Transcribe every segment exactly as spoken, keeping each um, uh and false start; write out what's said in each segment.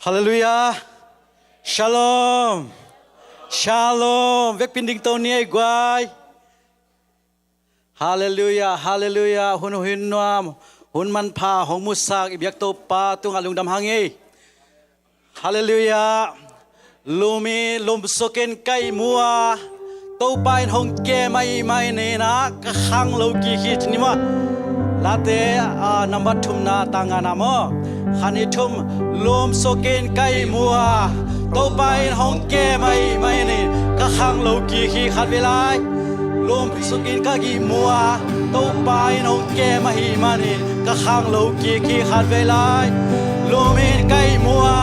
Halleluiah. Shalom. Shalom. Vekpi in dingto ni ei guai. Halleluiah, halleluiah. Hun, hun nuam, hun manpha hong musak i biak Topa tungah lungdam hang ei. Halleluiah. Lum in, lum sukin ka ihmu a, Topa in hong kem ahih manin ah ka khang lo kik hi, ci ni maw. Late, ah, number thumna, tang ngana maw. Khat, nih, thum. Lum sukin ka ihmu a, Topa in hong kem ahih manin ka khang lo kik hi. Khatvei lai. Lum sukin ka ihmu a, Topa in hong kem ahih manin ka khang lo kik hi. Khatvei lai. Lum in ka ihmu a,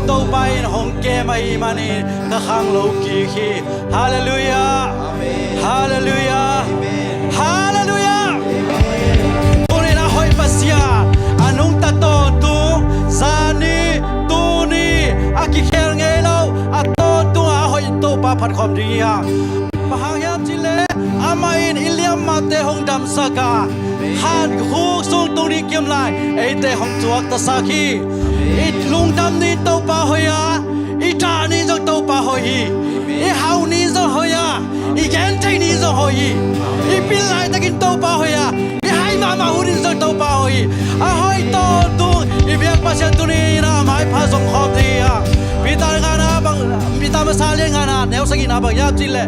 Topa in hong kem ahih manin ka khang lo kik hi. Halleluiah. Halleluiah. Halleluiah. Tuni in a hoih Pasian, a nungta tawntung, zani, tuni, a kikhel ngei lo, a tawntung a hoih Topa phat khawm ding hi hang. Bang hang hiam cih leh amah in i liammate hong damsak a, khankhuk sung tung ding kiam lai eite hong tuaktasak hi. I lungdam ni Topa hoih a, i dah ni zong Topa hoih hi. I hau ni zong hoih a, i gentheih ni zong hoih hi. I pil laitakin Topa hoih a, i hai mahmah hun in zong Topa hoih hi. A hoih tawntung i biak Pasian tuni in a maipha zong khawm ding hi hang. Peter ngana bang, Peter masa lian ngana neu sagihna bang hiam cih leh,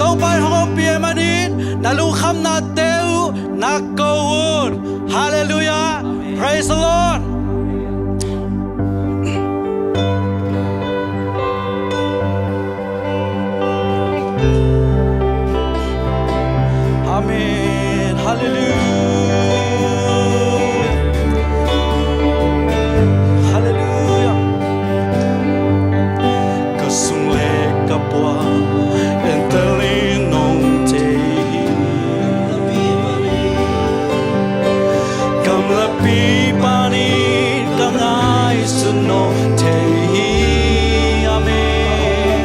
Topa in hong ompih ahih manin na lungkhamnate uh na ko un. Halleluiah. Praise the Lord. Amen. Halleluiah. Halleluiah. Ka sung le ka puak entel in nong thei hi. Gamlapi panin ka ngaihsun nong thei hi. Amen.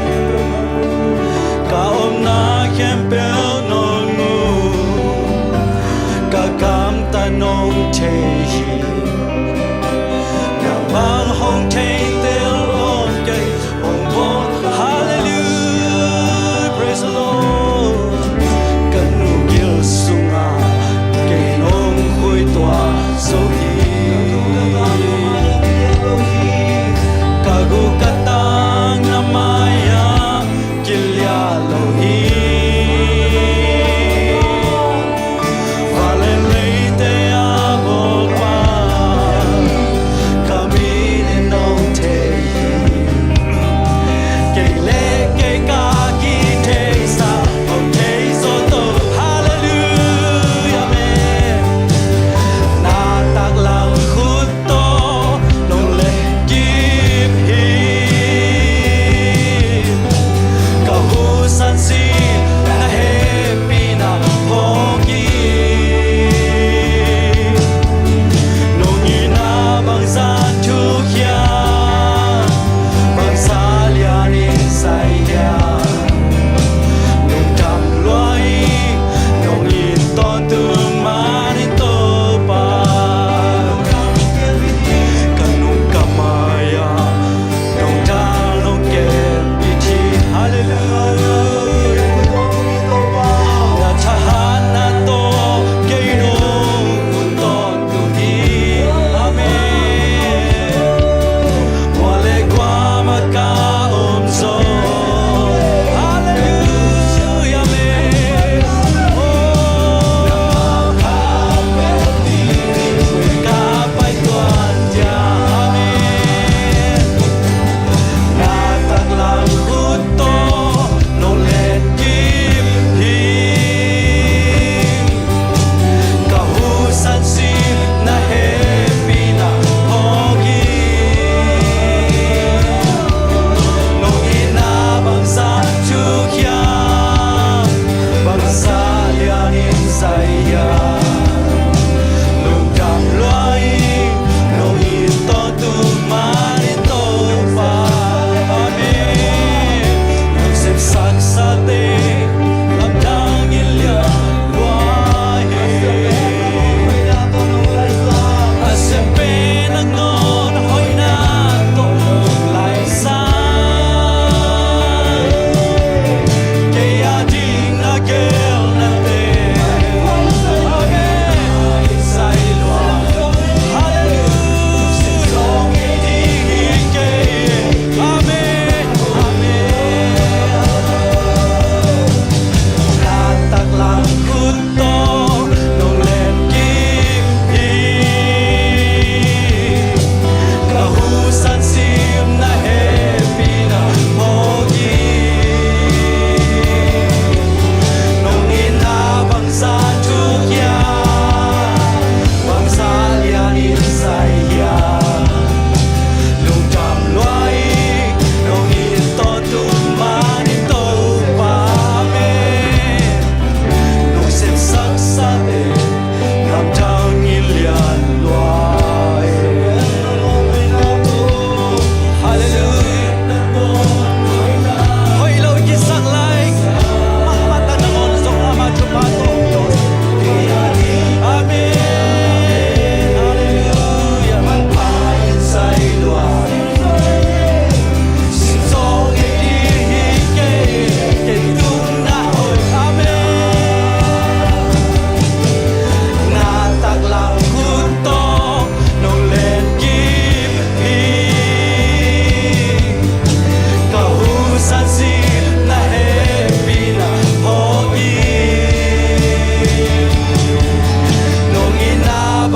Ka omna khempeuh nong mu, ka gamtat nong thei hi. Nang bang hong thei tel om kei, hong bawl. Hallelujah, praise the Lord. Ka nu gil sungah kei nong khuituah zo hi. Ka guk ka tang na mai-ah kiliah lo hi. Van le leite a bawlpa, ka min in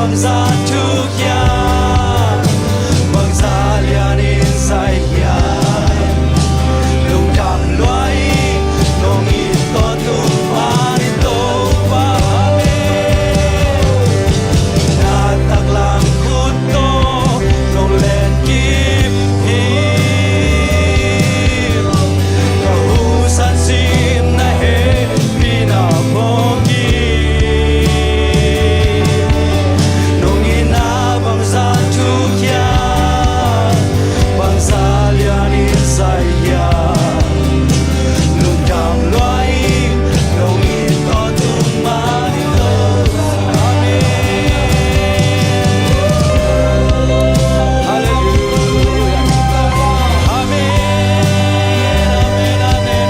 Bangzah thuk hiam, bangzah lianin zai hiam, lungdam lua ing, nong it tawh tung man in Topa. Amen. Na taklam khut tawh nong len kim hi. Ka husan sin na hehpihna phawk hi. Nong itna bangzah thuk hiam, bangzah lianin zai hiam, lungdam lua ing, nong it tawh tung man in Topa. Amen. Halleluia. Amen. Amen. Amen. Amen.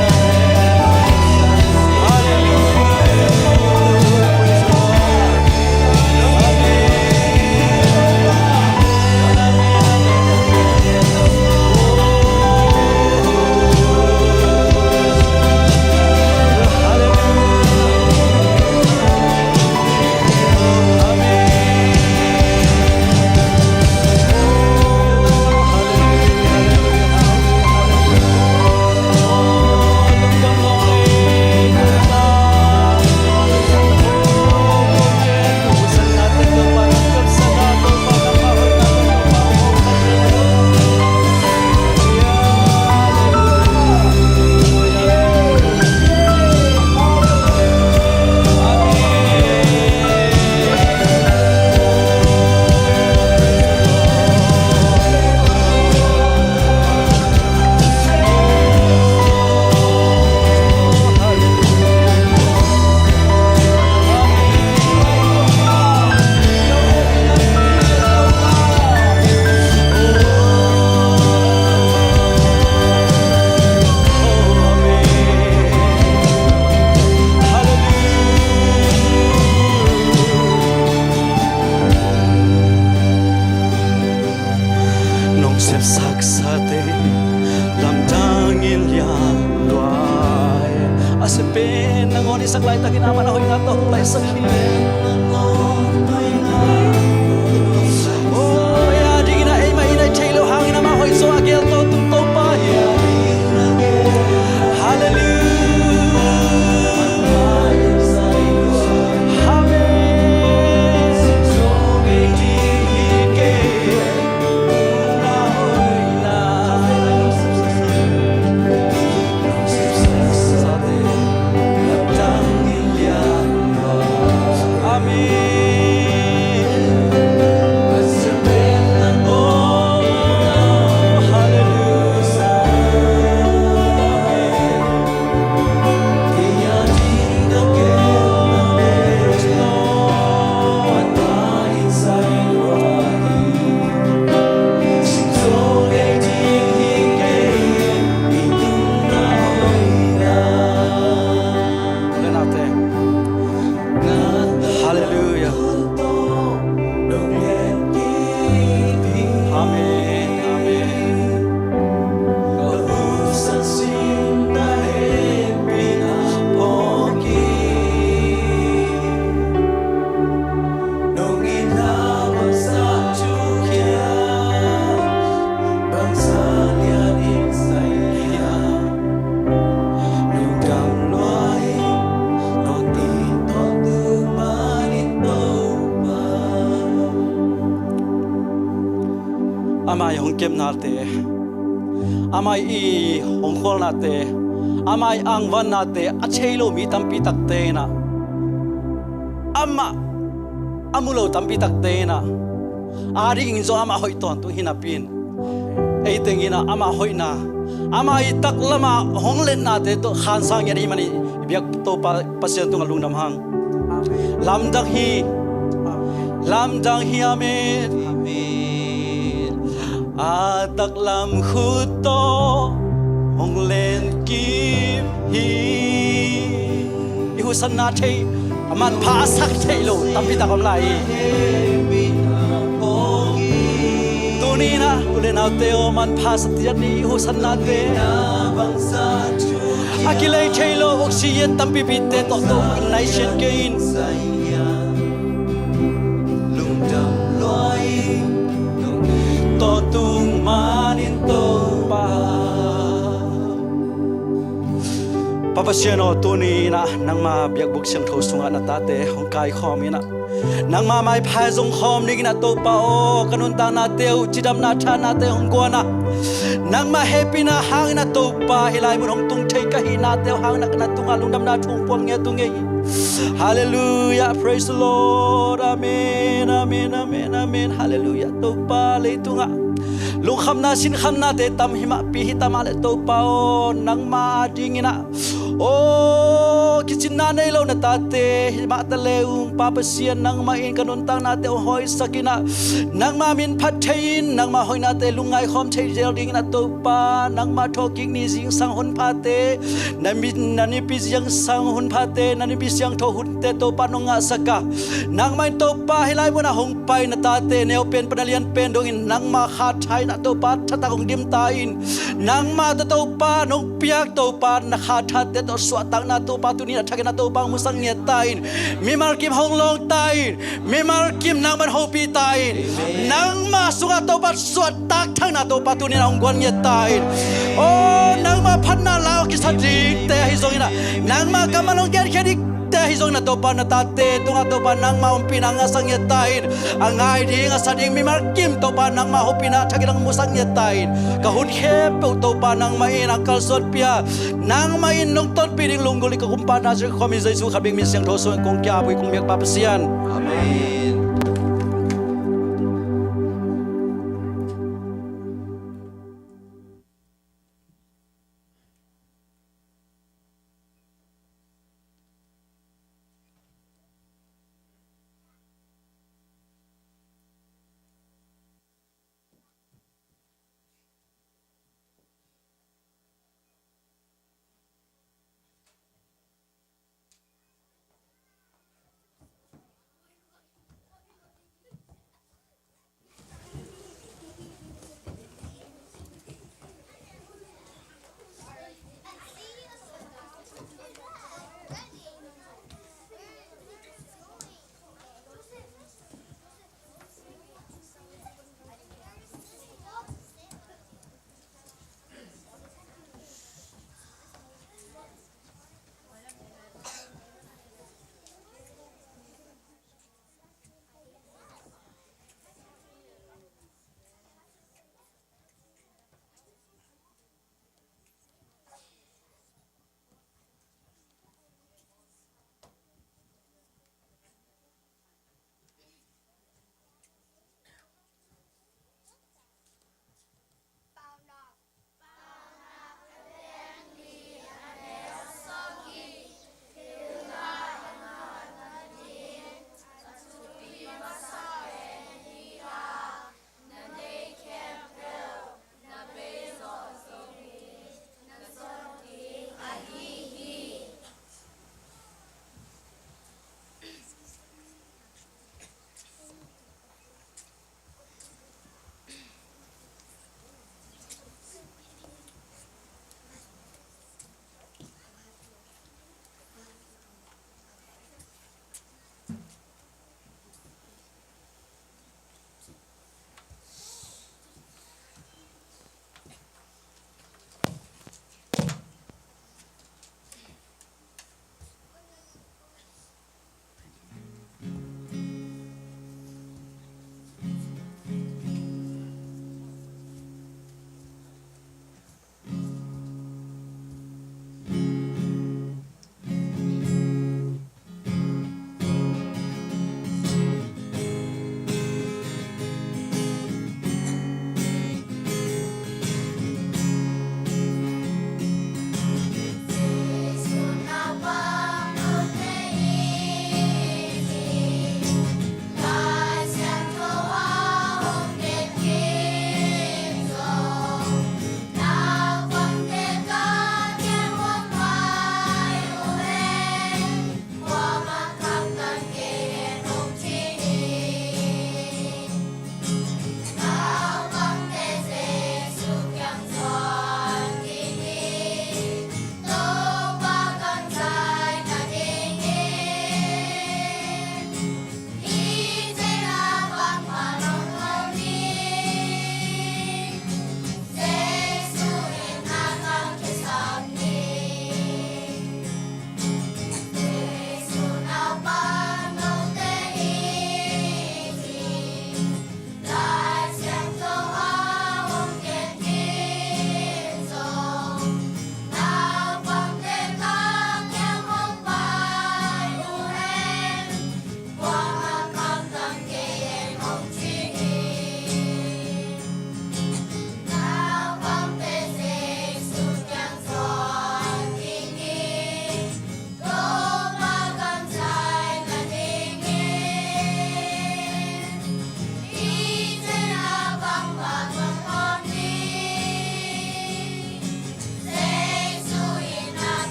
Halleluia. Nong sepsaksate lamdang in lian lua hi. A sep pen nangawn i sak laitakin amah in a hoihna tawh hong laisak hi. Oh, ei a dingin a eimah in a i theih loh hangin amah hoih zaw a geel tawh tung Topa hi. Halleluia. Amen. Halleluia. Amen. Amen. Amah i hong kepnate, amah i hong khualnate, amah i angvannate a thei lo mi tampi takte in ah, amah a mu lo tampi takte in ah, a dingin zong amah hoih tawntung hi napi in, ei teng in ah amah hoihna, amah i taklam ah hong letnate tawh khansang ngiat ahih manin i biak Topa Pasian tungah lungdam hang. Lamdang hi. Lamdang hi. Amen. Amen. A taklam khut tawh hong len kim hi. I husanna thei, a manpha a sak thei lo tampi tak om lai hi. Tuni in ah u le naute aw, manpha sa ciat ni. I husannate, a kilei thei lo oxygen tampipite tawh tawh in naisian kei in. Pa Pasian aw, tuni in ah nangma biakbuk siangtho sungah na tate hong kaikhawm in ah, nangma maiphai zong khawm dingin ah Topa aw, ka nuntaknate uh cidamna thahatnate hong guan ah, nangma hehpihna hangin ah Topa, hih lai mun hong tung thei ka hihnate uh hangin ah ka na tungah lungdamna thu hong puak ngiat ung ei. Halleluiah, praise the Lord. Amen, amen, amen, amen. Halleluiah. Topa, leitungah lungkhamna sinkhannate tam himahpi hi ta mah leh Topa aw, nangma dingin ah, aw, kicinna nei lo na tate himah ta le ung, Pa Pasian, nangmah in ka nuntaknate hong hawisak in ah, nangma min phat thei in, nangma hoihnate lungngaikhawm thei zel dingin ah Topa, nangma thawhkik ni zingsang hun phate, na mi, na nipi zingsang hun phate, na nipi siangtho hunte Topa nong ngahsak a, nangmah in Topa hih lai munah hong pai na tate neu pen pan a lian pen dongin nangma kha thahatna Topa thatak hong dim ta in, nangma tawh Topa nong piak Topa na kha thatte tawh suahtakna Topa tuni a thakin ah Topa hong musak ngiat ta in, mimal kim hong lawng ta in, mimal kim nangman hopih ta in. Amen. Nangma sungah Topa suahtak thakna Topa tuni in ah hong guan ngiat ta in. Aw, nangma phatna lau kisa dingte ahi zongin ah, nangma kammal hong genkhia dingte ahi zongin ah Topa na tate tungah Topa nangma ompihna ngahsak ngiat ta in. A ngai ding a sa ding mimal kim Topa nangma hopihna thakin ah hong musak ngiat ta in. Ka hun khempeuh Topa nangmah in hong kalsuanpih a, nangmah in nong tonpih ding lunggulh in ka kumpa Nazareth khuami Jesu khat bek min siangtho sungah kong ki-ap uh hi kong biak Pa Pasian. Amen.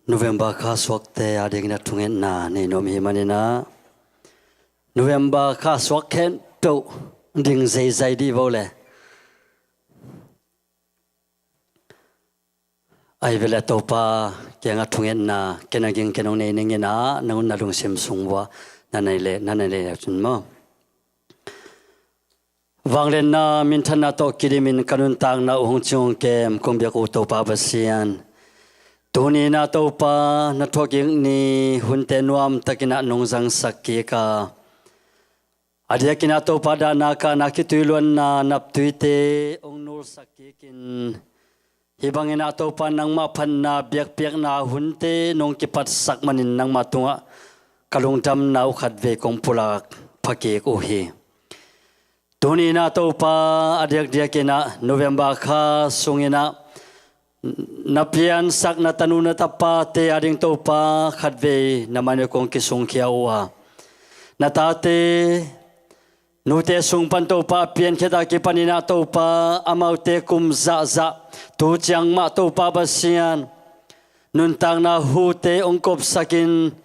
November kha suakte adingin a thungetna nei nuam hi maninah November kha suak khempeuh ding zeizai dih vo le. Ahi vele Topa kiangah thungetna ken a ging ken hong nei ninginah nang un na lungsim sung vua na nei le na nei le cun maw? Vangliatna minthanna tawh kidimin ka nuntakna uh hong cing hong kem kong biak uh Topa Pasian, tuninah Topa na thuakik ni hunte nuamtakinah nong zangsak kik a, a diakinah Topa dahna kahna khitui luanna naptuite hong nulsak kikin, hih banginah Topa nangmah phatna biakpiakna hunte nong kipatsak manin nangmah tungah ka lungdamna uh khatvei kong pulak phakik uh hi. Tuninah Topa a diakdiakinah November kha sunginah na piansak na tanu na tapate ading Topa khatvei na man uh kong kisungkhia uh a, na tate nute sung pan Topa a piankhiat a kipaninah Topa amaute kum zahzah tu ciang mah Topa Pasian nuntakna hute hong kopsakin,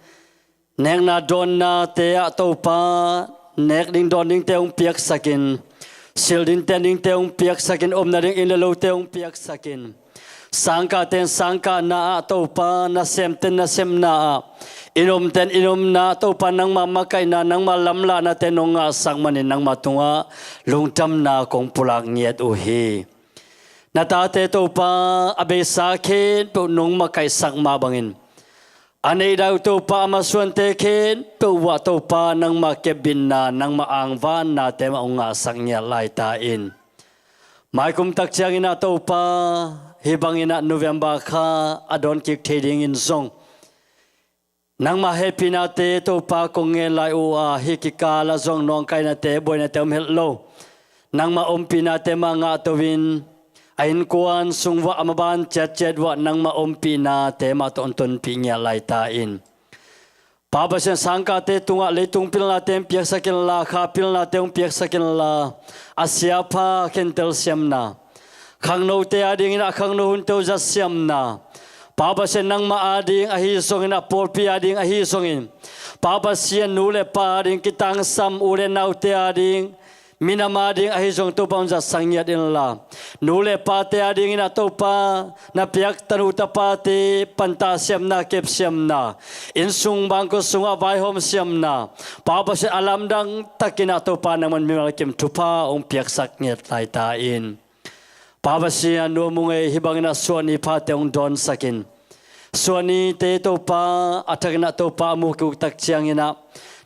nekna dawnnate ah Topa nek ding dawn dingte hong piaksakin, silh ding ten dingte hong piaksakin, omna ding inn le lote hong piaksakin, sangkahte in sangkahna ah Topa nasemte in nasemna ah, inn omte in inn omna ah Topa nangmah makaihna nangmah lamlahnate nong ngahsak manin nangmah tungah lungdamna kong pulak ngiat uh hi. Na tate Topa a beisa khempeuh nong makaihsak mah bangin a neih dai uh Topa a masuante khempeuh uh ah Topa nangmah kepbitna nangmah angvannate mah hong ngahsak ngiat laita in, maikum tak cianginah Topa hih banginah November kha a dawn kik thei dingin zong nangmah hehpihnate Topa kong ngen lai uh a, hih kikal ah zong nawngkainate buainate om helh lo. Nangmah ompihnate mah ngahto in a innkuan sung vuah a maban ciatciat vuah nangmah ompihnate mah tawh hong tonpih ngiat laita in, Pa Pasian sangkahte tungah leitung pilnate hong piaksak inla, kha pilnate hong piaksak inla, a siapha khentel siamna, khangnote adingin a khangno hunte uh zat siamna, Pa Pasian nangmah ading ahi zongin a pawlpi ading ahi zongin, Pa Pasian nu le pa ading kitangsam u le naute ading minam ading ahi zong Topa hong zatsak ngiat inla, nu le pate adingin a Topa na piak tanu tapate pantah siamna kep siamna, innsung bangkua sungah vaihawm siamna, Pa Pasian a lamdang takin a Topa nangman mimal kim thupha hong piaksak ngiat laita in, Pa Pasian nu mu ngei hih banginah suahni phate hong dawnsakin, suahnite Topa a thakinah Topa a mu kik uh tak cianginah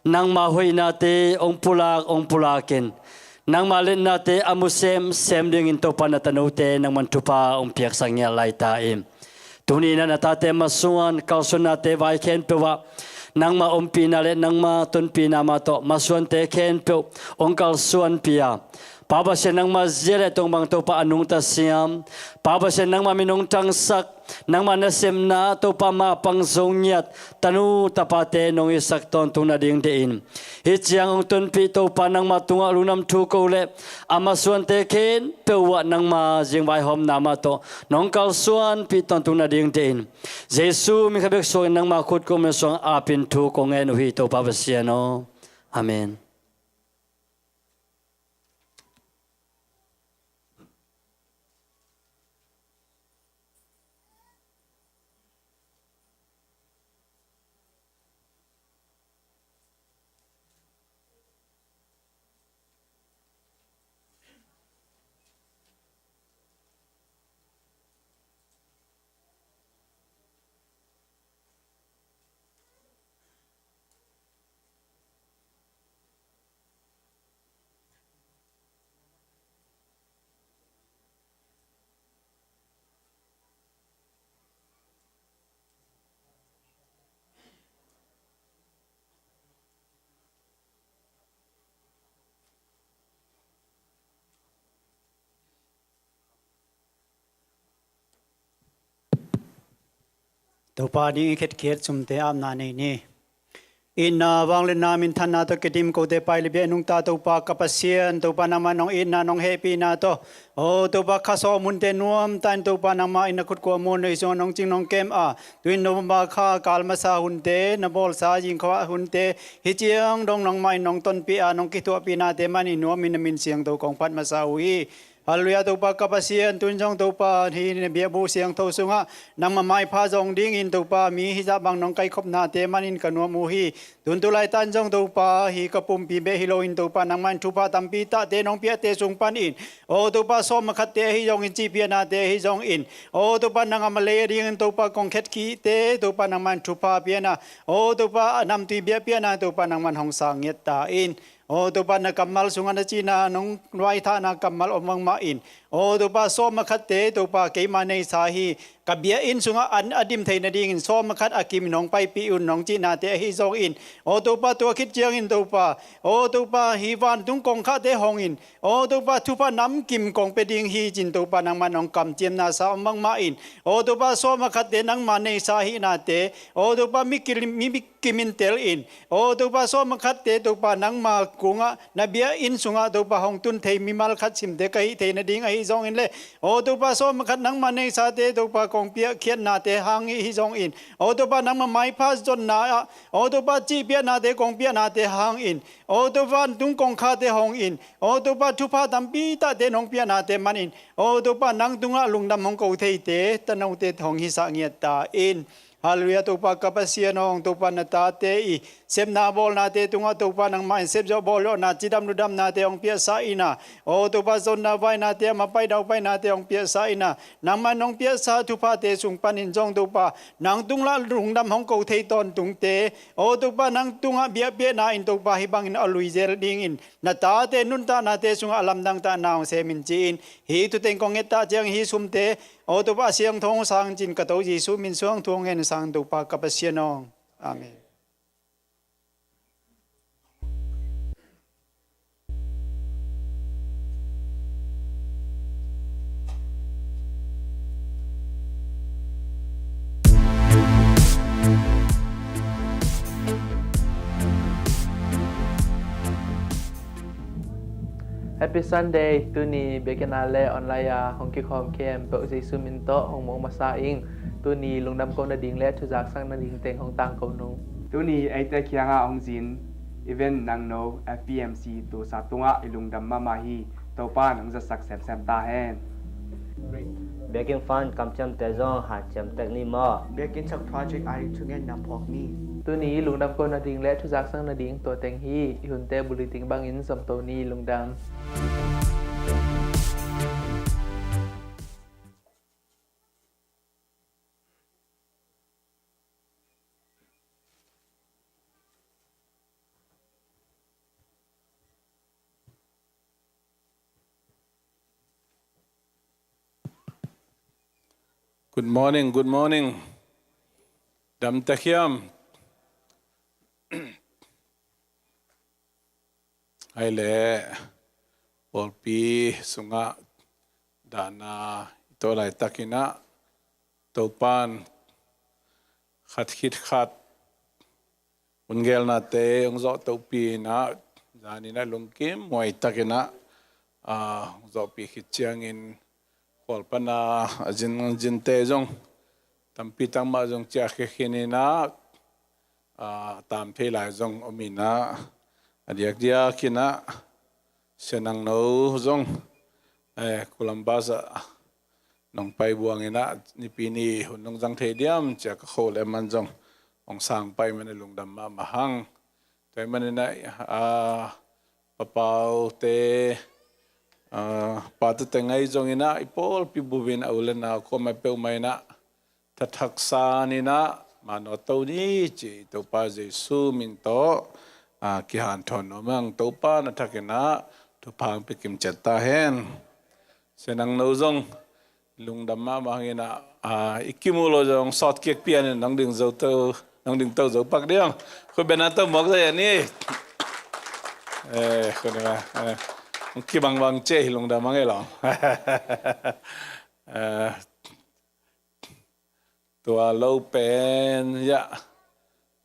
nangma hoihnate hong pulak hong pulakin, nangma letnate a mu semsem dingin Topa na tanote nangman thupha hong piaksak ngiat laita in, tuninah na tate masuan kalsuannate vai khempeuh ah nangma ompihna le nangma tonpihna mah tawh masuante khempeuh hong kalsuanpih a, Pa Pasian nangma zia le tong bang Topa a nungta siam, Pa Pasian nangma min hong thangsak, nangma nasemna Topa mapang zo ngiat tanu tapate nong hisak tawntung nading dehin, hih ciang hong tonpih Topa nangma tungah lungdam thu ko le a masuante khempeuh uh ah nangma zingvaihawmna mah tawh nong kalsuanpih tawntung nading dehin, Jesu min khat bek suangin nangma khut kong men suang apin thu kong ngen uh hi Topa Pasian aw. Amen. Topa ding i khetkhiat sumte apna nei ni. Itna, vangliatna, minthanna tawh kidim kote pai le bia nungta Topa ka Pasian, Topa nangmah in hong itna, hong hehpihna tawh, aw Topa, kha sawm hunte nuamta in Topa nangmah in na khut kua mual na i sungah hong cing hong kem a, tu-in November kha kal masa hunte, na bawlsa zingkhuah hunte, hih ciang dong nangmah in hong tonpih a, hong kithuahpihnate man in nuam in na min siangtho kong phat masa uh hi. Halleluiah, Topa ka Pasian, tu-in zong Topa hih na biakbuk siangtho sungah nangmah maipha zong dingin Topa mi hizah bang nong kaikhopnate man in ka nuam uh hi. Tu-in tu laitak in zong Topa hih ka pumpi bek hi loin Topa nangmah in thupha tampi tahte nong piahte sung panin, aw Topa sawm a khatte ahi zongin cihpiahnate ahi zongin, aw Topa nang a malei a dingin Topa kong khetkhiate Topa nangmah in thupha piana, aw Topa a namtui biakpiahna Topa nangmah in hong sang ngiat ta in. Aw Topa na kammal sungah na cihna nong vaithahna kammal om bangmah in, aw Topa sawm a khatte Topa keima neisa hi, ka biakinn sungah an a dim thei nadingin sawm a khat a kimin hong paipih un hong cihnate ahi zongin, aw Topa tua khit ciangin Topa, aw Topa hih vantung kongkhakte hongin, aw Topa thupha namkim kong pia ding hi cin Topa nangmah in hong kamciamnasa om bangmah in, aw Topa sawm a khatte nangma neisa ahihnate, aw Topa mi kilim, mi, mi kimin tel in, aw Topa sawm a khatte Topa nangma kungah na biakinn sungah Topa hong tun thei mimal khat simte ka hih thei nading ahi zongin le, aw Topa sawm a khat nangma neisate Topa kong piakkhiatnate hang hi zongin, aw Topa nangma maipha zonna ah, aw Topa cihpiahnate kong piahnate hangin, aw Topa vantung kongkhakte hongin, aw Topa thupha tampi tahte nong piahnate manin, aw Topa nang tungah lungdam hong ko theite tanote hong hisah ngiat ta in. Halleluiah, Topa ka Pasian aw, Topa na tate i sepna bawlnate tungah Topa nangmah in sepzawh bawlzawhna cidam ludamnate hong piahsa ina, aw Topa zonna vainate a mapaidau painate hong piahsa ina, nangmah in hong piahsa thuphate sung panin zong Topa nang tungah lungdam hong ko thei tawntungte, aw Topa nang tungah biakpiahna in Topa hih bangin a luizel dingin na tate nuntaknate sungah a lamdangtahna hong semin ci-in, hih thuteng kong ngettah ciang hih sumte, aw Topa a siangtho hong sang cin ka To Jesu min suang thu hong ngen sang Topa ka Pasian aw. Amen. Happy Sunday. Tuni biakinn a le online a hong kikhawm khempeuh Jesu min tawh hong muang masa ing. Tuni lungdam ko nading le thuzaksak nading teng hong tangko nung. Tuni eite kiangah hong zin event Nangno F P M C tusa tungah i lungdam mahmah hi. Topa in hong zatsak semsem ta hen. Biakinn fund kamciamte zong hanciam tek ni maw? Biakinn sak project a ding thungen na phawk ni. Tuni lungdam ko nading le thuzaksak nading tua teng hi. I hunte bulletin bangin zomto ni. Lungdam. Good morning, good morning. Dam ta hiam? Ai le, pawlpi sungah dahna i tawh laitakin ah Topan khat khit khat hun gelnate hong zawh topi in ah, zanin ah lungkim muai takin ah, ah, hong zawhpih khit ciangin khual pana a zin, zinte zong tampi tangmah zong ciahkhia khin in ah, ah, tam thei lai zong om in ah, a diakdiakin ah Sia Nangno zong, eh, Columbus ah nong pai buangin ah, nipi ni hun nong zang thei diam cia ka kho le man zong hong sang pai man a lungdam mahmah hang. Tua hi manin ah, ah, Papaute, ah, pate teng ahi zongin ah, i pawlpi bupin a u le nau kuamah peuhmah in ah thathak sanin ah manawh to ni ci, Topa Jesu min tawh, ah, kihanthawn nuam hang. Topa na thakin ah thupha hong pia kimciat ta hen. Sia Nangno zong lungdam mahmah hangin ah, ah, i kimu lo zong sawt kiak pianin nong ding zo to, nong ding to zo pak ding. Khut beng a to mawk zai a ni. Eh, khut beng a, eh, hong kibangbang cia hi lungdam hang e lawng. Eh, tua lo pen, ya,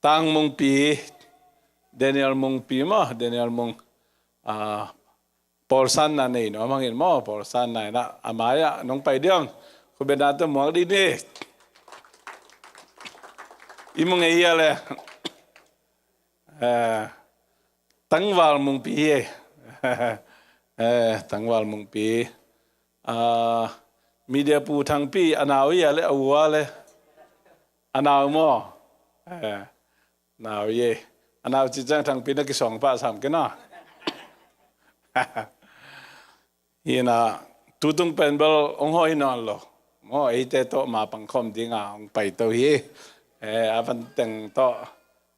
Tangmungpi, Daniel Mungpi maw, Daniel Mung, ah, pawlsanna nei nuam hangin maw, pawlsanna in ah a mai-ah nong pai ding. Khutbetna tawh muak dih ni. I Mung ei hia le? Eh, Tangval Mungpi hi ei. Eh, Tangval Mungpi. Ah, media pu Thangpi a nau hia le a ua le? A nau maw? Eh, nau hi ei. A nau ci ciang Thangpi na kisawng pah sam kei na. Hi na, tutung pen bel hong hawh hi nawn lo. Maw, eite tawh ma pangkhawm dinga hong paito hi. Eh, a van teng tawh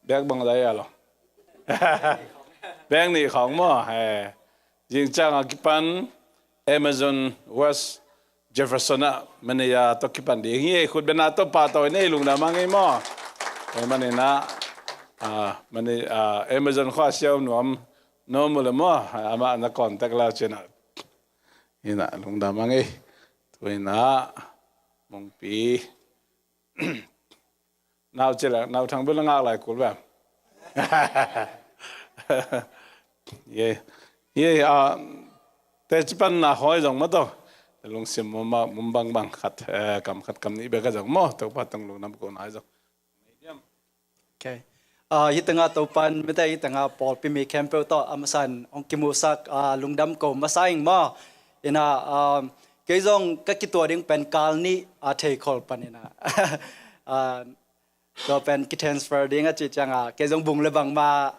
bek bang zai a lo. Bek nih khawng maw. Eh, zing ciang a kipan Amazon West Jefferson ah manager tawh kipan ding hi. Khutbetna tawh pahtawi ni, lungdam a ngei maw. Eh, manin ah, ah, mani-, ah, Amazon khua siau nuam, nuam uh le maw. Amah na contact lau cin ah. Hi na, lungdam a ngei. Tu hi na, Mungpi. Nau ci le, nau Thang bel na ngak lai kul ve. Ye. Ye, ah, teci panna hawi zong maw tawh. Lungsim mum, mum bangbang khat, eh, kam khat kam nih bek a zong maw. Topa tawh lungdam ko nai zong. Okay. Ah, hi tengah Topan mite, hi tengah pawlpi mi khempeuh tawh a masa in hong kimusak, ah, lungdam ko masa ing maw. Hi na, ah, kei zong ka kituah ding pen kal nih a thei khol pan hi na. Ah, tua pen kitransfer ding a cih ciangin kei zong bung le bangmah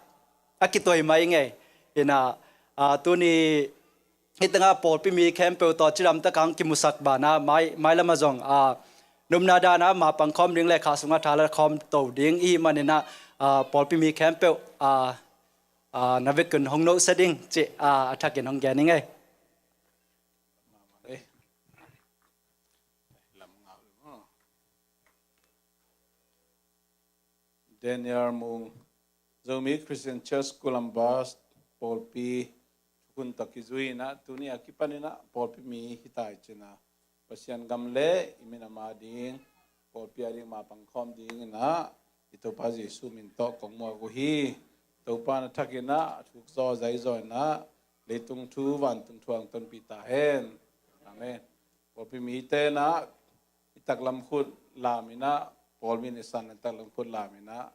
a kituah mah ing ei. Hi na, ah, tuni hi tengah pawlpi mi khempeuh tawh cidam takin kimusak banah mai, mailam ah zong, ah, nopna dan a ma pangkhawm ding le kha sungah tha la khawm to ding i hih manin ah, ah, pawlpi mi khempeuh, ah, ah, na vekun hong nohsia ding cih, ah, a thakin hong gen ing ei. Daniel Mung, Zomi Christian Church Columbus pawlpi thukhun tawh kizui in ah, tuni a kipan in ah pawlpi mi hi ta i cih na, Pasian gam le i minam a ding, pawlpi a ding ma pangkhawm ding in ah, i Topa Jesu min tawh kong muak uh hi. Topa na thakin ah a thuk zaw zai zaw in ah, leitung thu vantung thu hong tonpih ta hen. Amen. Pawlpi mite in ah i taklam khut lam in ah, pawl mi ni san le taklam khut lam in ah,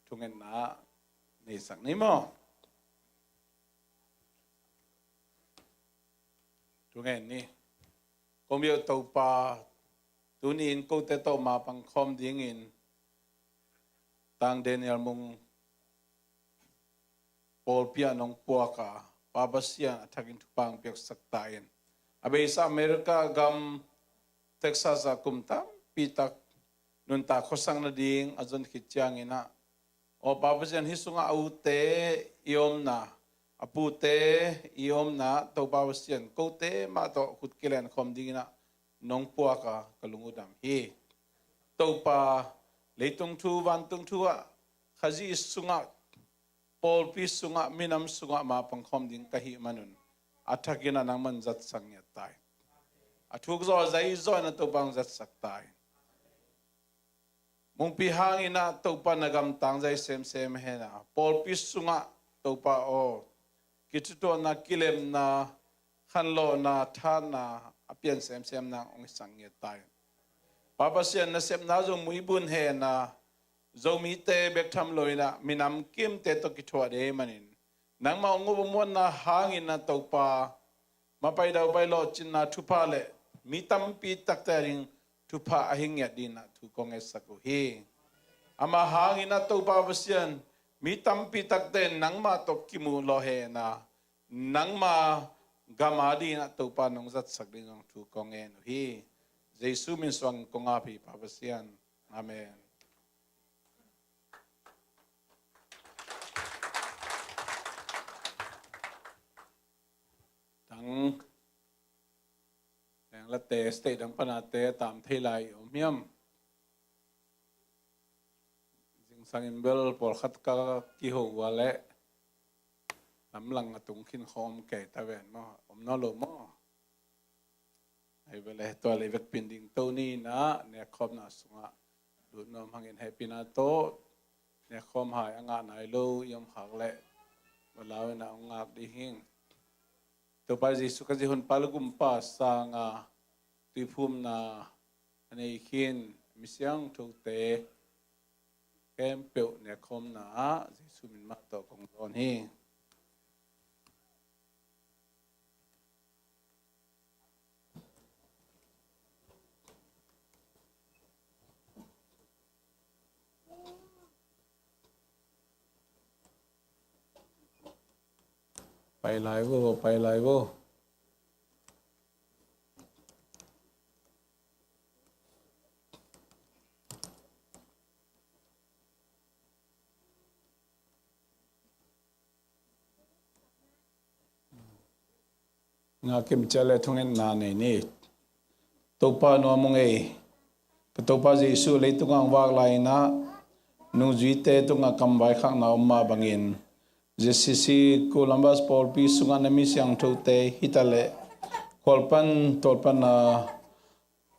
thungetna neisak ni maw. Thungen ni. Kong biak Topa, tuni in kote tawh ma pangkhawm dingin Tang Daniel Mung pawlpi ah nong puak a, Pa Pasian a thakin thupha hong piaksak ta in. A beisa America gam Texas ah kum tampi tak nuntak khuasak nading a zon khit ciangin ah, aw Pa Pasian, hih sungah a ute i omna, a pute i omna, Topa Pasian, kote mah tawh khut kilen khawm dingin ah nong puak a, ka lung uh dam hi. Topa, leitung thu vantung thu ah Khazih sungah, pawlpi sungah, minam sungah ma pangkhawm ding ka hih manun, a thakin ah nangman zatsak ngiat ta in. A thuk zaw zai zaw in ah Topa hong zatsak ta in. Mungpi hangin ah Topa na gam tang zai semsem hen a, pawlpi sungah Topa aw, kithutuahna, kilemna, khanlawhna, thahatna a pian semsem nang hong hisak ngiat ta in. Pa Pasian, na sepna zong muibun hen a, Zomite bek tham lo in ah minam kimte tawh kithuah ding ahih manin, nangmah hong up a muanna hangin ah Topa, mapai daupai lawhcinna thupha le mi tampi takte a ding thupha a hi ngiat dingin ah thu kong ngetsak uh hi. Amah hangin ah Topa Pasian, mi tampi takte nangmah tawh kimu lawh hen a, nangma gam a dingin ah Topa nong zatsak ding zong thu kong ngen uh hi. Jesu min suangin kong ap hi, Pa Pasian. Amen. Tang, teng late, state dang panate tam thei lai om hiam? Zingsangin bel pawlkhat ka kiho uh a leh lamlang a tung khin khawm kei ta ven maw, om nawn lo maw? Ahi ve leh tua leh i vekpi in dingto ni in ah, nekkhawmna sungah lut nuam hangin hehpihna tawh, nekkhawm hai a ngah nai lo i om khak leh Lau in a hong ngak ding hi. Topa Jesu Khazih honpa le gumpa sanga tuiphumna a nei khin mi siangthote khempeuh nekkhawmna ah Jesu min mah tawh kong zawn hi. Pai lai vo, pai lai vo. Nga kimciat le thungetna nei ni. Topa nuam ung ei. Ka Topa Jesu leitungah hong vak lai-in ah nungzuite tungah kamvaikhakna om mah bangin Z C C Columbus pawlpi sungah na mi siangthote hi ta leh khualpan tualpan a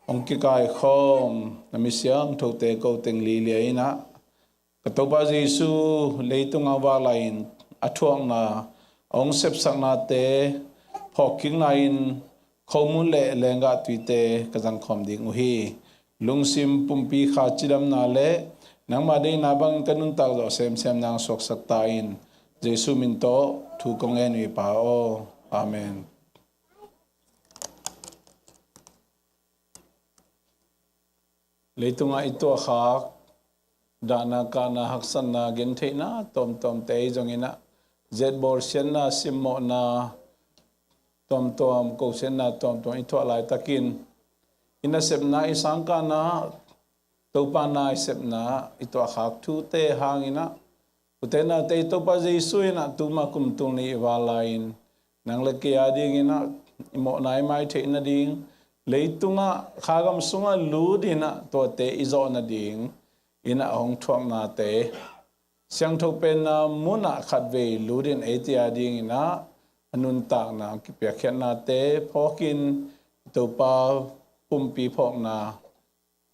hong kikaikhawm na mi siangthote ko teng lilia in ah ka Topa Jesu leitungah vak lai-in a thuakna, a hong sepsaknate phawkkikna in khomun le lenggah tuite ka zangkhawm ding uh hi. Lungsim pumpi kha cidamna le nangmah deihna bangin ka nuntak zawh semsem nang suaksak ta in. Jesu min tawh thu kong ngen uh hi Pa aw. Amen. Leitungah i tuahkhak dahna, kahna, haksatna, gentheihna tuamtuamte i zongin ah zetbawl siatna, simmawhna tuamtuam, kosiatna tuamtuam i tuah laitakin i nasepna, i sangkahna, Topa na i sepna i tuahkhak thute hangin ah ute naute, i Topa Jesu in ah tuma kum tul nih i val lai-in nang le kei a dingin ah i mawhna i mai theih nading, leitungah kha gam sungah lut in ah tuate i zawh nading in ah a hong thuaknate, siangtho penna munah khatvei lut in eite a dingin ah a nuntakna kipiakkhiatnate phawkin Topa pumpi phawkna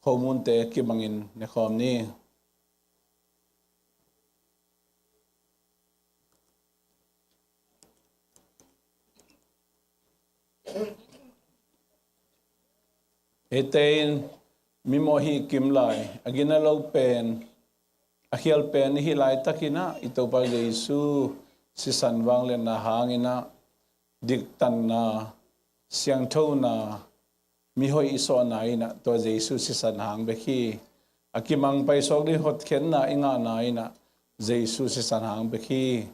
khomunte kibangin nekhawm ni. Eite in mimawh hi kim lai, a gina lo pen, a khial pen i hih laitakin ah i Topa Jesu sisan vangliatna hangin ah diktanna, siangthona, mihoih i suahna in ah tua Jesu sisan hang bek hi. A kimang paisawk ding hotkhiatna i ngahna in ah Jesu sisan hang bek hi.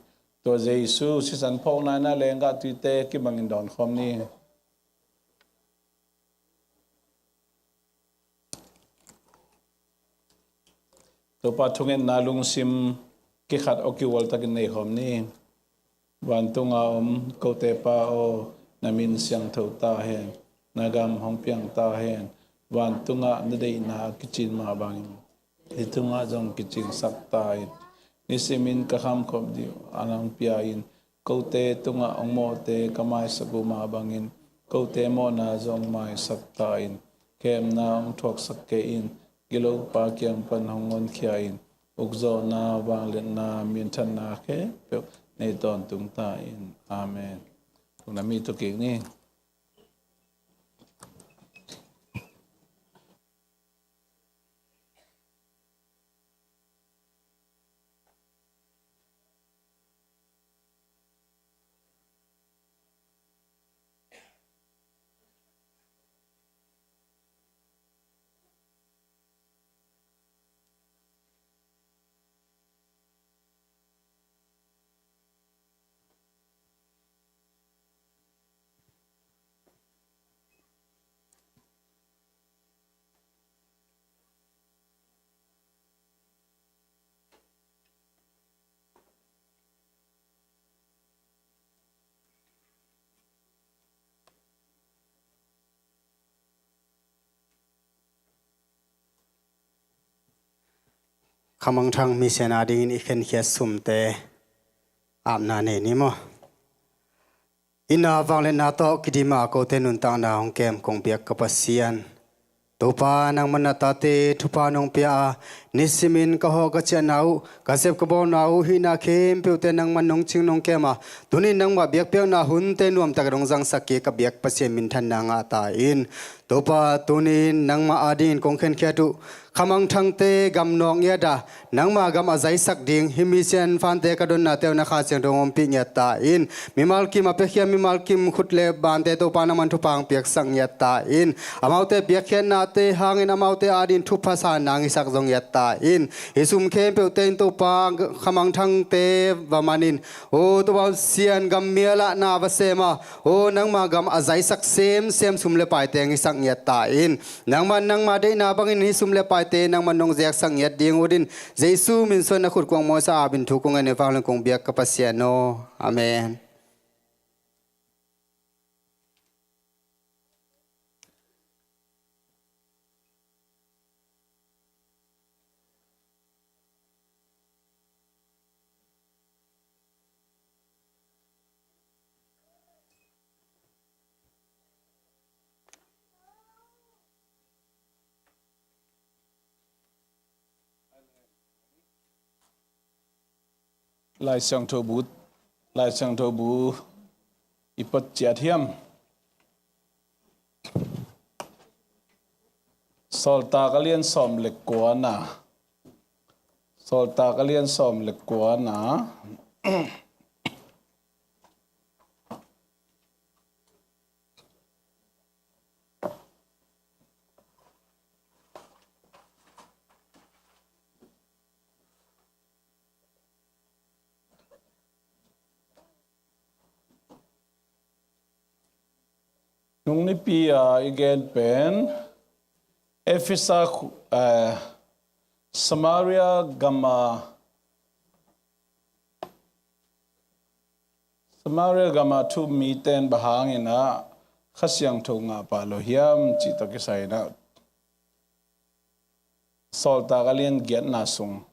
Tua Jesu sisan phawkna in ah lenggah tuite kibangin dawnkhawm ni. Topa thungetna lungsim kikhat aw kihual takin nei khawm ni. Vantunga om kote Pa aw, na min siangtho ta hen, na gam hong piang ta hen, vantungah na deihna a kicin mah bangin leitungah zong kicingsak ta in. Nisimin ka khamkhop ding a nang pia in, kote tungah hong mawhte ka maisak uh mah bangin kote mawhna zong maisak ta in. Khemna hong thuaksak kei in, gilopa kiang pan hong honkhia in, ukzawhna, vangliatna, minthanna khempeuh nei tawntung ta in. Amen. Thukna mi tu kik ni. Khamangthang misen a dingin i khenkhiat sumte apna nei ni maw? Inn a vangliatna tawh kidima kote nuntakna hong kem kong biak ka Pasian. Topa, nangman na tate thupha nong pia a, nisimin ka hawh ka ciahna uh, ka sep ka bawlna uh, hihna khempeuhte nangman nong cing nong kem a, tunin nangmah biakpiakna hunte nuamtak dong zangsak kik ka biak Pasian minthanna ngah ta in. Topa, tunin nangmah adingin kong khenkhiat uh khamangthangte gam nawk ngiat a, nangma gam a zaisak ding hih misian fante ka donnate uh na Kha Siangtho hong ompih ngiat ta in. Mimal kim a piakhia mimal kim khut le bante Topa nangman thupha hong piaksak ngiat ta in. Amaute piakkhiatnate hangin amaute adingin thupha sanna hong hisak zong ngiat ta in. Hih sum khempeuhte in Topa khamangthangte va manin, aw Topa Pasian, gam mial ah na va sem a, aw nangma gam a zaisak semsem sum le paite hong hisak ngiat ta in. Nangman nangma deihna bangin hih sum le paite nangman nong ziaksak ngiat ding uh din, Jesu min suan na khut kuang mawhsa a bin thu kong ngen ning, vanglian kong biak ka Pasian aw. Amen. Lai Siangtho bu, Lai Siangtho bu i pot ciat hiam? Sawltak a lian sawm le kuana. Sawltak a lian sawm le kuana. Nung nipi a i gen pen Efesa khu-, eh, Samaria gam a, Samaria gam a thu um mite in bang hangin ah Kha Siangtho ngah pah lo hiam cih tawh kisai in ah Sawltak a lian giatna sung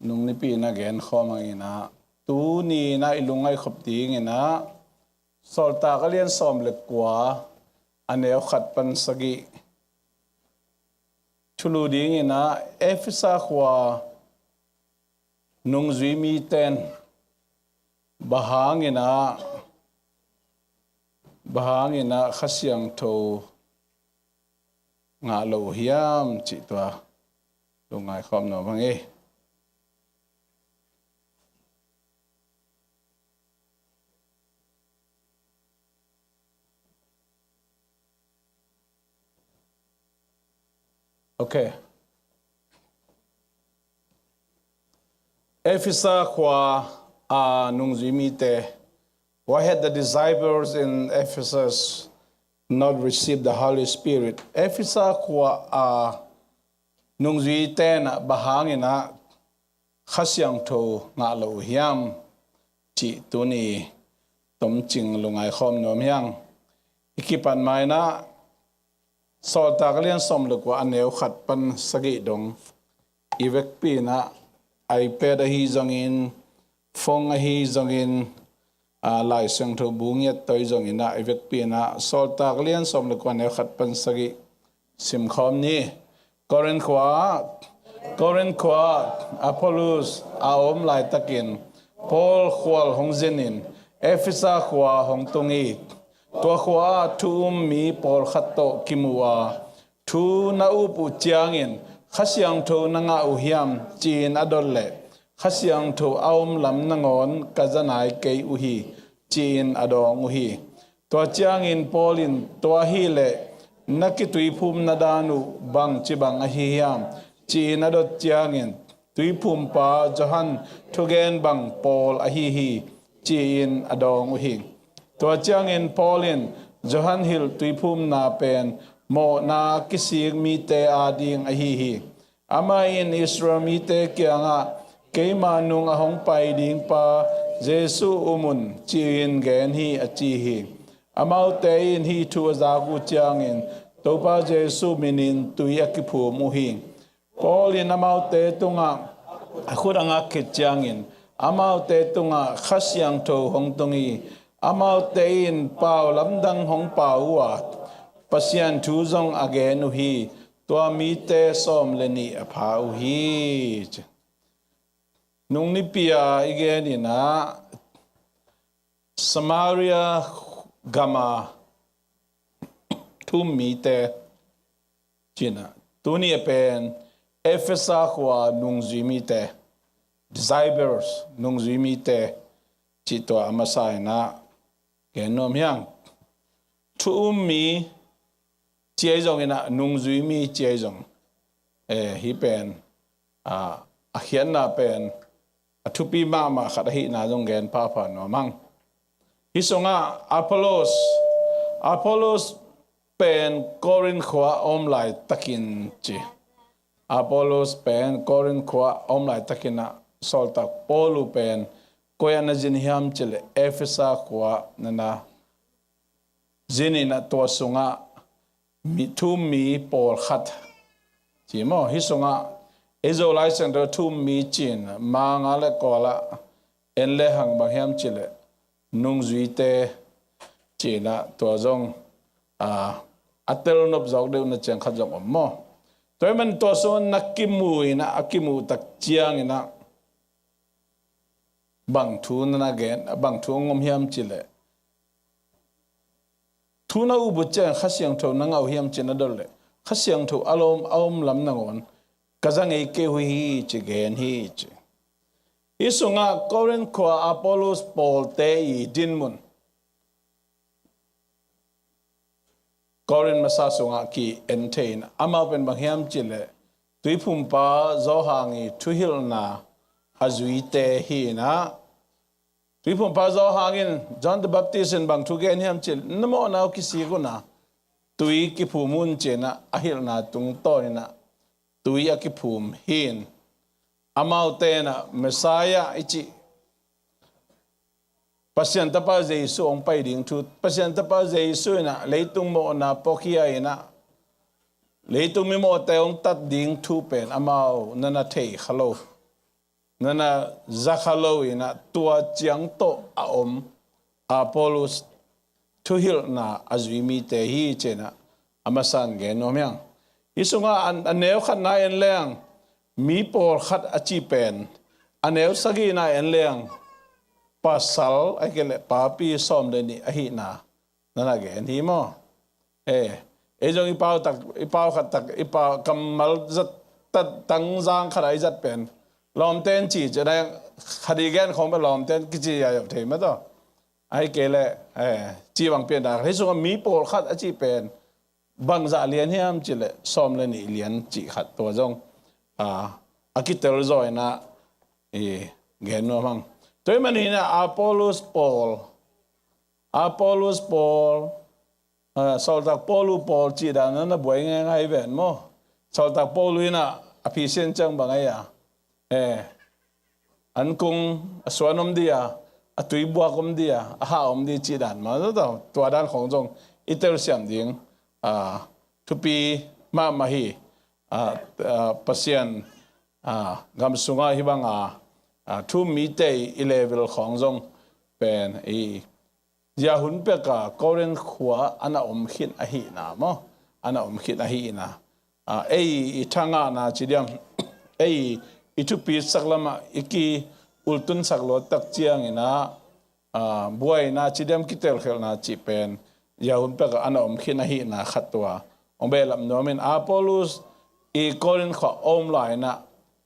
nung nipi in a gen khawm hangin ah, tuni in ah i lungngaih khop dingin ah Sawltak a lian sawm le kua, a neu khat pan sagih thulu dingin ah Efesa khua nungzui mite in bang hangin ah, bang hangin ah Kha Siangtho ngah lo uh hiam cih tua lungngai khawm nuam hang ei. Okay. Efesa khua a nungzui mite. Why had the disciples in Ephesus not received the Holy Spirit? Efesa khua a nungzuite in ah bang hangin ah Kha Siangtho ngah lo uh hiam cih tuni tomcing lungngai khawm nuam hi hang. I kipat ma in ah Sawltak a lian sawm le kua, a neu khat pan sagih dong i vekpi in ah iPad ahi zongin, phone ahi zongin, aa, Lai Siangtho bu ngiat tawh ahi zongin ah i vekpi in ah Sawltak a lian sawm le kua, a neu khat pan sagih sim khawm ni. Korinth khua, Korinth khua Apollos a om laitakin Paul khual hong zinin Efesa khua hong tung hi. Tua khua ah thu um mi pawlkhat tawh kimu a, thu na up uh ciangin Kha Siangtho na ngah uh hiam ci-in a dot leh, Kha Siangtho a om lam nangawn ka za nai kei uh hi, ci-in a dawng uh hi. Tua ciangin Paul in, tua hileh na kituiphumna dan uh bangci bang ahi hiam, ci-in a dot ciangin, tuiphumpa Johan thugen bang pawl ahi hi, ci-in a dawng uh hi. Tua ciangin Paul in, Johan hilh tuiphumna pen mawhna kisik mite ading ahi hi. Amah in Israel mite kiangah, keima nung a hong pai dingpa Jesuh um un, ci-in gen hi, a ci hi. Amaute in hih thu a zak uh ciangin Topa Jesuh minin tui a kiphum uh hi. Paul in amaute tungah a khut a ngak khit ciangin amaute tungah Kha Siangtho hong tung hi. Amaute in pau lamdang hong pau uh a, Pasian thu zong a gen uh hi. Tua mite sawm le nih a pha uh hi. Nung nipi-a i gen inah Samaria gama thu-um mite cinah, tuni a pen Efesa khua nungzui mite, disciples, nungzui mite cih tua a masa inah gen nuam hiang. Thu-um mi ci ahi zong inah nungzui mi ci ahi zong, eh, hih pen, ah, a khiatna pen a thupi mahmah khat ahihna zong gen phapha nuam hang. Hih sungah Apollos, Apollos pen Korin khua a om laitakin ci. Apollos pen Korin khua a om laitakin ah sawltak Paul uh pen koi-ah na zin hiam cileh Efesa khua na na zin inah tua sungah mi, thu-um mi pawlkhat ci maw? Hih sungah ei Zolai Siangtho thu-um mi cin manga le kawlah en le hang bang hiam cileh nungzuite cinah tua zong, ah, a telnop zawk deuh na ciang khat zong om maw? Tua ahih man tua sungah na kimu inah a kimuh tak ciang inah bang thu na na gen, bang thu a om hiam cileh thu na up uh ciang Kha Siangtho na ngah uh hiam ci na dot leh Kha Siangtho a lawm a om lam nangawn ka za ngei kei uh hi ci gen hi ci. Hih sungah Korin khua Apollos pawlte i dinmun Korin masa sungah ki-en thei in amau pen bang hiam cileh Tuiphumpa Johan i thuhilhna a zuite hi inah Tuiphumpa Johan in, John the Baptist in bang thu gen hiam cileh na mawhna uh kisik una tui kiphum un cinah a hilhna tungtawn inah tui a kiphum hi in amaute inah Messiah i cih Pasian Tapa Jesu hong pai ding thu, Pasian Tapa Jesu inah leitung mawhna pawkhia inah leitung mimawhte hong tat ding thu pen amau na na thei kha lo, na na za kha lo inah tua ciang tawh a om Apollos thuhilhna a zui mite hi cinah a masan gen nuam hiang. Hih sungah a, a neu khatna en leng mi pawlkhat a cih pen a neu sagihna en leng pasal ahih kei leh papi sawm le nih ahihna na na gen hi maw? Eh, ei zong i pau tak, i pau khat tak, i pau kammal zat tat tangzang khat a i zat pen lawmten ci ci na khat i gen khong pen lawmten kici a yop thei mah tawh. Ahih kei leh, eh, ci bang pian dak hih sungah mi pawlkhat a cih pen bangzah lian hiam cileh sawm le nih lian cih khat tua zong, ah, a kitel zaw inah i gen nuam hang. Tua ahih manin ah Apollos Paul, Apollos Paul, ah, sawltak Paul uh Paul cih dan na na buai ngaingai ven maw? Sawltak Paul uh inah a phisian ciang bang ahi a, eh, an kung a suan om dia, a tuibuak om dia, a hah om di cih dan mah tua dan khong zong i telsiam ding, ah, thupi mahmah hi. Ah, ah, Pasian, ah, gam sungah hih banga, ah, thu-um mite i level khong zong pen i zia hun peka Korin khua a na om khin ahihna maw? A na om khin ahihna. Ah, ei i thangahna ci diam, ei i thupi sak lamah i ki ultunsak lawt tak ciang inah, ah, buaina ci diam kitelkhelhna cih pen zia hun peka a na om khin ahihna khat tua hong behlap nuam in Apollos i Korin khua a om lai inah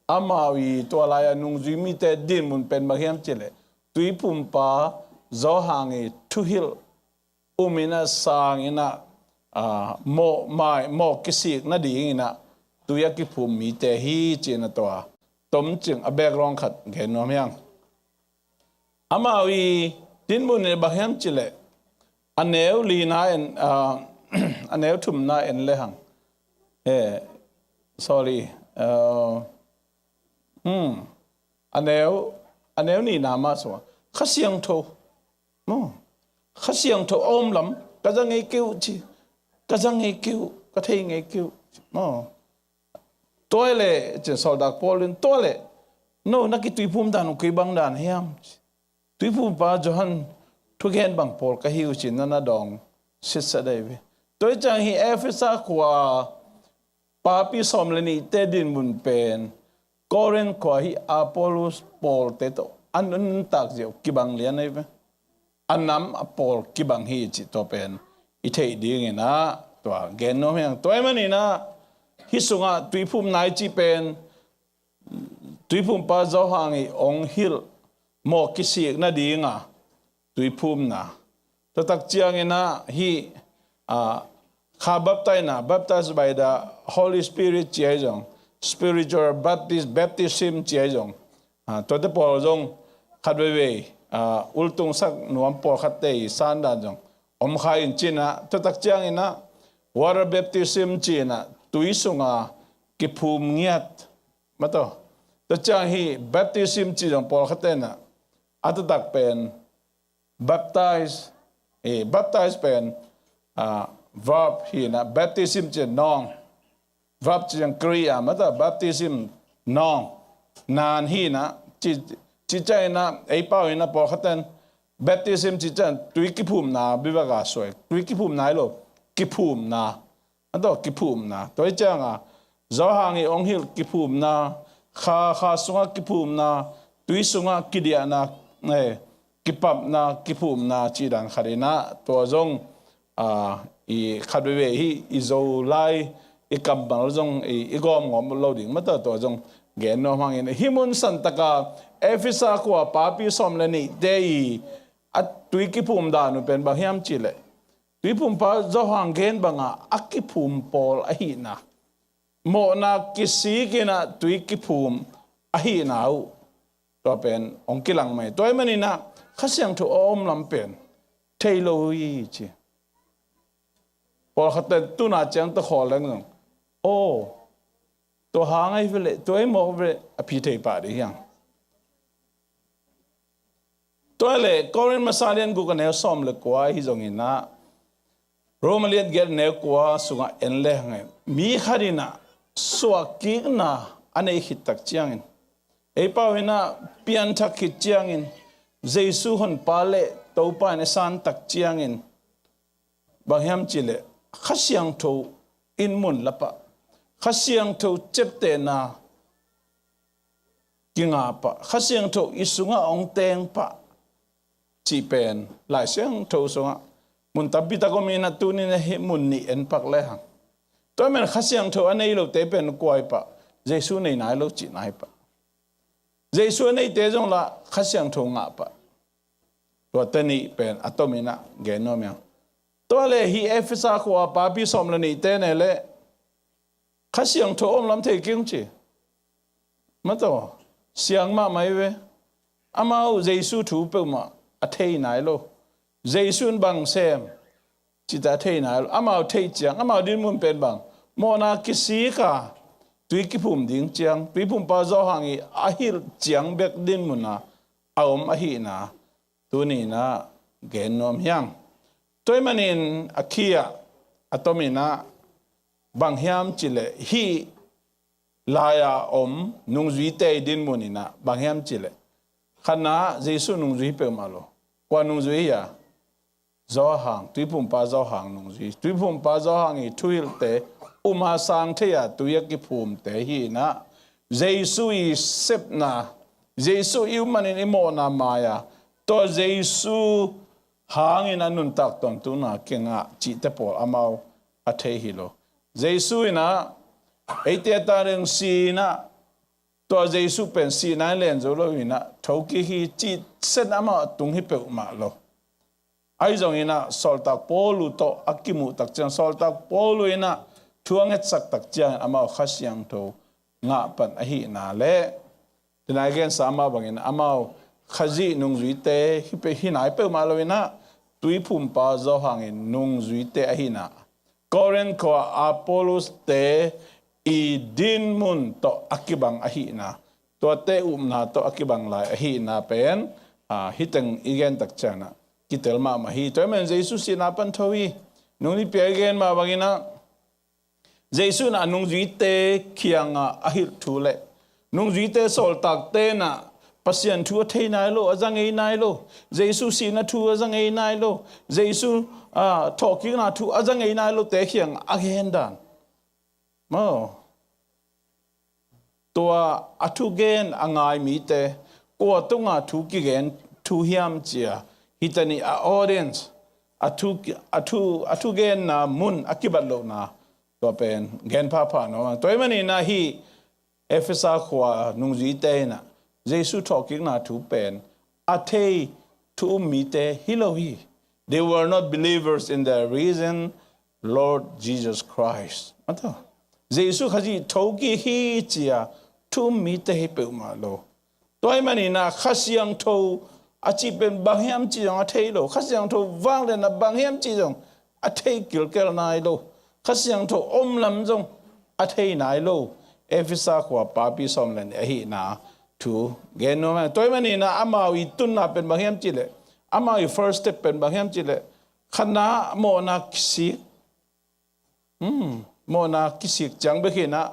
amau i tua lai-a nungzui mite dinmun pen bang hiam cileh Tuiphumpa Johan i thuhilh um inah sang inah, ah, mawh mai, mawh kisik nading inah tui a kiphum mite hi cinah tua tomcing a background khat gen nuam hiang. Amau i dinmun in bang hiam cileh a neu lina en, ah, a neu thumna en le hang. Eh, sorry. Ah, hmm. A neu, a neu nihna mah sungah Kha Siangtho maw? Kha Siangtho a om lam ka za ngei kei uh ci. Ka za ngei kei uh, ka thei ngei kei uh ci maw? Tua leh cin sawltak Paul in tua leh no na kituiphum dan uh kei bang dan hiam ci. Tuiphumpa Johan thugen bang pawl ka hi uh ci na na dawng sitsa dai ve. Tua hi ciang hih Efesa khua papi sawm le nihte dinmun pen Korin khua hih Apollos pawlte tawh a nuntak zia uh kibang lian ahi ve. A nam a pawl kibang hi cih tua pen i theih dingin ah tua gen nuam hi hang. Tua ahih manin ah hih sungah tuiphumna i cih pen Tuiphumpa Johan i hong hilh mawh kisik nadinga tuiphumna. Tua tak ciangin ah hih, ah, kha baptaizna, baptized by the Holy Spirit ci ahi zong, spiritual baptis-, baptism ci ahi zong, ah, tuate pawl zong khat veivei, ah, ultungsak nuam pawlkhatte i sandan zong om kha in ci-in ah, tua tak ciangin ah water baptism ci-in ah tui sunga kiphum ngiat. Mataw, tua ciang hih baptism ci zong pawlkhatte in ah a taktak pen baptize, eh, baptize pen, ah, verb hi-in ah, baptism ci nawng, verb ci zong Greek ah, mataw, baptism nawng, naan hi-in ah, ci, ci ciangin ah ei pau in ah pawlkhatte in baptism ci ciang tui kiphumna biakbak a suai, tui kiphumna hi lo, kiphumna. A tawh kiphumna. Tua hi cianga Johan i hong hilh kiphumna, kha, kha sungah kiphumna, tui sungah kidiahna, eh, kipapna, kiphumna cih dan khat in ah tua zong, ah, i khat veivei hi i Zolai i kammal zong i, i gawmgawm lo ding mataw, tua zong gen nuam hangin hih mun santaka Efesa khua papi sawm le nihte i a tui kiphum dan uh pen bang hiam cih leh Tuiphumpa Johan gen banga a kiphum pawl ahihna, mawhna kisik in ah tui kiphum ahihna uh tua pen hong kilang mai. Tua ahih manin ah Kha Siangtho a om lam pen thei lo hi ci. Pawlkhatte tuna ciang tawh khawl leng zong, aw, tua hang ahi ve leh, tua ahi mawk ve leh a phi thei pah ding hi hang. Tua leh Korin masa lian guk a neu sawm le kua ahi zongin ah Roma lian giat a neu kua sungah en le hang e, mi khat in ah suahkikna a nei khit tak ciangin, ei pau in ah pianthak khit ciangin, Jesu Honpa le Topa in a san tak ciangin, bang hiam cih leh Kha Siangtho in mun la pah, Kha Siangtho ciaptehna kinga pah, Kha Siangtho i sungah hong teng pah cih pen Lai Siangtho sungah mun tampi tak om in ah tuni-in ah hih mun nih en pak le hang. Tua ahih manin Kha Siangtho a nei lote pen kua hi pah, Jesu nei nai lo cihna hi pah. Jesu a neite zong lah Kha Siangtho ngah pah. Tuate nih pen a tomin ah gen nuam hi hang. Tua leh hih Efesa khua papi sawm le nihte ne leh Kha Siangtho om lam thei kei ung ci. Mataw, siang mahmah hi ve. Amau Jesu thu peuhmah a thei nai lo. Jesu in bang sem cihte a thei nai lo. Amau theih ciang, amau dinmun pen bang, mawhna kisik a tui kiphum ding ciang, Tuiphumpa Johan i a hilh ciang bek dinmun a a om ahihna tuni-in ah gen nuam hi hang. Tua ahih manin a khi-ah a tomin ah bang hiam cih leh hih lai-a om nungzuite i dinmun in ah bang hiam cih leh, khatna, Jesu nungzui hi peuhmah lo. Kua nungzui hi a? Johan, Tuiphumpa Johan nungzui. Tuiphumpa Johan i thuhilhte um a sang thei a tui a kiphumte hi in ah, Jesu i sepna, Jesu i um manin i mawhna mai-a, tua Jesu hangin a nuntak tawntungna kingah cihte pawl amau a thei hi lo. Jesu in ah eite a tangin si in ah, tua Jesu pen sihna in len zo lo in ah thokik hi cih sen amau a tung hi peuhmah lo. Ahi zongin ah Sawltak Paul uh tawh a kimuh tak ciang, Sawltak Paul uh in ah thu a ngetsak tak ciangin amau Kha Siangtho ngah pan ahihna le, tu-in a i gensa mah bangin amau Khazih nungzuite hi pe-, hi nai peuhmah lo in ah, Tuiphumpa Johan in nungzuite ahihna, Korin khua Apollos-te i dinmun tawh a kibang ahihna, tuate upna tawh a kibang lai ahihna pen, aa, hih teng i gen tak ciangin ah kitel mahmah hi. Tua ahih manin Jesu sihna pan tho hi. Nung nipi-a i gen mah bangin ah, Jesu in a nungzuite kiangah a hilh thu le nungzuite sawltakte in ah Pasian thu a thei nai lo, a za ngei nai lo. Jesu sihna thu a za ngei nai lo. Jesu, ah, thawhkikna thu a za ngei nai lo te kiang a gen dan. Maw. Tua a thugen a ngai mite, kua tunga thu kigen thu hiam cia, hita ni a audience, a thu, a thu, a thugenna mun a kibat lohna, tua pen gen phapha no. Tua ahih manin ah hih Efesa khua nungzuite in ah Jesu thawhkikna thu pen a thei thu um mite hi lo hi. They were not believers in the risen Lord Jesus Christ. Mata. Jesu Khazih thokik hi cia thu um mite hi peuhmah lo. Tua ahih manin ah Kha Siangtho a cih pen bang hiam cih zong a thei lo. Kha Siangtho vangliatna bang hiam cih zong a thei kilkel nai lo. Kha Siangtho om lam zong a thei nai lo. Efesa khua papi sawm le nih ahihna thu gen nuam hi. Tua ahih manin ah amau i tunna pen bang hiam cih leh, amau i first step pen bang hiam cih leh, khatna mawhna kisik. Hmm, mawhna kisik ciang bek hi in ah,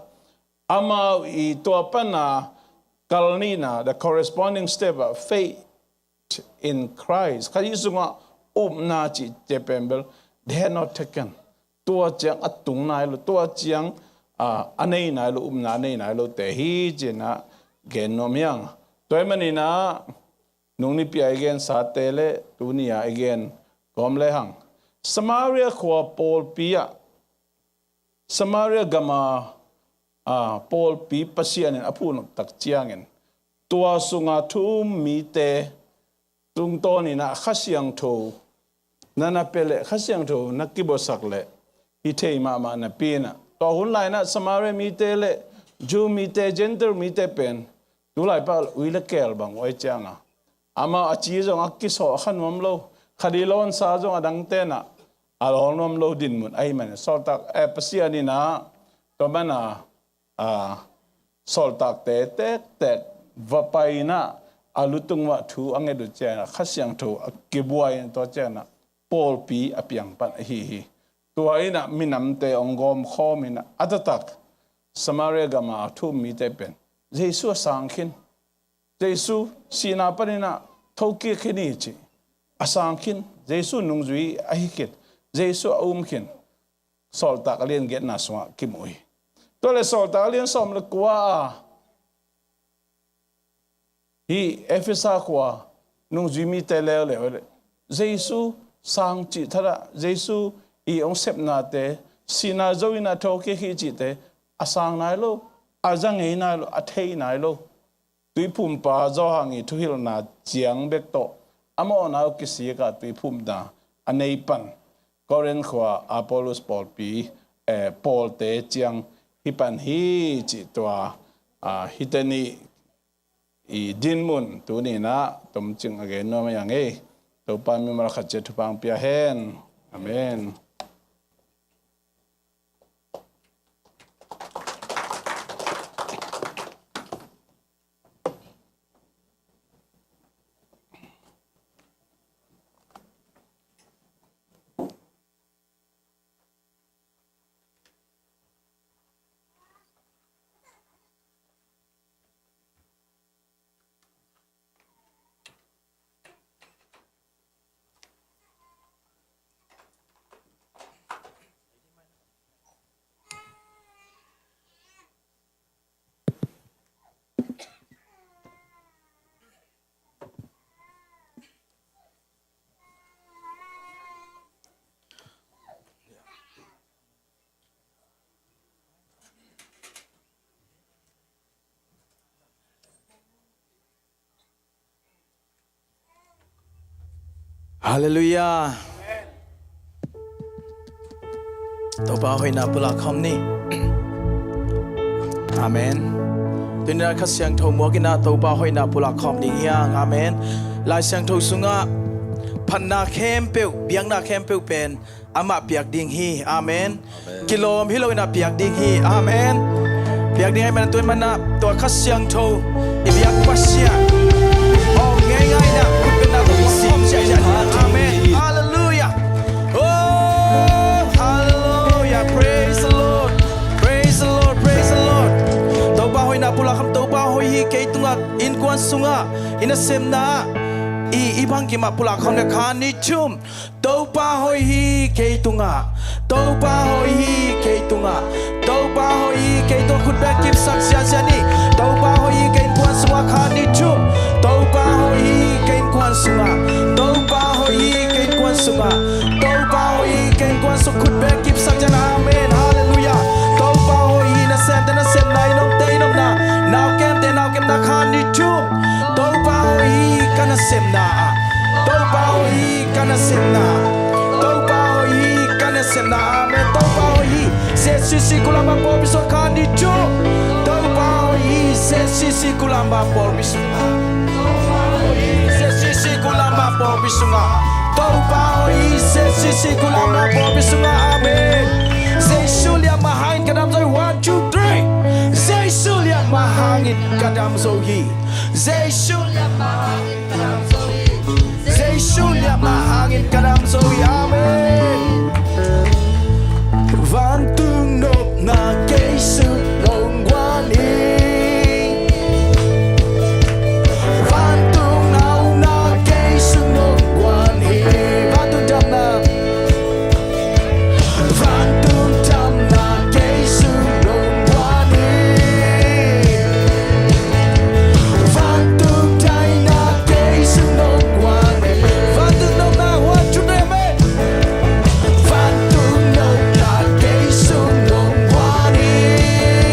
amau i tua pan a kal nihna, the corresponding step ah, faith in Christ. Kha Jesu sungah upna cihte pen bel, they had not taken. Tua ciang a tung nai lo, tua ciang, ah, a nei nai lo, upna a nei nai lo te hi ci-in ah gen nuam hi hang. Tua ahih manin ah, nung nipi a i gensate le tuni a i gen kawm le hang. Samaria khua pawlpi ah, Samaria gama, ah, pawlpi Pasian in a phunop tak ciangin, tua sunga thu um mite tungtawnin ah Kha Siangtho na na pia leh, Kha Siangtho na kibuaksak leh, hi thei mahmah napi in ah, tua hun lai in ah Samaria mite le Jew mite, Gentile mite pen, tu laipa ui le keel bang uh ahih ciangin, amau a ci zong a kisawh kha nuam lo, kha ding lawnsa zong a dangte in ah a lawl nuam lo dinmun ahih manin, sawltak, eh, Pasian in ah tua man a, ah, sawltakte tektek va pai in ah a lutung uah thu a nget uh ciangin ah Kha Siangtho a kibuak in, tua ciangin ah pawlpi a piang pan ahi hi. Tua in ah minamte hong gawmkhawm in ah, a taktak Samaria gama thu um mite pen Jesu a sang khin. Jesu sihna panin ah thokik khin hi ci. A sang khin. Jesu nungzui ahi khin. Jesu a um khin. Sawltak a lian giatna sungah kimu hi. Tua le Sawltak a lian sawm le kua ah, hih Efesa khua nungzui mite leuleu le, Jesu sang cih thadah, Jesu i hong sepnate, sihna zo in ah thokik hi cihte, a sang nai lo, a za ngei nai lo, a thei nai lo. Tuiphumpa Johan i thuhilhna ciang bek tawh a mawhna uh kisik a tuiphumna a nei pan Korinth khua Apollos pawlpi, eh, pawlte ciang hi pan hi cih tua, ah, hihte nih i dinmun tuni in ah tomcing a gen nuam hi ing ei. Topa mimal khat ciat thupha hong pia hen. Amen. Halleluiah. Topa hoihna pulak khawm ni. Amen. Tuni-in ah Kha Siangtho muak in ah Topa hoihna pulak khawm ding hi hang. Amen. Lai Siangtho sungah phatna khempeuh, biakna khempeuh pen amah piak ding hi. Amen. Kilawm hi lo in ah piak ding hi. Amen. Piak ding ahih manin tuni-in ah tua Kha Siangtho i biak Pasian, aw, ngeingai in ah khutbetna tawh khawm siasia ni. Amen. Halleluiah. Oh, halleluiah. Praise the Lord. Praise the Lord. Praise the Lord. Topa hoihna pulak khawm, Topa Hi kei tungah, innkuan sungah, i nasemna ah, i, i bangkim ah pulak khawm le kha nih thum. Topa hoih hi kei tungah, Topa hoih hi kei tungah, Topa hoih hi kei tungah. Khut beng kipsak ziahziah ni. Topa hoih hi kei innkuan sungah, kha nih thum. Topa hoih hi kei innkuan sungah, Topa hoih hi kei innkuan sungah, Topa hoih hi kei innkuan sungah. Khut beng kipsak ziahziah. Amen. Halleluiah. Topa hoih hi. Nasemte nasemna, i nopte i nopna, nau kemte nau kemna, kha nih thum. Topa hoih hi ka nasemna ah, Topa hoih hi ka nasemna ah, Topa hoih hi ka nasemna ah. Amen. Topa hoih hi. ZCC Kulam Bang pawlpi sungah, kha nih thum. Topa hoih hi. ZCC Kulam Bang pawlpi sungah, ZCC Kulam Bang pawlpi sungah, Topa hoih hi. ZCC Kulam Bang pawlpi sungah. Amen. Jesu lian mah hangin ka dam zo hi. One, two, three. Jesu lian mah hangin ka dam zo hi. Jesu lian mah hangin ka dam zo hi. Jesu lian mah hangin ka dam zo hi. Amen. Vantung nopna kei sung hong guan hi. Vantung nopna kei sung hong guan hi. Vantung damna, vantung damna kei sung hong guan hi. Vantung daina kei sung hong guan hi. Vantung nopna, one, two, three, amen. Vantung nopna kei sung hong guan hi.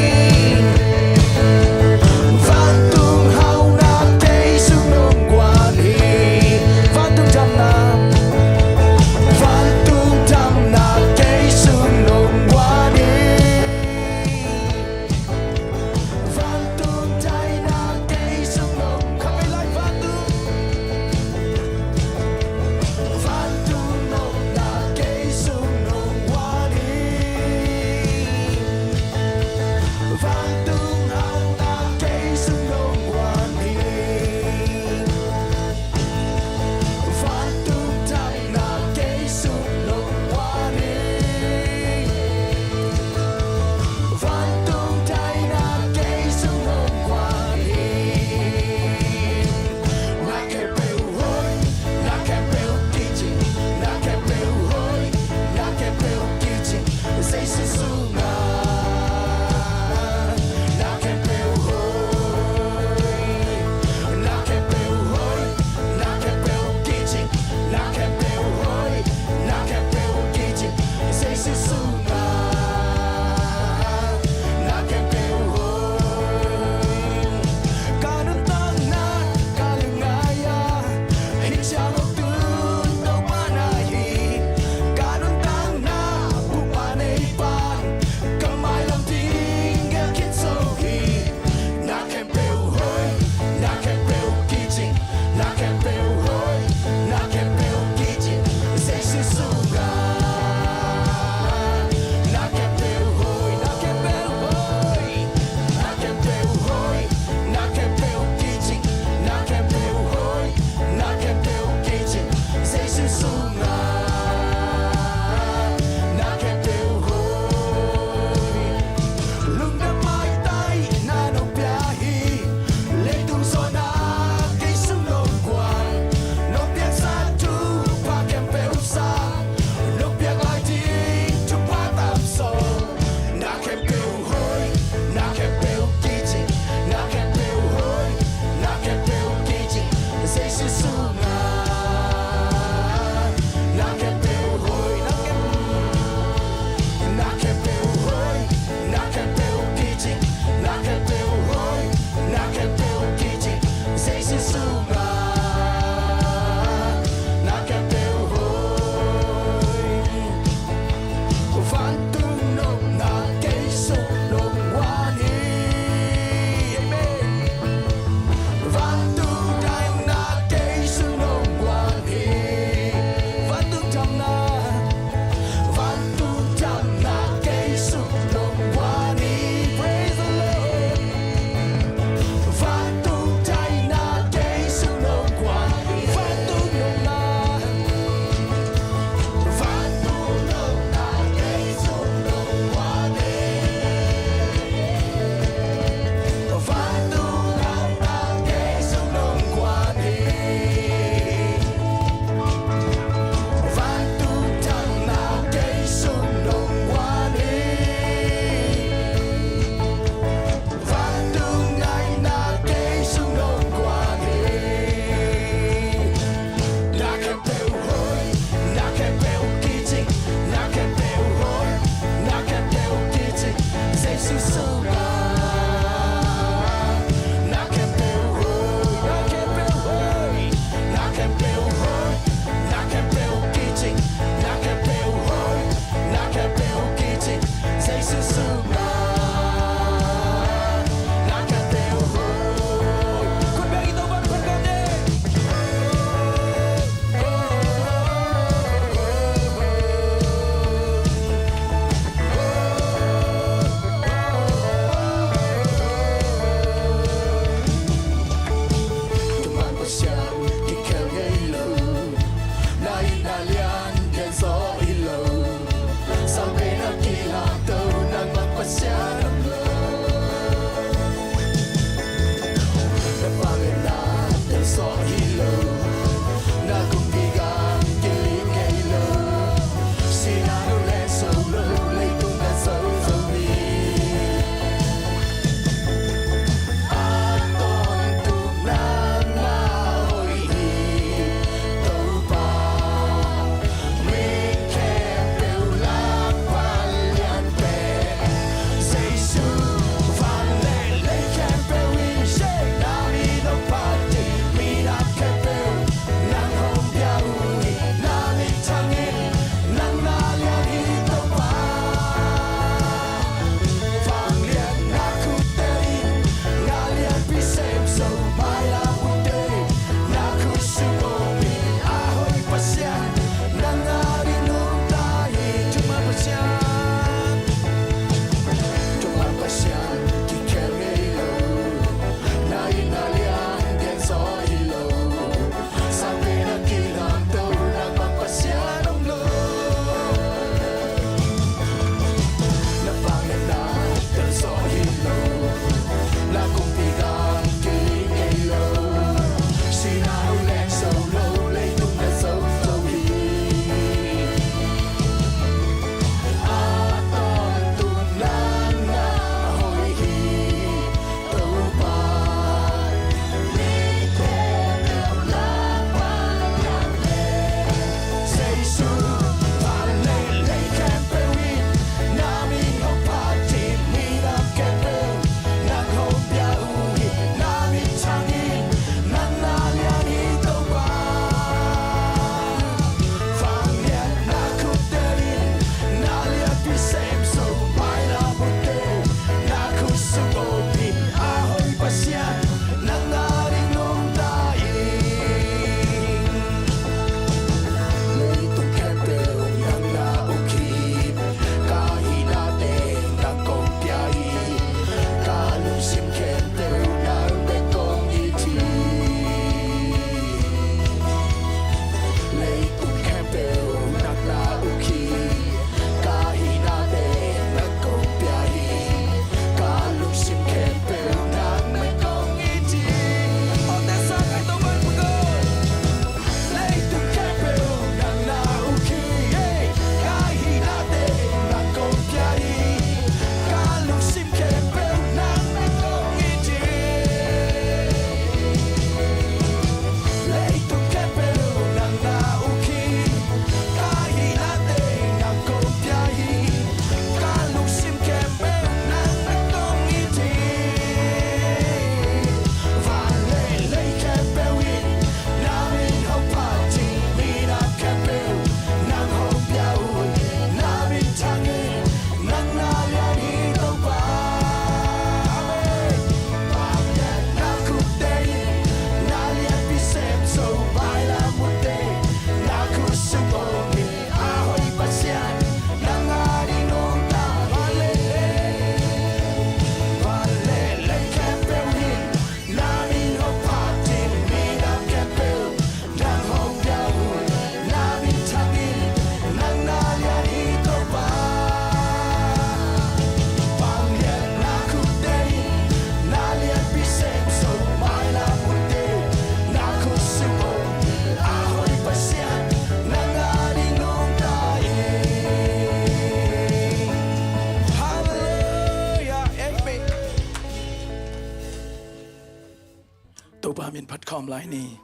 Topa min phat khawm lai ni.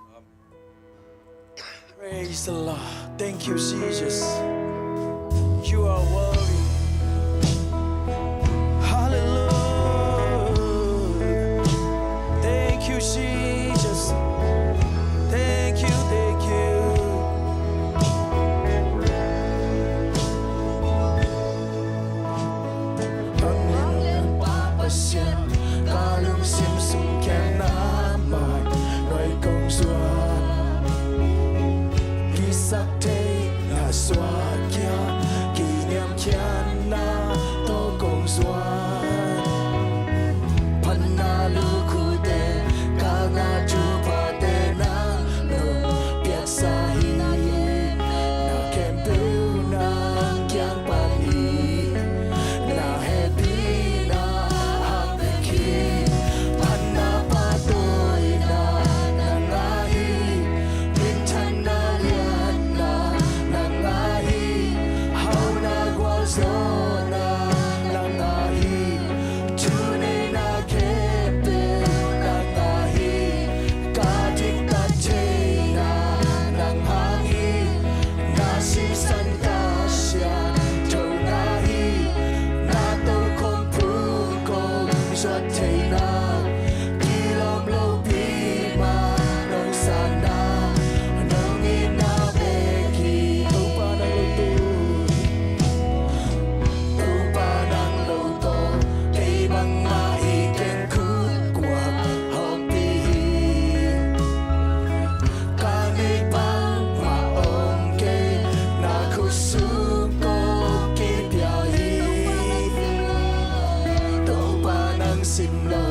Praise the Lord. Thank you, Jesus. You are worthy. Hallelujah. Thank you, Jesus. Thank you, thank you. Tanglin Pa Pasian, ka lungsim sung khempeuh na mai nuai kong zuan. Kisaktheihna suak khia, kiniamkhiatna tawh kong zuan. Phatna lukhutte ka ngah thuphate nang nong piaksa hi. Na khempeuh nang kiang pan hi. Na hehpihna hang bek hi. Phatna pahtawina nang ngah hi. Minthanna liatna nang ngah hi. Hauhna gualzawhna nang ngah hi. Thuneihna khempeuh nang ngah hi. Ka diktat theihna nang hang hi. Na sisan ka siangthona hi. Na tokhom phung kong zuat theihna, kilawm lopi mah nong sanna, nong itna bek hi. Topa nang lo tawh, Topa nang lo tawh, kei bangmah i keng khut kuak hawmpi hi. Ka neih bangmah om kei, na khut sung kong kipia hi. Topa nang sim lo,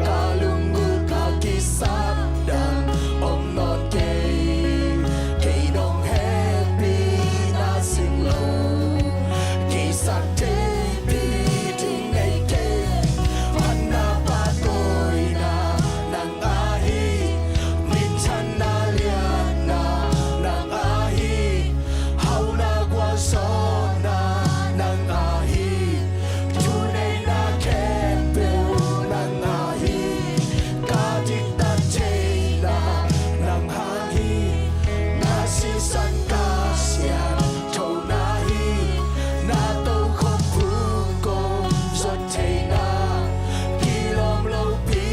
ka lunggulh ka kisap dang om nawn kei. Kei nong hehpihna sim lo, kisaktheihpih ding nei kei. Phatna pahtawina nang ngah hi. Minthanna liatna nang ngah hi. Hauhna gualzawhna nang ngah hi. Thuneihna khempeuh nang ngah hi. Ka diktat theihna nang hang hi. Na sisan ka siangthona hi. Na tokhom phung kong zuat theihna, kilawm lopi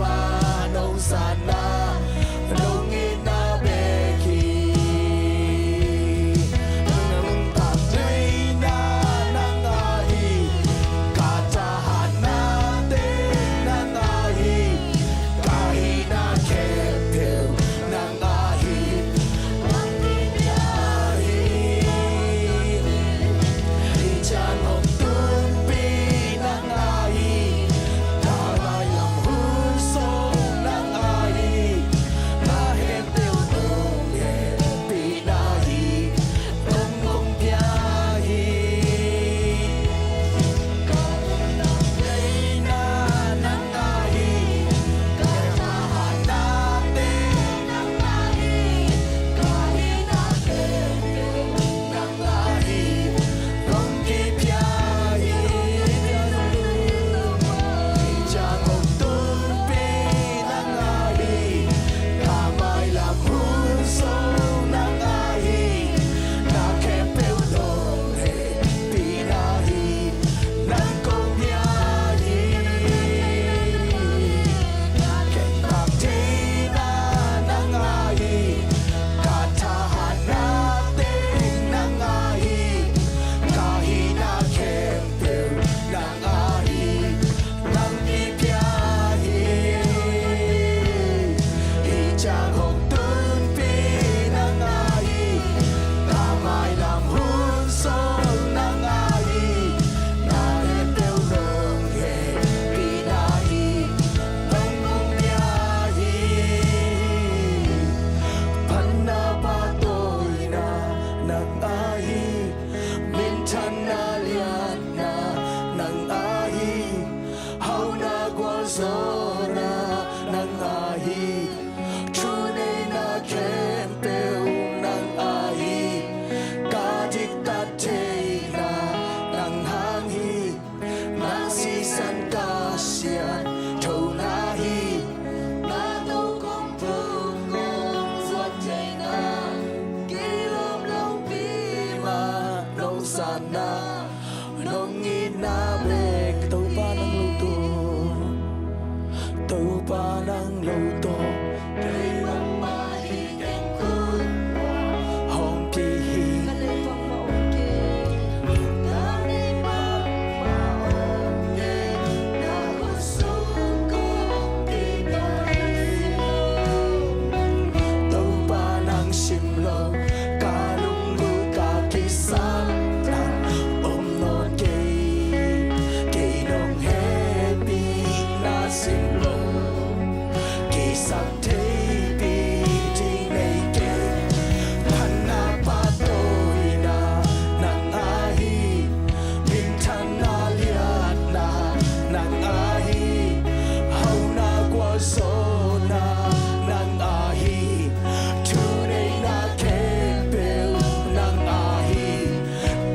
mah nong sanna, nong itna bek hi. Nuntak theihna nang ngah hi. Ka thahatna teng nang ngah hi. Ka hihna khempeuh nang ngah hi. Nang kipia hi. Hih ciang hong tunpi nang ngah hi. Ka mailam hun sung nang ngah hi. Na hehpihna, hehpihna hi. Kong kong pia hi. Ka umna theihna nang ngah hi. Ka thahatna teng nang ngah hi. Ka hihna khempeuh nang ngah hi. Kong kipia hi. Hih ciang hong tunpi nang ngah hi. Ka mailam hun sung nang ngah hi. Na khempeuh nong hehpihna hi. Nang kong pia hi. Ka khentak theihna nang ngah hi. Ka thahatna teng nang ngah hi. Ka hihna khempeuh nang ngah hi. Nang kipia hi. Hih ciang hong tunpi nang ngah hi. Ka mailam hun sung nang ngah hi. Na hehpihna, hehpihna hi. Nang kong pia hi. Phatna pahtawina nang ngah hi. Minthanna liatna nang ngah hi. Hauhna gualzawhna nang ngah hi. Thuneihna khempeuh nang ngah hi. Ka diktat theihna nang hang hi. Nang sisan ka siangthona hi. Na tawh Topa nang lo tawh kei bangmah hi keng, khut hong kihih. Topa nang sim lo, ka lunglut ka kisap, nang om nawn kei. Kei nong hehpihna sim lo, kisap theipih ding nei kei. Phatna pahtawina nang ahi, minthanna liatna nang ahi, hauna gualzawhna nang ahi, thuneihna khempeuh nang ahi.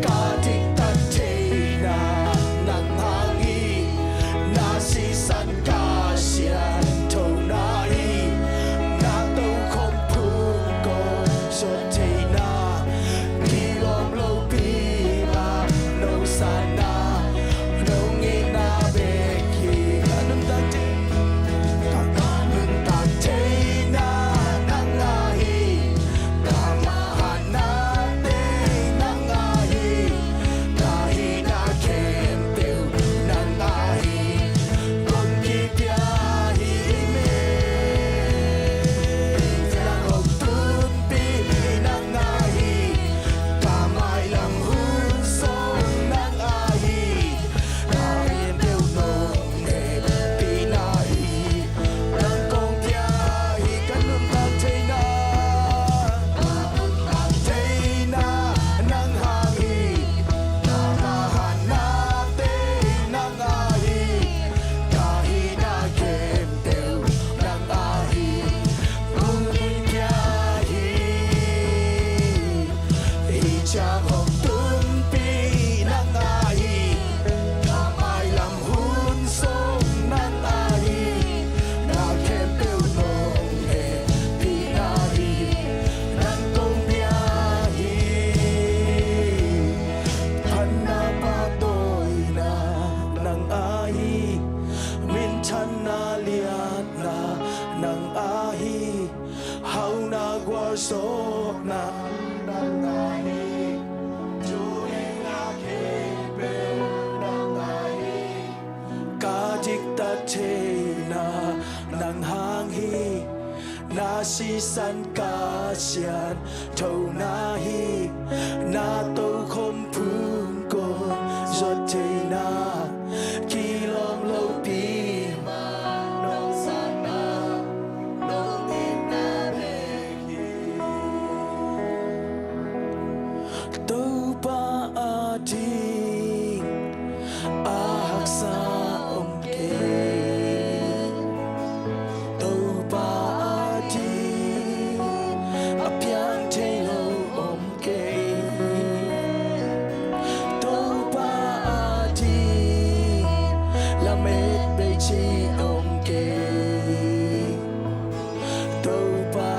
Ka diktat theihna nang hang hi, na sisan ka sianthona hi. Na tokhom phungkawn zuat theihna, kilawm lopi mah nong sanna, nong itna bek hi. Ka nuntak theihna nang ahi, ka mailam hatnate nang ahi, ka hihna khempeuh nang ahi. Kong kipia hi, amen. Nang hong tunpih nang ahi, ka mailam hun sung nang ahi. Ka khempeuh nong hehpihna hi, nang kong pia hi. Ka nuntak theihna, ka nuntak theihna nang hang hi, ka mailam hatnate nang ahi, ka hihna khempeuh nang ahi. Kong kipia hi. Hih ciang hong tunpih nang ahi, ka mailam hun sung nang ahi. Na khempeuh nong hehpihna hi, nang kong pia hi. Phatna pahtawina nang ahi, minthanna liatna nang ahi, hauna gualzawhna nang ahi, thuneihna khempeuh nang ahi. Ka diktat theihna nang hang hi, na sisan ka sianthona hi. Na tokhom phungkawn zuat theihna, kilawm lopi mah nong sanna, nong itna bek hi. Topa ading a haksa om kei. Topa ading a piang thei lo om kei. Topa ading lamet bei ci om kei. Topa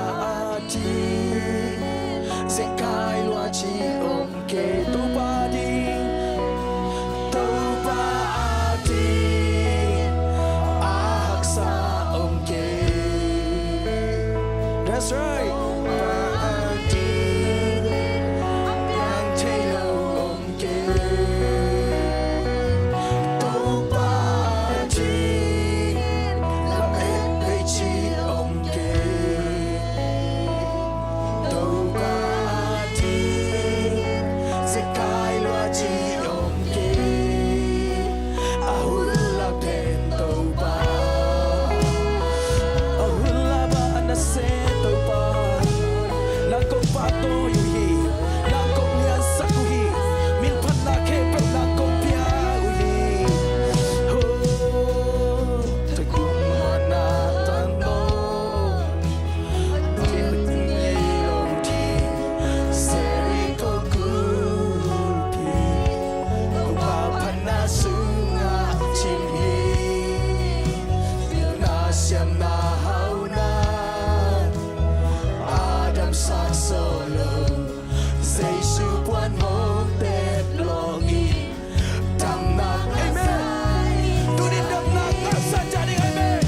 ading zekai lua ci om kei. Topa ading, Topa ading a haksa om kei. That's right. Topa ading a piang thei lo om kei. Topa ading lamet bei ci om kei. Topa ading zekai lua ci om kei. A hun lak pen Topa, a hun lak ah a nasem Topa, nang kong pahtawi uh hi. Nang kong liansak uh hi. Min phatna khempeuh nang kong pia uh hi. Ho, tha kung mana tang lo. Jeriko gulpi, Topa phatna sungah cim hi. Pilna siamna hauna, a damsak sawh lo, Jesu puan mawk tep lawng in damna ngah sa. Amen. Tuni damna ngah sa ding, amen.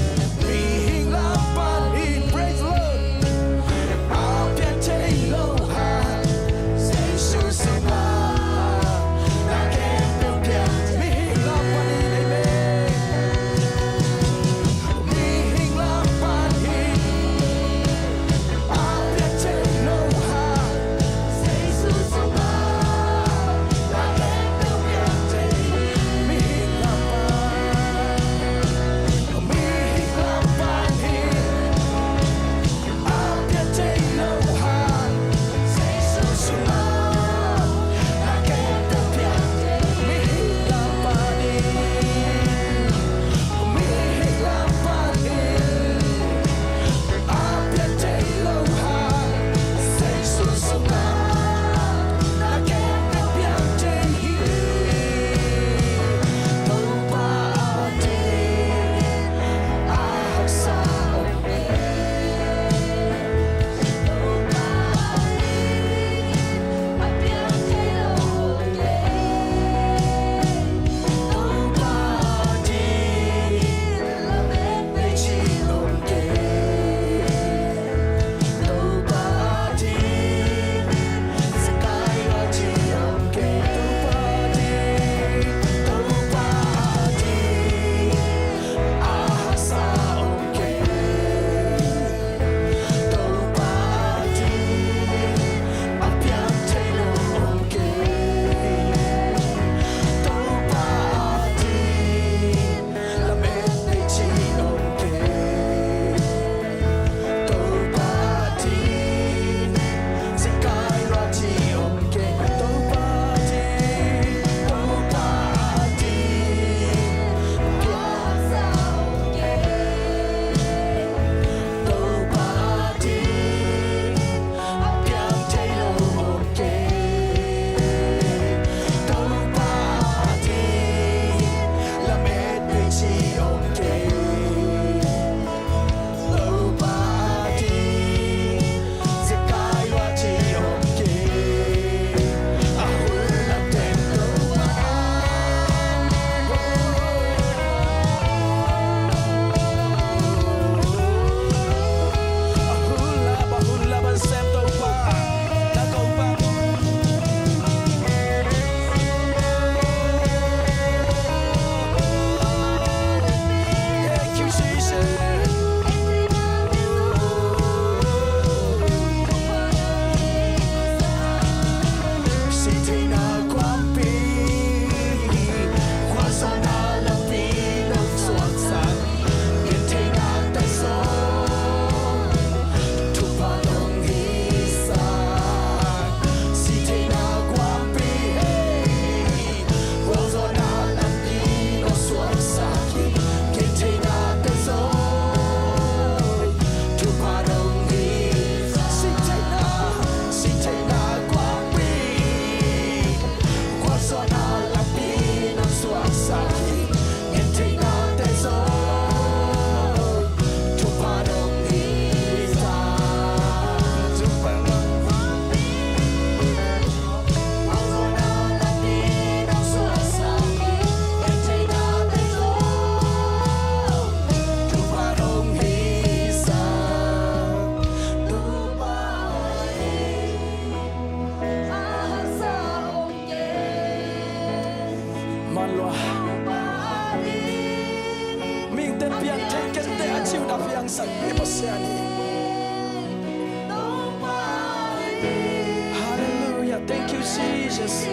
Jesus.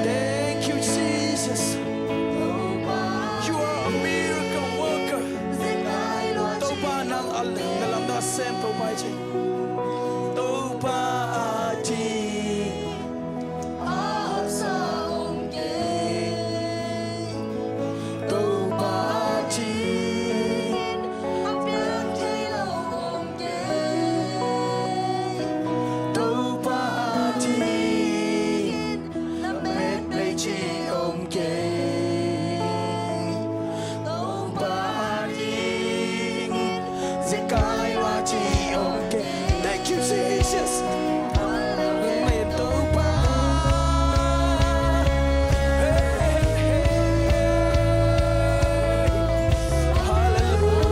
Thank you, Jesus. You are a miracle worker. Topa, nang a na lam na sem, Topa i ci. Topa a ding a haksa om kei. Topa a ding a piang thei lo om kei. Topa a ding na met mei ci om kei. Topa a ding zekai wa ci om kei. Thank you, Jesus. Amen, Topa. Hey, hey, hey, hey. Hallelujah.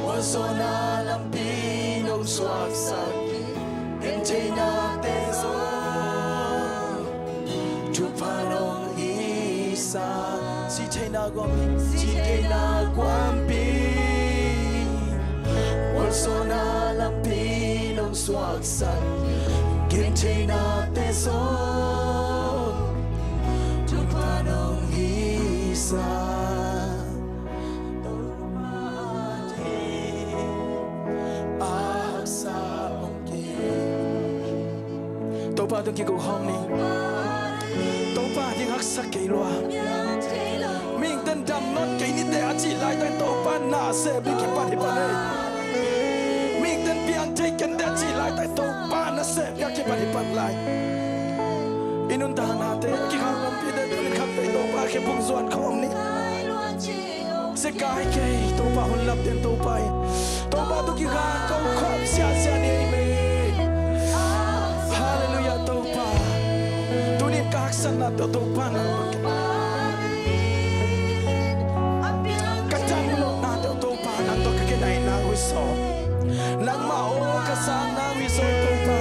Huan sawlna lampi nong suaksak, gentheihnate zong thupha nong hihsak. Sihtheihna guampi, sihtheihna guampi, huan sawlna lampi nong suaksak, gentheihnate zong thupha nong hihsak. Topa tung kiko khawm ni. Topa ding haksa kei lua. Mihingten dam nawn kei nite a cih laitak Topa na sep ding kipan hi pan ei. Mihingten piang thei kei nite a cih laitak Topa na sep ding kipan hi pan lai. I nuntaknate, kikhang lampite, tunin khakte Topa khempeuh zuan khawm ni. Zekai kei Topa, hun lamte Topa in Topa tung kikha ko khawm siasia ni ei me. Halleluiah Topa. Tunin ka haksatnate Topa nang tawh ka dam lohnate Topa nang tawh ka kinai nang uh hi zaw. Nangmah aw ka sang nang uh hi zaw Topa.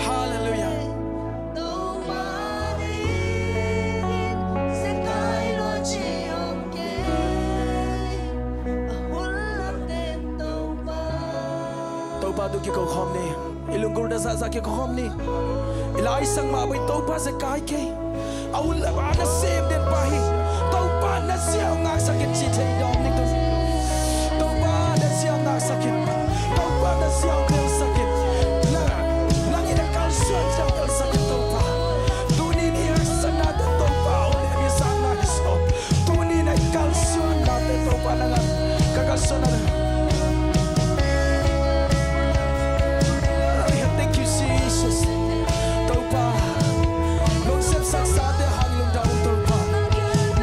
Halleluiah. Topa tung kiko khawm ni. I lunggulhna zahzah kiko khawm ni. I laisang mah bang Topa zekai kei. A hun lam a na sem den pa hi. Topa na ziau ngaksak in ci thei dawm ning tun. Topa na ziau ngaksak in. Topa na ziau telsak in. Nang, nang in a kalsuan ziau telsak in Topa. Tunin i haksatnate Topa, o le mi sang na hi zaw. Tunin a kalsuannate Topa nang a ka kalsuan na. Thank you, Jesus. Topa, nong sepsak sate hang lungdam ung Topa.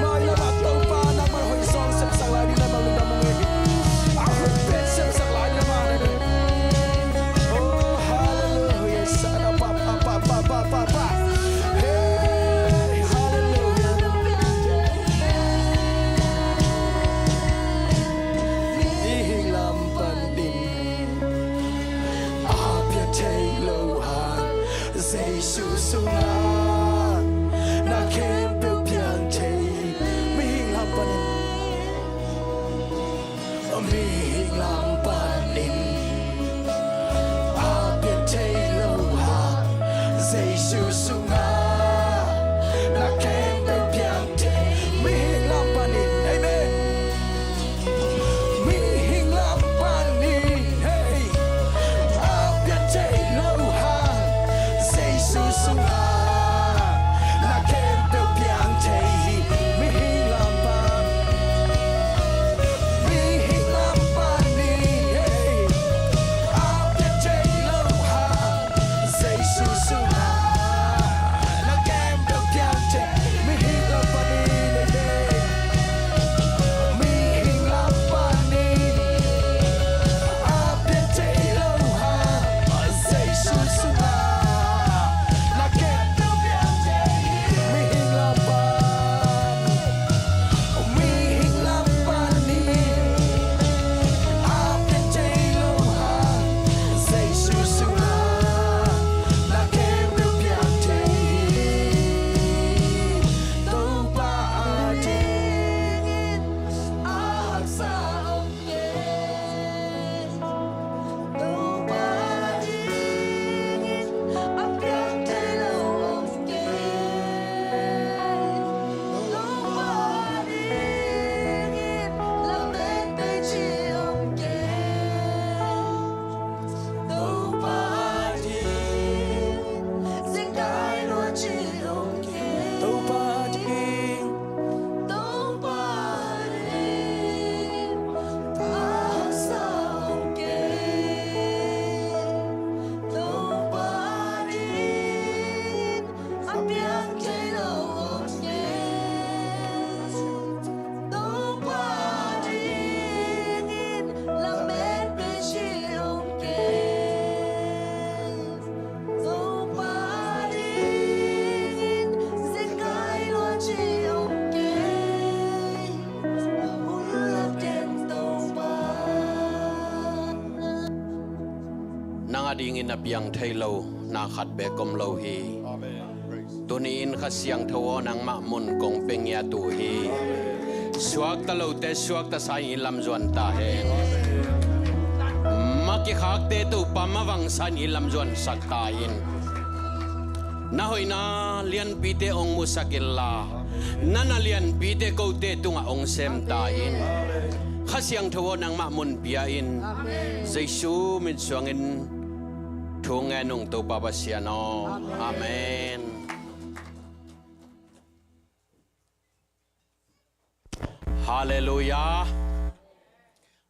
Mailam ah Topa, nangmah hoih zaw sepsak lai ding lam ah lungdam ung ei. A hoih pen sepsak lai ding lam ah. Oh, hallelujah. Sana pa, pa, pa. Hey, hallelujah. Mihing lam panin a piang thei lo hang Jesu sungah na khempeuh piang thei. Mihing lam panin, mihing lam panin a piang thei lo hang Jesu sungah na khempeuh piang thei. Mihing lam panin, amen. Mihing lam panin, hey, a piang thei lo hang Jesu sungah na khempeuh piang thei hi. Mihing lam pan, mihing lam panin, Nang adingin a piang thei lo na khat beek om lo hi. Tuni-in Kha Siangtho aw, nangmah mun kong pia ngiat uh hi. Suakta lote suakta sa in, i lamzuan ta hen. Ma kikhakte Topa ma vangsa in, i lamzuansak ta in. Na hoihna lianpite hong musak inla, na na lianpite kote tungah hong sem ta in. Kha Siangtho aw, nangmah mun pia in. Jesu min suangin thu ngen ung, Topa Pasian aw. Amen. Halleluiah.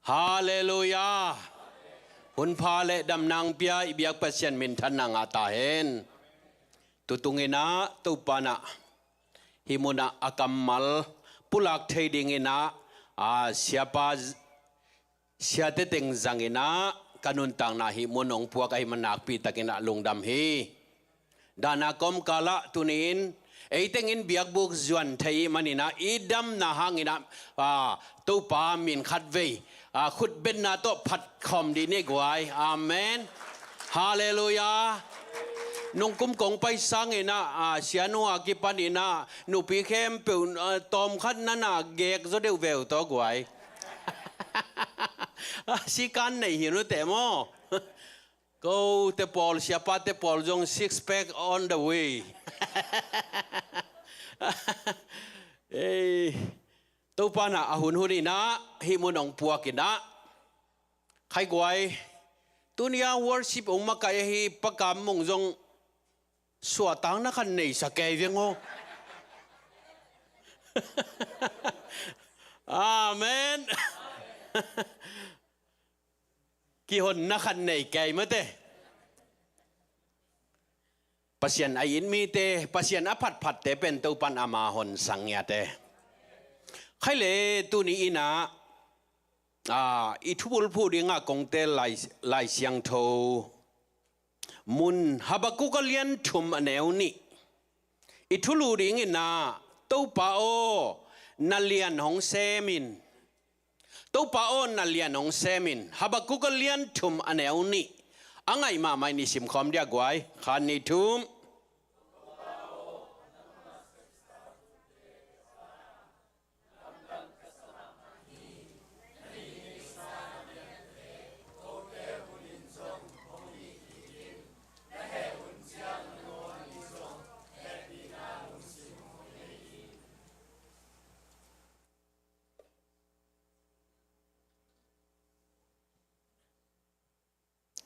Halleluiah. Hunpha le damna hong pia i biak Pasian minthanna ngah ta hen. Tutung in ah Topa in ah hih munah a kammal pulak thei dingin ah, a, siapa, siate teng zangin ah ka nuntakna hih mun hong puak ahih man nakpi takin ah lungdam hi. Dahna kawmkal ah tuni-in ei tengin biakbuk zuan thei ahih manin ah i damna hangin ah, a, Topa min khatvei, a, khutbetna tawh phat khawm dih ni guai. Amen. Halleluiah. Nungkum kong pai sangin ah, a, sianu a kipanin ah nupi khempeuh, a, tawmkhat na na gek zaw deuh ve uh tawh guai. A, sikan nei hi uh teh maw. Kote pawl, siapate pawl zong six pack on the way. Ei, Topa in ah a hunhun in ah hih mun hong puak in ah, khai guai, tuni-a worship hong makaih ahi Pa Kam Mung zong suahtakna khat nei sa kei veng aw. Amen. Kihonna khat nei kei mate. Pasian a it mite, Pasian a phatphatte pen Topa in ama hon sang ngiat e. Khai le tuni in ah, a, i thubulphuh dingah kong teel Lai, Lai Siangtho mun Habakuk a lian thum a neu nih. I thulu dingin ah, Topa aw, na lian hong sem in. Topa aw, na lian hong sem in. Habakuk a lian thum a neu nih. A ngaih mahmah in i simkhawm dia guai. Khat, nih, thum.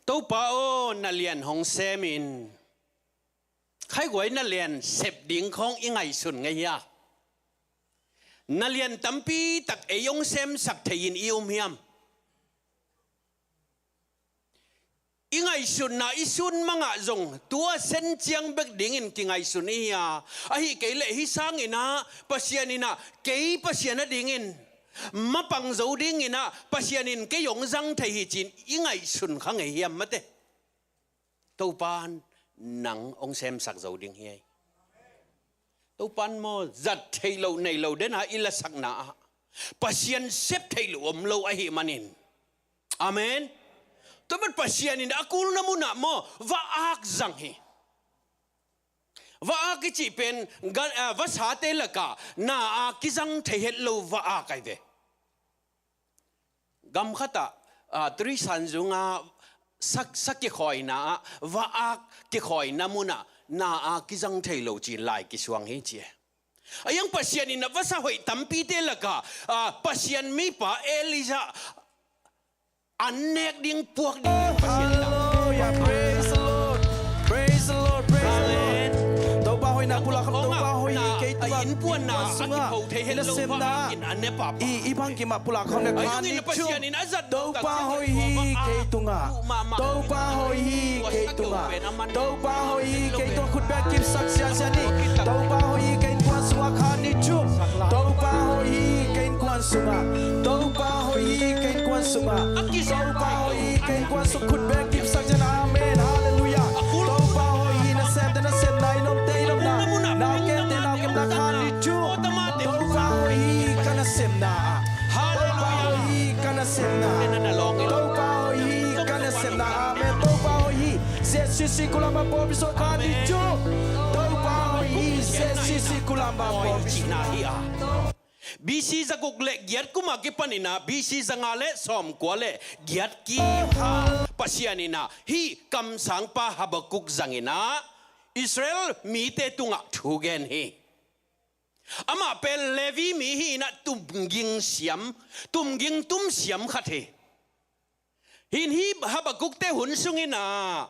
Topa aw, na lian hong sem in. Khai guai, na lian sep ding khawng i ngaihsun ngei hia? Na lian tampi tak ei hong semsak thei in i um hiam? I ngaihsutna i sun mangah zong tua sen ciang bek dingin kingaihsun i hi a, ahih kei leh hih sangin ah Pasian in ah kei Pasian a dingin mapang zo dingin ah Pasian in kei hong zang thei hi ci-in i ngaihsun kha ngei hiam mate? Topa in nang hong semsak zo ding hi. Topa in maw, zat theih loh nei lo dena i lasakna ah Pasian sep theih loh om lo ahih manin. Amen. Tua mat Pasian in a kulna munah maw, va-ak zang hi. Va-ak i cih pen gan, ah, vasate lakah na a kizang thei het lo va-ak ai ve. Gam khatah, ah, turisan zunga sa, sa kikhawina ah, va-ak kikhawina munah na a kizang thei lo ci-in lai kisuang hi ci e. A iang Pasian in a vasa hoih tampite lakah, ah, Pasian mipa Elijah an nek ding, puak ding Pasian in a. Hallelujah, praise the Lord. Praise the Lord, praise the Lord. Amen. Topa hoihna pulak khawm, Topa hoih hi kei tungah. A innkuan a sungah, a kipho thei het lo va-ak in a ne pahpah. I, i bangkim ah pulak khawm le. Khat, nih, thum. Topa hoih hi kei tungah. Topa hoih hi kei tungah. Topa hoih hi kei tungah. Khut beng kipsak siansian ni. Topa hoih hi kei innkuan sungah. Khat, nih, thum. Topa hoih hi kei innkuan sungah. Topa hoih hi kei innkuan sungah. Topa hoih hi kei innkuan sungah. Khut beng kipsak sian. Amen. Halleluiah. Topa hoih hi. Nasemte nasemna, i nomte i nomna, nawkemte nawkemna. Khat, nih, thum. Topa hoih hi ka nasemna ah. Topa hoih hi ka nasemna. Topa hoih hi ka nasemna. Amen. Topa hoih Sisi kulam a pawpi so kha ni cu. Topa hoih hi, sisi kulam a pawpi cihna hi a. B C zaguk le giat kum a kipanin ah B C zanga le sawmkua le giat kim kha Pasian in ah hih kamsangpa Habakuk zangin ah Israel mite tungah thu gen hi. Amah pen Levi mi hi in ah tumging siam, tumging tum siam khat hi. Hin hi Habakuk te hun sungin ah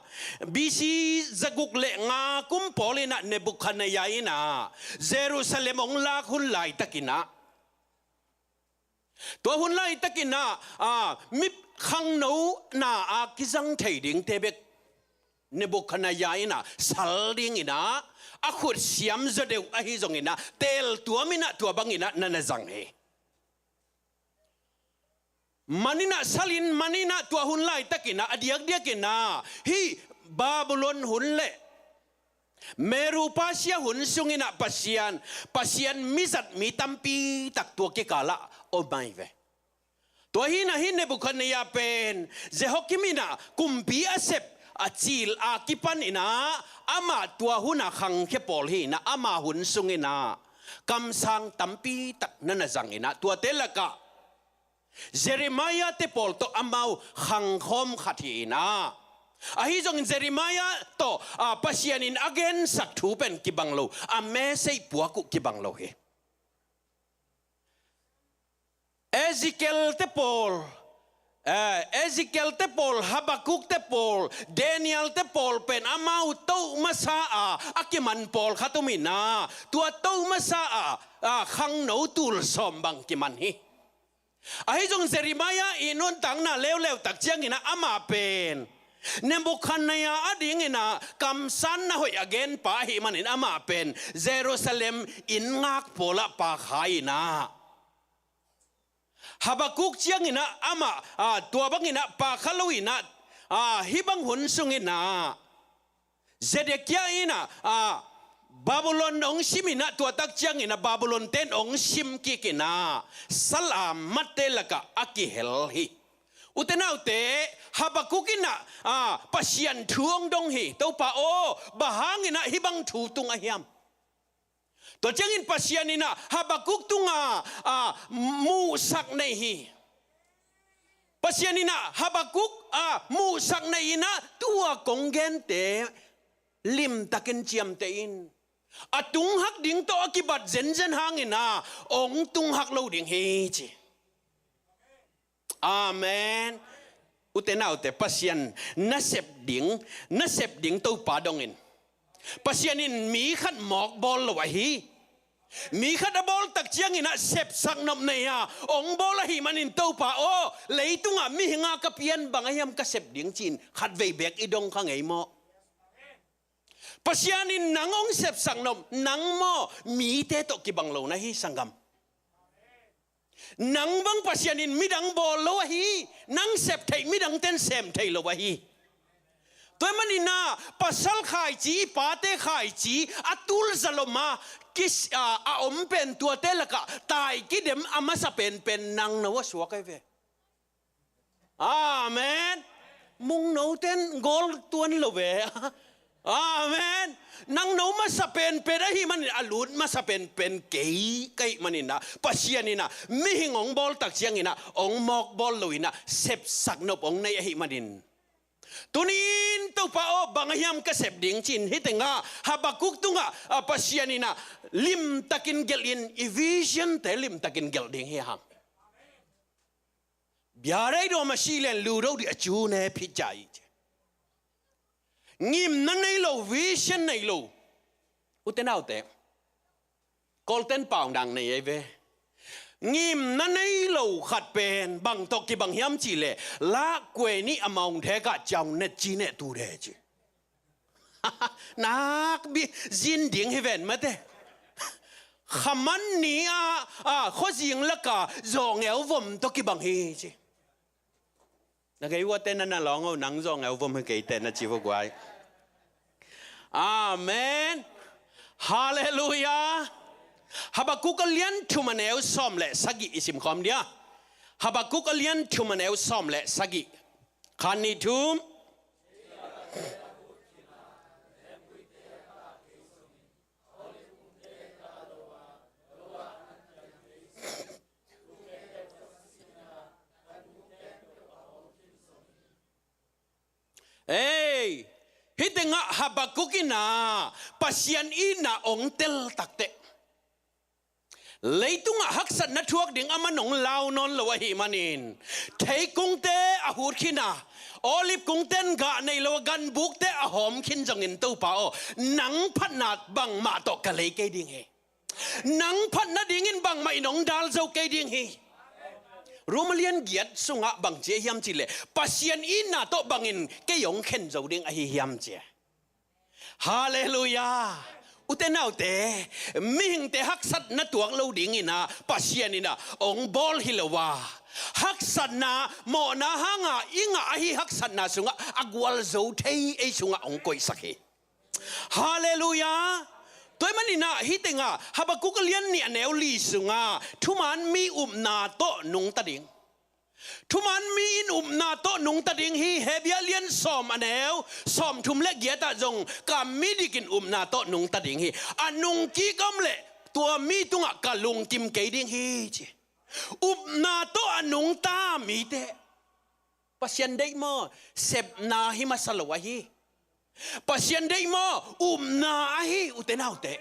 B C zaguk le nga kum pawl in ah Nebukhadnezzar in ah Jerusalem hong lak hun laitakin ah, tua hun laitakin ah, ah, mi khangno na a kizang thei dingte bek Nebukhadnezzar in ah sal dingin ah a khut siam zaw deuh ahi zongin ah teltuam in ah tua bangin ah na na zang hi. Man in ah salin man in ah tua hun laitakin ah a diakdiakin ah hih Babylon hun le Medo Persia hun sungin ah Pasian, Pasian mizat mi tampi tak tua kikalah om ahi ve. Tua hi in ah hih Nebukhadnezzar pen Jehoiakim in ah kumpi a sep a cil a kipanin ah amah tua hun a khangkhia pawl hi in ah ama hun sungin ah kamsang tampi tak na na zangin ah tuate lakah Jeremiah te pawl tawh amau khangkhawm khat hi in ah, ahi zongin Jeremiah tawh, ah, Pasian in a gensak thu pen kibang lo, a message puak uh kibang lo hi. Ezekiel te pawl, eh, Ezekiel te pawl, Habakuk te pawl, Daniel te pawl pen amau to masa a a kiman pawl khat om in ah tua to masa a, ah, khangno tul sawm bang kiman hi. Ahi zong Jeremiah i nuntakna leuleu tak ciangin ah amah pen Nebukhadnezzar a dingin ah kamsanna hoih a genpa ahih manin amah pen Jerusalem inn ngak pawlah pa kha in ah, Habakuk ciangin ah amah, ah, tua bangin ah pa kha lo in ah, ah, hih bang hun sungin ah Zedekiah in ah, ah, Babylon hong sim in ah tua tak ciangin ah Babylon ten hong sim kik in ah sal a matte lakah a kihel hi. Ute naute, Habakuk in ah, ah, Pasian thu hong dong hi. Topa aw, bang hangin ah hih bang thu tung a hiam? Tua ciangin Pasian in ah Habakuk tungah, ah, muhsak nei hi. Pasian in ah Habakuk, ah, muhsak nei in ah tua kong gente limtakin ciamteh in. A tunghak ding tawh a kibat zenzen hangin ah hong tunghak lo ding hi ci. Amen. Ute naute, Pasian nasep ding, nasep ding Topa dongin. Pasian in mi khat mawk bawl lo ahi. Mi khat a bawl tak ciangin ah sepsak nop nei a hong bawl ahih manin Topa aw, leitungah mihing a ka pian bang a hiam ka sep ding ci-in khatvei beek i dong kha ngei maw? Pasian in nang hong sepsak nop, nang maw mite tawh kibang lo na hi sanggam. Nang bang Pasian in midang bawl lo ahi, nang sep theih midang ten sem thei lo ahi. Tua ahih manin ah pasal khaici, i pate khaici a tulzalom a kis, a, a om pen tuate lakah tai kidem a masa penpen nang na uh a suak ahi ve. Amen. Mungno ten gawl tuan lo ve. Amen. Nang no masa penpen ahih manin a lut masa penpen kei ka hih manin ah Pasian in ah mihing hong bawl tak ciangin ah hong mawk bawl lo in ah sepsak nop hong nei ahih manin. Tuni-in Topa aw, bang a hiam ka sep ding ci-in hih tengah Habakuk tungah, ah, Pasian in ah limtakin gelh in, i vision te limtakin gelh ding hi hang. Biarei dawm a si len ludo di a cu ne phit ca i ci. Ngimna nei lo, vision nei lo. Ute naute, Kawlten pau nang nei ei ve. Ngimna nei lo khat pen bang tawh kibang hiam cih leh, lak kuai nih a maung thekah ciau net ci neh tu de ci. Nak bi zin ding hi ven mate. Khaman ni a, a, khuazing laka zawngeu vom tawh kibang hi ci. Na kei uate na na lawng o, nang zawngeu vom hi kei te na ci vo guai. Amen. Halleluiah. Habakuk a lian thum a neu sawm le sagih i simkhawm dia. Habakuk a lian thum a neu sawm le sagih. Khan ni thum. Ei, hih tengah Habakuk in ah Pasian itna hong tel takteh, leitungah haksatna thuak ding a man hong lau nawn lo ahih manin, theikungte a hut khin a, olive kungte in gah nei lo a, ganbukte a hawm khin zongin, Topa aw, nang phatna bangmah tawh ka lei kei ding hi. Nang phat nadingin bangmah in hong dal zo kei ding hi. Rom a lian giat sungah bang ci hiam cih leh, Pasian itna tawh bangin kei hong khen zo ding ahi hiam ci. Halleluiah. Ute naute, mihingte haksatna tuak lo dingin ah Pasian in ah hong bawl hi lo a, haksatna, mawhna hanga i ngah ahi haksatna sungah a gualzo thei ei sungah hong koihsak hi. Halleluiah. Tua ahih manin ah hih tengah Habakuk a lian nih a neu li sungah thuman mi upna tawh nungta ding, thuman mi in upna tawh nungta ding hi. Hebru a lian sawm a neu sawmthum le giat ah zong, ka mi dikin upna tawh nungta ding hi. A nungkik om leh tua mi tungah ka lungkim kei ding hi ci. Upna tawh a nungta mite. Pasian deih maw? Sepna hi masa lo ahi. Pasian deih maw? Upna ahi, ute naute.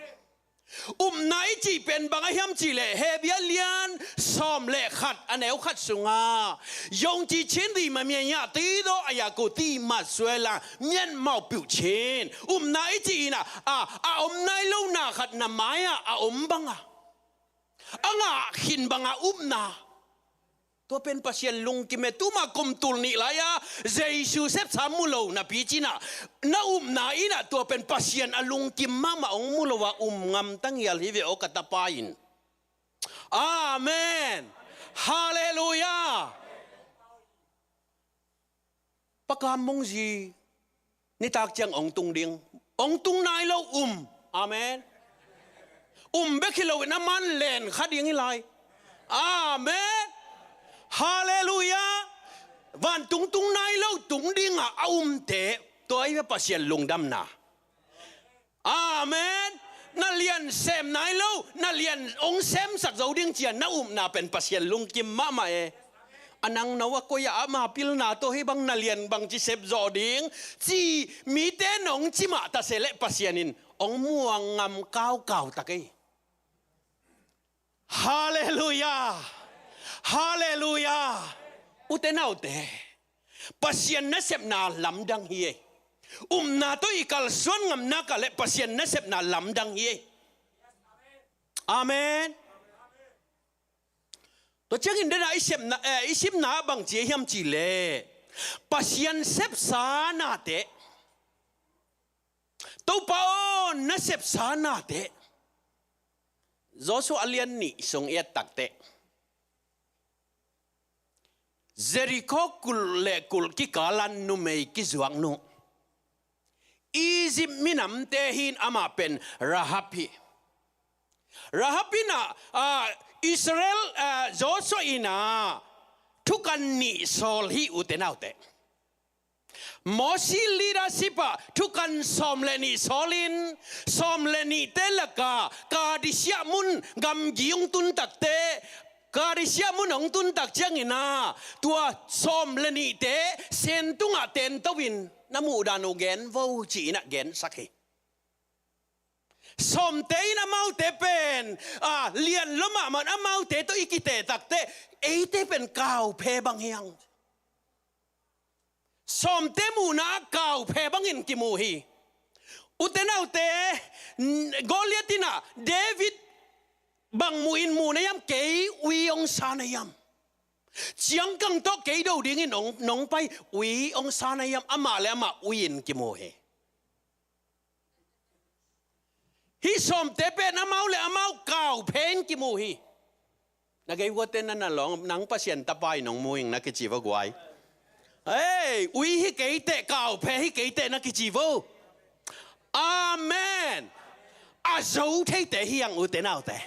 Upna i cih pen bang a hiam cih leh, Hebru a lian sawm le khat a neu khat sungah, 用盡全力 mah mianya ti do a ya ko ti ma suela mian mau piu chin. Upna i cih in ah, a, a om nai lo na khat na mai-ah a om banga, a ngah khin banga upna. Tua pen Pasian lungkim e. Tuma kum tul nih lai-a Jesu sepsa mu lo napi cih in ah, na upna in ah tua pen Pasian a lungkim mahmah hong mu lo a, um ngam ta ngial hi ve aw ka tapa in. Amen. Halleluiah. Pakam Mungzi nitak ciang hong tung ding. Hong tung nai lo um. Amen. Um bek hi loin a man len kha ding hi lai. Amen. Halleluiah. Vantung tung nai lo tung dingah a umte, tua hi ve Pasian lungdamna. Amen. Na lian sem nai lo, na lian hong semsak zo ding ci-a na upna pen Pasian lungkim mahmah e. A nangno a koi-ah ama pilna tawh hih bang na lian bangci sep zawh ding ci mite in hong ci mah ta se leh Pasian in hong muang ngam kaukau ta kei. Halleluiah. Halleluiah. Ute naute, Pasian nasepna lamdang hi e. Upna tawh i kalsuan ngam nak leh Pasian nasepna lamdang hi e. Amen. Tua ciangin den a i sepna, eh, i simna bang ci hiam cih leh, Pasian sepsa nate. Topa aw, na sepsa nate. Joshua a lian nih sung i et takteh, Jerikho kulh le kulh kikalan numei kizuak nu, Egypt minamte hi-in amah pen Rahab hi. Rahab in ah, ah, Israel, ah, Joshua in ah thukan nih sawl hi, ute naute. Mosi leadership ah thukan sawm le nih sawlin, sawm le nihte lakah Kadesh mun gamgi hong tun takteh, Kadesh mun hong tun tak ciangin ah, tua sawm le nihte Sin tungah tento-in na muhdan uh gen vo ci-in ah gensak hi. Sawmte in amaute pen, ah, lian lo mahmah, amaute tawh i kiteh takteh, eite pen kauphe bang hi hang. Sawmte muhna ah kauphe bangin kimu hi. Ute naute, n-, Goliath in ah David bang muhin mu na hiam, kei ui hong sa na hiam. Ciangkang tawh kei do dingin hong, nong pai, ui hong sa na hiam, amah le amah ui-in kimu hi. Hih sawmte pen amau le amau kauphe in kimu hi. Na gei guate na na lawng, nang Pasian tapa in hong mu ing na kici vo guai. Ei, ui hi kei teh, kauphe hi kei teh na kici vo. Amen. A zo theite hi hang, ute naute.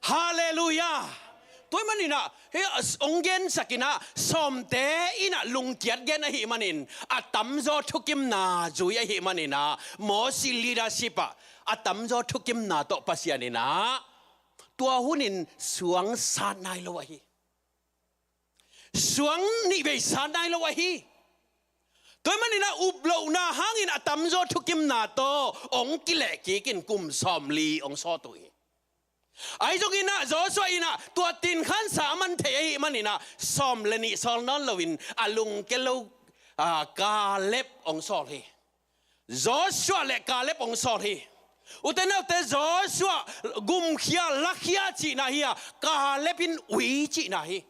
Halleluiah. Tua ahih manin ah, hih a s-, hong gensak in ah, sawmte in ah lungkiat gen ahih manin, a tamzaw thukimna zui ahih manin ah, Mosi leadership ah a tamzaw thukimna tawh Pasian in ah tua hunin suang sat nai lo ahi. Suang nihvei sat nai lo ahi. Tua ahih manin ah uplohna hangin a tamzaw thukimna tawh hong kilehkik in kum sawmli hong sawt uh hi. Ahi zongin ah Joshua in ah tua tinkhansa a man thei ahih manin ah sawm le nih sawl nawn loin a lungke lo, ah, Kaleb hong sawl hi. Joshua le Kaleb hong sawl hi. Ute naute, Joshua gumkhia lakhia cihna hi a, Kaleb in ui cihna hi.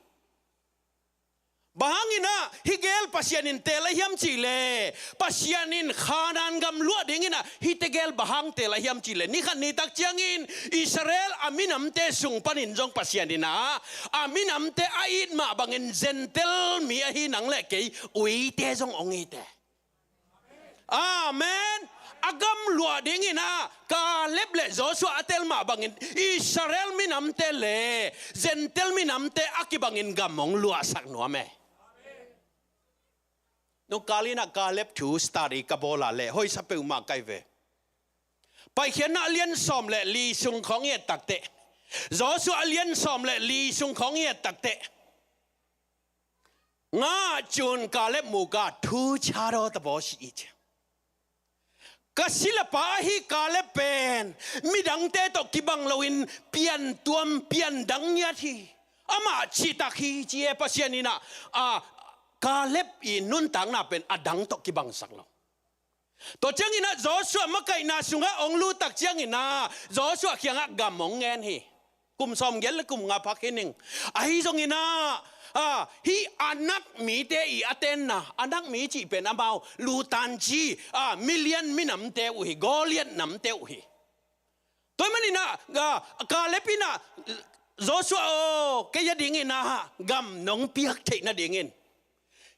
Bang hangin ah hih gel Pasian in teel a hiam cih leh, Pasian in Kanaan gam luah dingin ah hihte gel bang hang teel a hiam cih leh, ni khat ni tak ciangin Israel a minamte sung panin zong Pasian in ah a minamte a it mah bangin Gentile mi ahi nang le kei uite zong hong hi teh. Amen. A gam luah dingin ah Kaleb le Joshua a teel mah bangin Israel minamte le Gentile minamte a kibangin gam hong luahsak nuam e. Nungkal in ah Kaleb thu study ka bawl a leh hoihsa peuhmah ka hi ve. Paikhiatna a lian sawm le li sung khawng i et takteh, Joshua a lian sawm le li sung khawng i et takteh, nga cun Kaleb muk a thu cha daw ta baw si i ci. Ka silapa ahi Kaleb pen midangte tawh kibang loin piantuam piandang ngiat hi. Amah citak hi ci e. Pasian in ah, a, Kaleb i nuntakna pen a dang tawh kibangsak lo. Tua ciangin ah Joshua makaihna sungah hong lut tak ciangin ah Joshua kiangah gam hong ngen hi. Kum sawmgiat le kum nga phak hi ning. Ahi zongin ah, ah, hih Anak mite i a tenna, Anak mi cih pen amau Lutan ci, ah, Midian minamte uh hi, Goliat namte uh hi. Tua ahih manin ah, ah, Kaleb in ah, Joshua aw, kei a dingin ah gam nong piak theih nadingin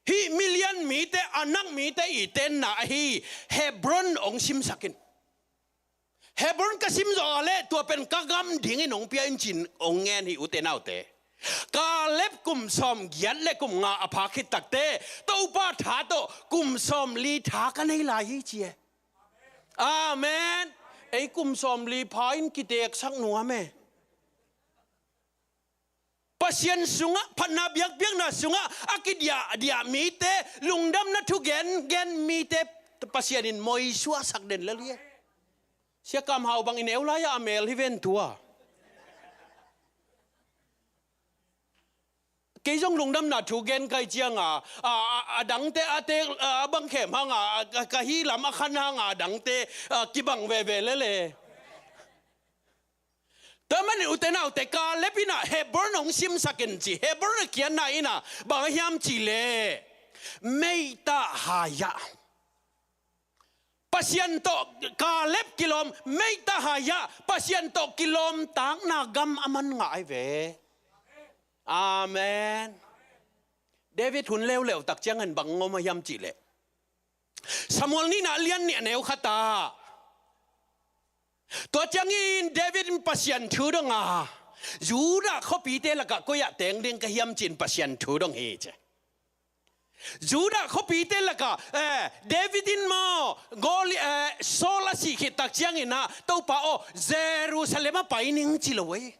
hih Midian mite, Anak mite i tenna ahi Hebron hong simsak in. Hebron ka sim zawh a leh tua pen ka gam dingin hong pia in ci-in hong ngen hi, ute naute. Kaleb kum sawmgiat le kum nga a phak khit takteh, Topa tha tawh kum sawmli tha ka nei lai hi ci e. Amen. Ei kum sawmli pha in kiteksak nuam e. Pasian sungah, phatna biakpiakna sungah a kidiahdiah mite, lungdamna thu gengen mite Pasian in moisuahsak den lel hi e. Sia Kam Hau bang i neu lai-ah a mel hi ven tua. Kei zong lungdamna thu gen kai cianga, a, a, a dangte a tek, a, a bang khem hanga, a, a, ka hi lam a khan hanga a dangte, a, kibang veve lele. Tua manin ute naute, Kaleb in ah Hebron hong simsak in ci. Hebron a kiatna in ah bang a hiam cih leh, meitah hai-ah Pasian tawh Kaleb kilawm, meitah hai-ah Pasian tawh kilawmtakna gam a man ngah ahi ve. Amen. David hun leuleu tak ciangin bang ngom a hiam cih leh, Samuel nihna a lian nih a neu khat ah, tua ciangin David in Pasian thu dong a, Judah khuapite lakah koi-ah teng ding ka hiam ci-in Pasian thu dong hi ci. Judah khuapite lakah, eh, David in maw, Goli-, eh, Saul a sih khit tak ciangin ah, Topa aw, Jerusalem ah pai ning ci lo ei.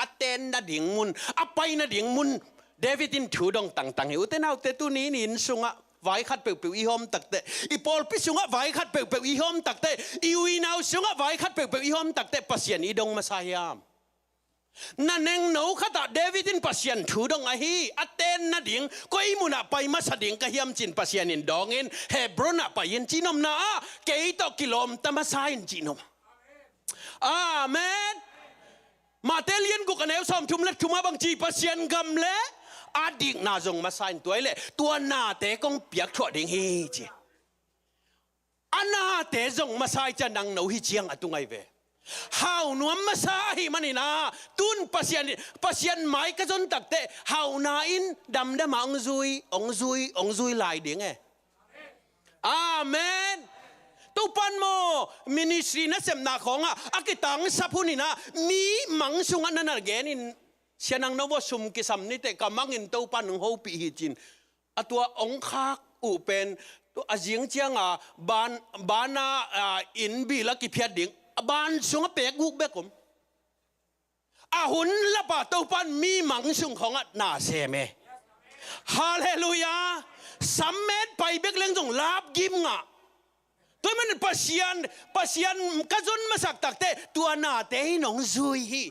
A ten nading mun, a pai nading mun David in thu dong tangtang hi. Ute naute, tuni in inn sungah vai khat peuhpeuh i hawm takteh, i pawlpi sungah vai khat peuhpeuh i hawm takteh, i unau sungah vai khat peuhpeuh i hawm takteh Pasian i dong masa hiam? Na nengno khatah David in Pasian thu dong ahi, a ten nading, koi munah pai masa ding ka hiam ci-in Pasian in dawngin Hebron ah pai in, cih nopna ah kei tawh kilawmta masa in cih nop. Amen. Mate lian guk a neu sawmthum le thum ah bang ci, Pasian gam le a dikna zong masa in, tua hi leh tua nate kong piakthuah ding hi ci. A nate zong masa i ciang nangno hi ciang a tung ahi ve. Hau nuam masa ahih manin ah, tun Pasian, Pasian mai ka zon takteh, hauhna in damdam a hong zui, hong zui, hong zui lai ding e. Amen. Topan maw, ministry nasepna khawngah a kitangsap hun in ah, mi mang sungah na na gen in, sia nangno vua sum kisam niteh, ka mangin Topan hong hopih hi ci-in. A tua hong khak uh pen, a zing cianga ban, bana, a, inn bil a kiphiat ding, a ban sungah pek guk bek om. A hun lapa Topan mi mang sung khawngah na sem e. Halleluiah. Sam met pai bek leng zong lap gim ngah. Tua ahih manin Pasian, Pasian ka zon masak takte tua nate in hong zui hi.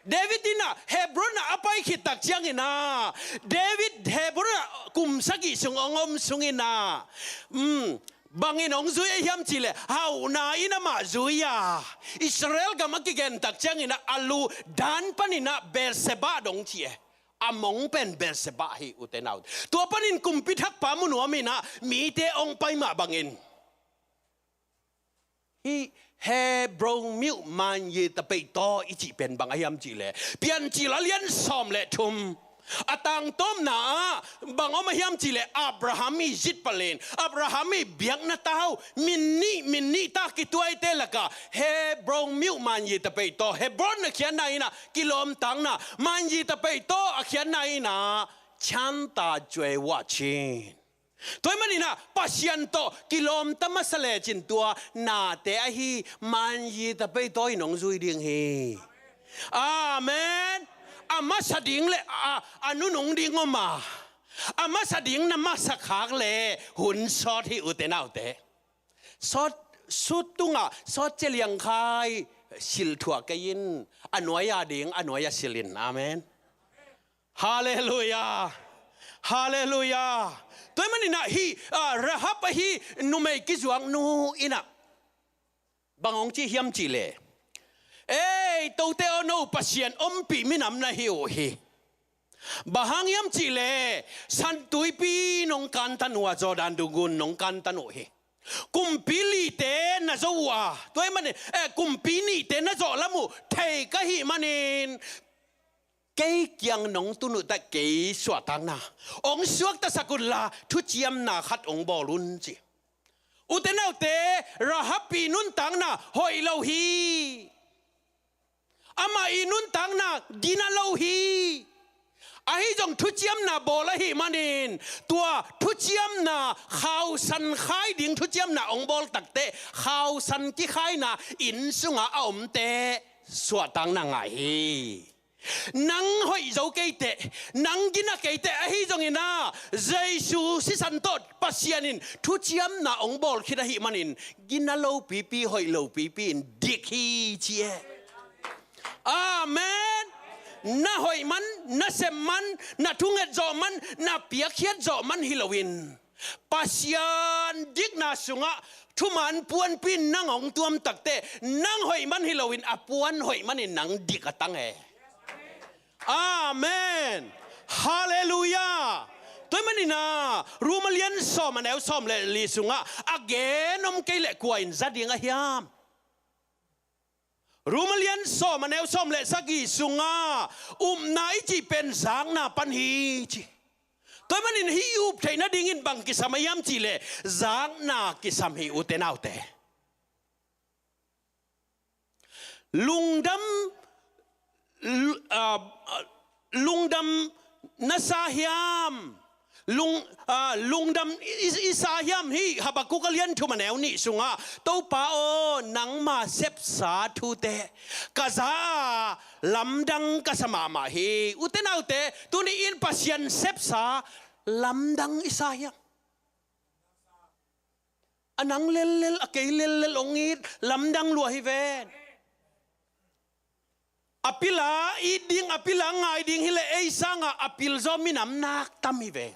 David in ah Hebron ah a pai khit tak ciangin ah, David Hebron ah kum sagih sung hong om sungin ah, um, bangin hong zui ahi hiam cihleh, hauhna in amah zui a, Israel gam a kigen tak ciangin ah a lu Dan panin ah Beersheba dong ci e. A mong pen Beersheba hi, ute naute. Tua panin kumpi thakpa mu nuam in ah mite hong pai mah bangin, hih Hebron myo Maanyi Tapeito i cih pen bang ahi hiam cihleh, Piancil a lian sawm le thum, a tangtawpna ah bang om ahi hiam cihleh, Abraham i zitpalin, Abraham i biakna tau, min nih min nih ta kituaite lakah Hebron myo Maanyi Tapeito, Hebron a khiatna in ah kilawmtatna, Maanyi Tapeito a khiatna in ah ချမ်းသာကြွယ်ဝခြင်း. Tua ahih manin ah Pasian tawh kilawmta masa lecin tua nate ahi Maanyi Tapeito in hong zui ding hi. Amen. A masa ding le a, a nunung ding om a, a masa ding na masa khak le hun sawt hi, ute naute. Sawt, sut tungah sawt cia liangkhai sil thuah kei in, a nuai a ding a nuai a sil in. Amen. Halleluiah. Halleluiah. Tua ahih manin ah hih, ah, Rahab ahi numei kizuaknu in ah bang hong ci hiam cihleh, ei, tote aw, no Pasian ompih minam na hi uh hi. Bang hang hiam cihleh, San Tuipi nong kantan uh a, Jordan dunggun nong kantan uh hi. Kumpi lite na zo uh a, tua ahih manin, eh, kumpi nihte na zawh lam uh thei ka hih manin, kei kiang nong tun uh teh kei suahtakna hong suaktasak un la, thuciamna khat hong bawl un, ci. Ute naute, Rahab i nuntakna hoih lo hi. Amah i nuntakna gina lo hi. Ahi zong thuciamna bawl ahih manin, tua thuciamna khausan khai ding thuciamna hong bawl takte, khausan kikhaina inn sungah a omte suahtakna ngah hi. Nang hoih zo kei teh, nang gina kei teh, ahi zongin ah Jesu sisan tawh Pasian in thuciamna hong bawl khit ahih manin, gina lo pipi, hoih lo pipi in dik hi, ci e. Amen. Na hoih man, na sem man, na thunget zawh man, na piakkhiat zawh man hi loin, Pasian dikna sungah thuman puanpi in nang hong tuam takte, nang hoih man hi loin a puan hoih manin nang dik a tang e. Amen. Halleluiah. Tua ahih manin ah Rom a lian sawm a neu sawm le li sungah a gen om kei leh kua in za ding a hiam? Rom a lian sawm a neu sawm le sagih sungah upna i cih pen zakna pan hi, ci. Tua ahih manin hih i up theih nadingin bang kisam a hiam cihleh, zakna kisam hi, ute naute. Lungdam, l-, ah, lungdam na sa hiam? Lung, ah, lungdam i, i, i sa hiam? Hih Habakkuk a lian thum a neu nih sungah, Topa aw, nangma sepsa thute ka za a, lamdang ka sa mahmah hi. Ute naute, tuni in Pasian sepsa lamdang i sa hiam? A nang lellel, a kei lellel hong it lamdang lua hi ven. A pila it ding, a pila ngai ding hileh ei sangah a pilzaw minam nak tam hi ven.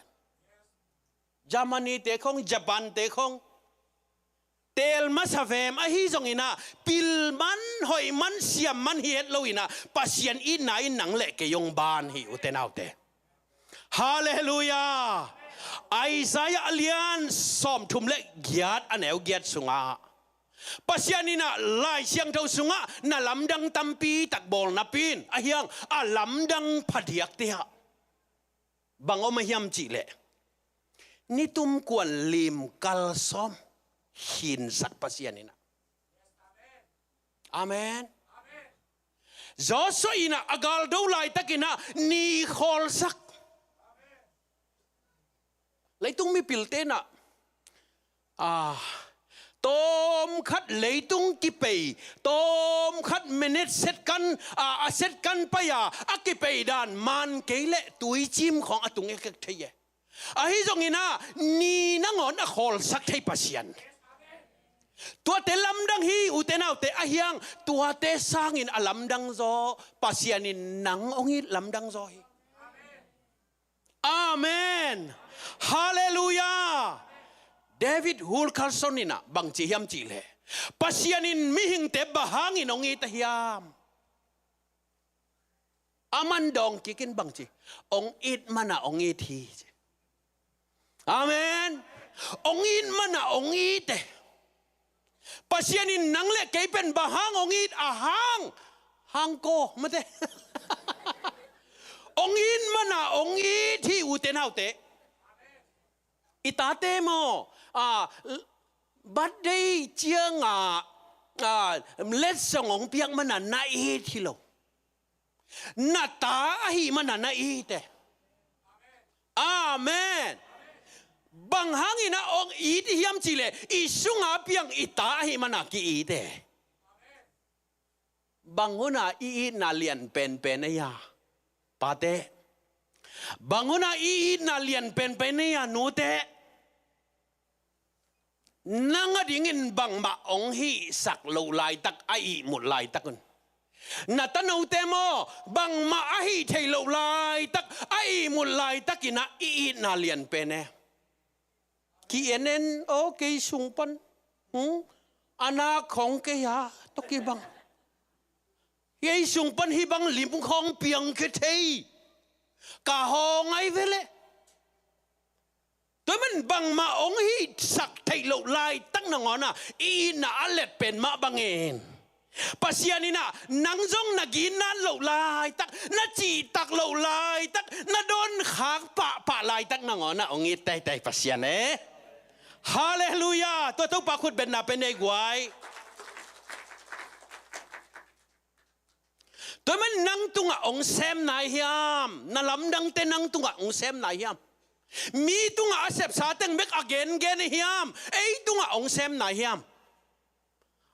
Germany te khong, Japan te khong teel masa vem, ahi zongin ah pil man, hoih man, siam man hi het loin ah Pasian itna in nang le kei hong ban hi, ute naute. Halleluiah. Isaiah a lian sawmthum le giat a neu giat sungah Pasian in ah Lai Siangtho sungah na lamdang tampi tak bawl napi in, a hiang a lamdang phadiakte ah bang om a hiam cihleh, nitum kuan limkal sawm khinsak Pasian in ah. Amen. Joshua in ah a galdo laitakin ah ni khawlsak. Leitung mipilte in ah, ah, tawmkhat leitung kipei, tawmkhat minute second, ah, a second pai a, a kipei dan man kei leh tuicim khawng a tung ekek thei e. Ahi zongin ah, ni nangawn a khawlsak thei Pasian. Tuate lamdang hi, ute naute, ahi hang tuate sangin a lamdang zaw, Pasian in nang hong it lamdang zaw hi. Amen. Halleluiah. David Wilkerson in ah bang ci hiam cih leh, Pasian in mihingte bang hangin hong it a hiam? Aman dawng kikin bang ci, hong it man ah hong it hi ci. Amen. Hong it man ah hong it e. Pasian in nang le kei pen bang hang hong it a hang, hang ko mate. Hong it man ah hong it hi, ute naute. I tate maw, a, birthday ciang a, a, letsong hong piak man ah na it hi lo. Na ta ahih man ah na it e. Amen. Bang hangin ah hong it i hiam cih leh, i sungah piang i ta ahih man ah ki-it e. Bang hun ah i itna lian penpen ei a, pate? Bang hun ah i itna lian penpen ei a, nute? Nang adingin bangmah hong hihsak loh laitak, a ihmut laitak un. Na tanote maw, bangmah a hih theih loh laitak, a ihmut laitakin ah i itna lian pen e. Ki-en en aw, kei sung pan, hmm? A nak khong kei a tawh kibang. Kei sung pan hih bang lim khawng piang kei thei. Ka hawng ai ve leh. Tua man bangmah hong hihsak theih loh laitak nangawn ah, i itna a let pen mah bangin, Pasian in ah nang zong na ginat loh laitak, na cihtak loh laitak, na dawnkhak pahpah laitak nangawn ah hong it teitei Pasian e. Halleluiah. Tua Topa khut betna pen nei guai. Tua man nang tungah hong sem nai hiam? Na lamdangte nang tungah hong sem nai hiam? Mi tungah a sepsa teng bek a gengen hiam? Ei tungah hong sem nai hiam?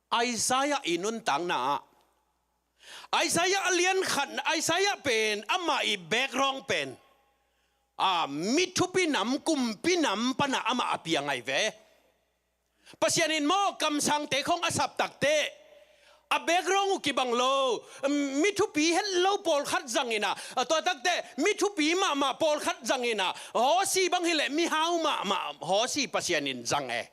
Isaiah i nuntakna ah, Isaiah a lian khat, Isaiah pen amah i background pen, a, mi thupi nam, kumpi nam panah amah a piang ai ve. Pasian in maw kamsangte khong a sap takteh, a background uh kibang lo, mi thupi het lo pawlkhat zangin ah, tua takteh mi thupi mahmah pawlkhat zangin ah, Hosea bang hileh mihau mahmah Hosea Pasian in zang e.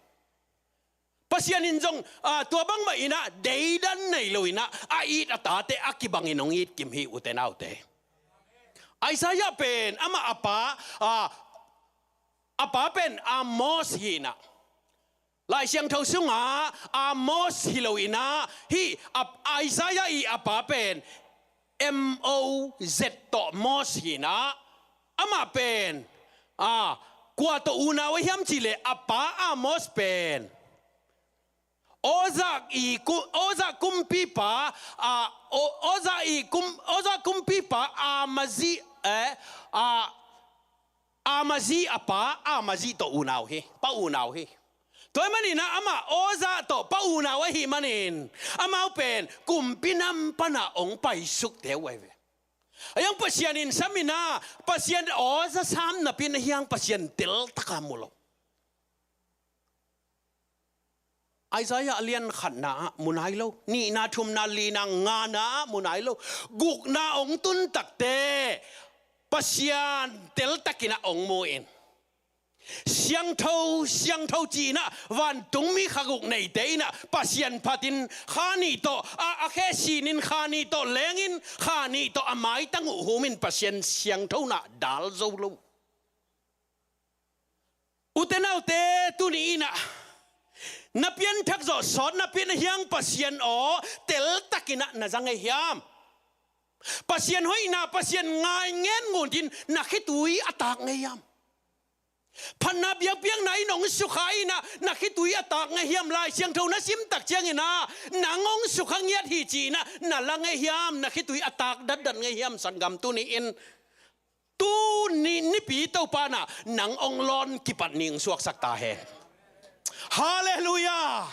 Pasian in zong, a, tua bangmah in ah deidan nei lo in ah, a it a tate a kibangin hong it kim hi, ute naute. Isaiah pen amah a pa, a, a pa pen Amos hi in ah, Lai Siangtho sungah Amos hi lo in ah, hih a, Isaiah i a pa pen M O Z tawh Mos hi in ah, amah pen, a, kua tawh unau a hiam cih leh a pa Amos pen Uzziah i ku-, Uzziah kumpipa, a, U-, Uzziah i kum-, Uzziah kumpipa Amazia, eh, a, Amazia a pa, Amazia tawh unau hi, pa unau hi. Tua ahih manin ah amah Uzziah tawh pa unau ahih manin, amau pen kumpi nam panah hong paisukte uh ahi ve. Ahi hang Pasian in sam in ah, Pasian Uzziah sam napi in ahi hang Pasian teltak a mu lo. Isaiah a lian khatna ah mu nai lo, nihna, thumna, lina, ngana ah mu nai lo, gukna hong tun takteh Pasian teltak in ah hong mu in. Siangtho, siangtho ci in ah vantungmi kha guk neite in ah Pasian phatin kha nih tawh, a, a khe sinin kha nih tawh lengin kha nih tawh a maitang uh humin Pasian siangthona dal zo lo. Ute naute, tuni in ah na pianthak zawh sawt napi in ahi hang Pasian aw teltak in ah na za ngei hiam? Pasian hoihna, Pasian ngai ngen ngun in na khitui a tak ngei hiam? Phatna biakpiakna in hong sukha in ah na khitui a tak ngei hiam? Lai Siangtho na sim tak ciangin ah nang hong sukha ngiat hi ci in ah na la ngei hiam? Na khitui a tak datdat ngei hiam? Sanggam, tuni in, tuni nipi Topa in ah nang hong lawn kipat ni hong suaksak ta hen. Halleluiah.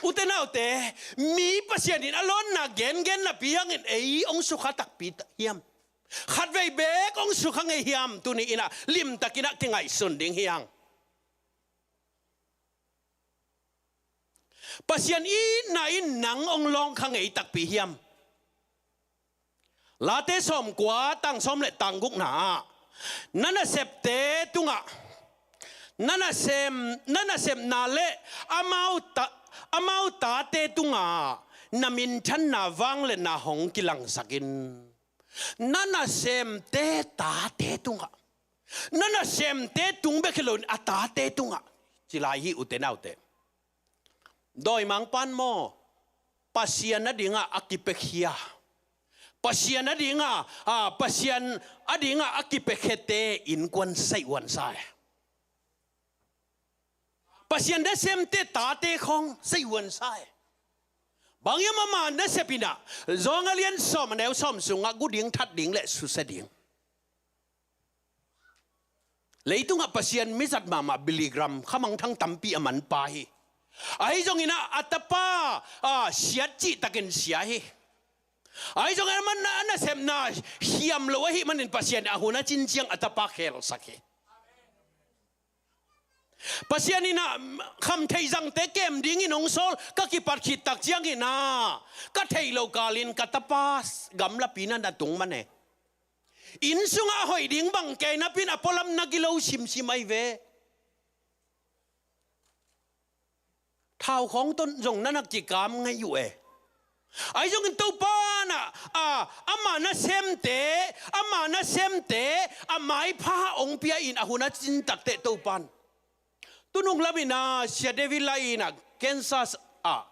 Ute naute, mi Pasian in a lawnna gengen napi hangin ei hong sukha takpi ta hiam? Khatvei beek hong sukha ngei hiam? Tuni in ah limtakin ah kingaihsun ding hi hang. Pasian itna in nang hong lawngkha ngei takpi hiam? Late sawmkua, tang sawm le tang gukna ah, na nasepte tungah, na nasem, na nasepna le amau ta, amau tate tungah na minthanna vangliatna hong kilangsak in. Na nasemte tate tungah, na nasemte tung bek hi loin a tate tungah, ci lai hi, ute naute. Dawimangpa'n maw, Pasian adingah a kipiakhia, Pasian adingah, a, Pasian adingah a kipiakhiate innkuan saih huan sa e. Pasian nasemte tate khawng saih huan sa e. Bang hiam? Ama nasep in ah, John a lian sawm, a neu sawm sungah gu ding, that ding le susia ding. Leitungah Pasian mizat mahmah Billy Graham, khamangthang tampi a manpa hi. Ahi zongin ah a tapa, a, siat cihtakin sia hi. Ahi zongin a man a nasepna hiam lo ahih manin Pasian a hun a cin ciang a tapa khelsak hi. Pasian in ah khamtheih zangte kem dingin hong sawl, ka kipat khit tak ciangin ah ka theih loh kalin ka tapa gamlapi na na tung man e. Inn sungah a hoih ding bang kei napi-in a pualam na gilo simsim ahi ve. Thau khawng tawh zong na na kikam ngei uh e. Ahi zongin Topa'n ah, a, ama nasemte, ama nasemte a maipha hong pia in a hun a cin takteh Topa'n. Tunung lamin ah Sia David Lah in ah Kansas ah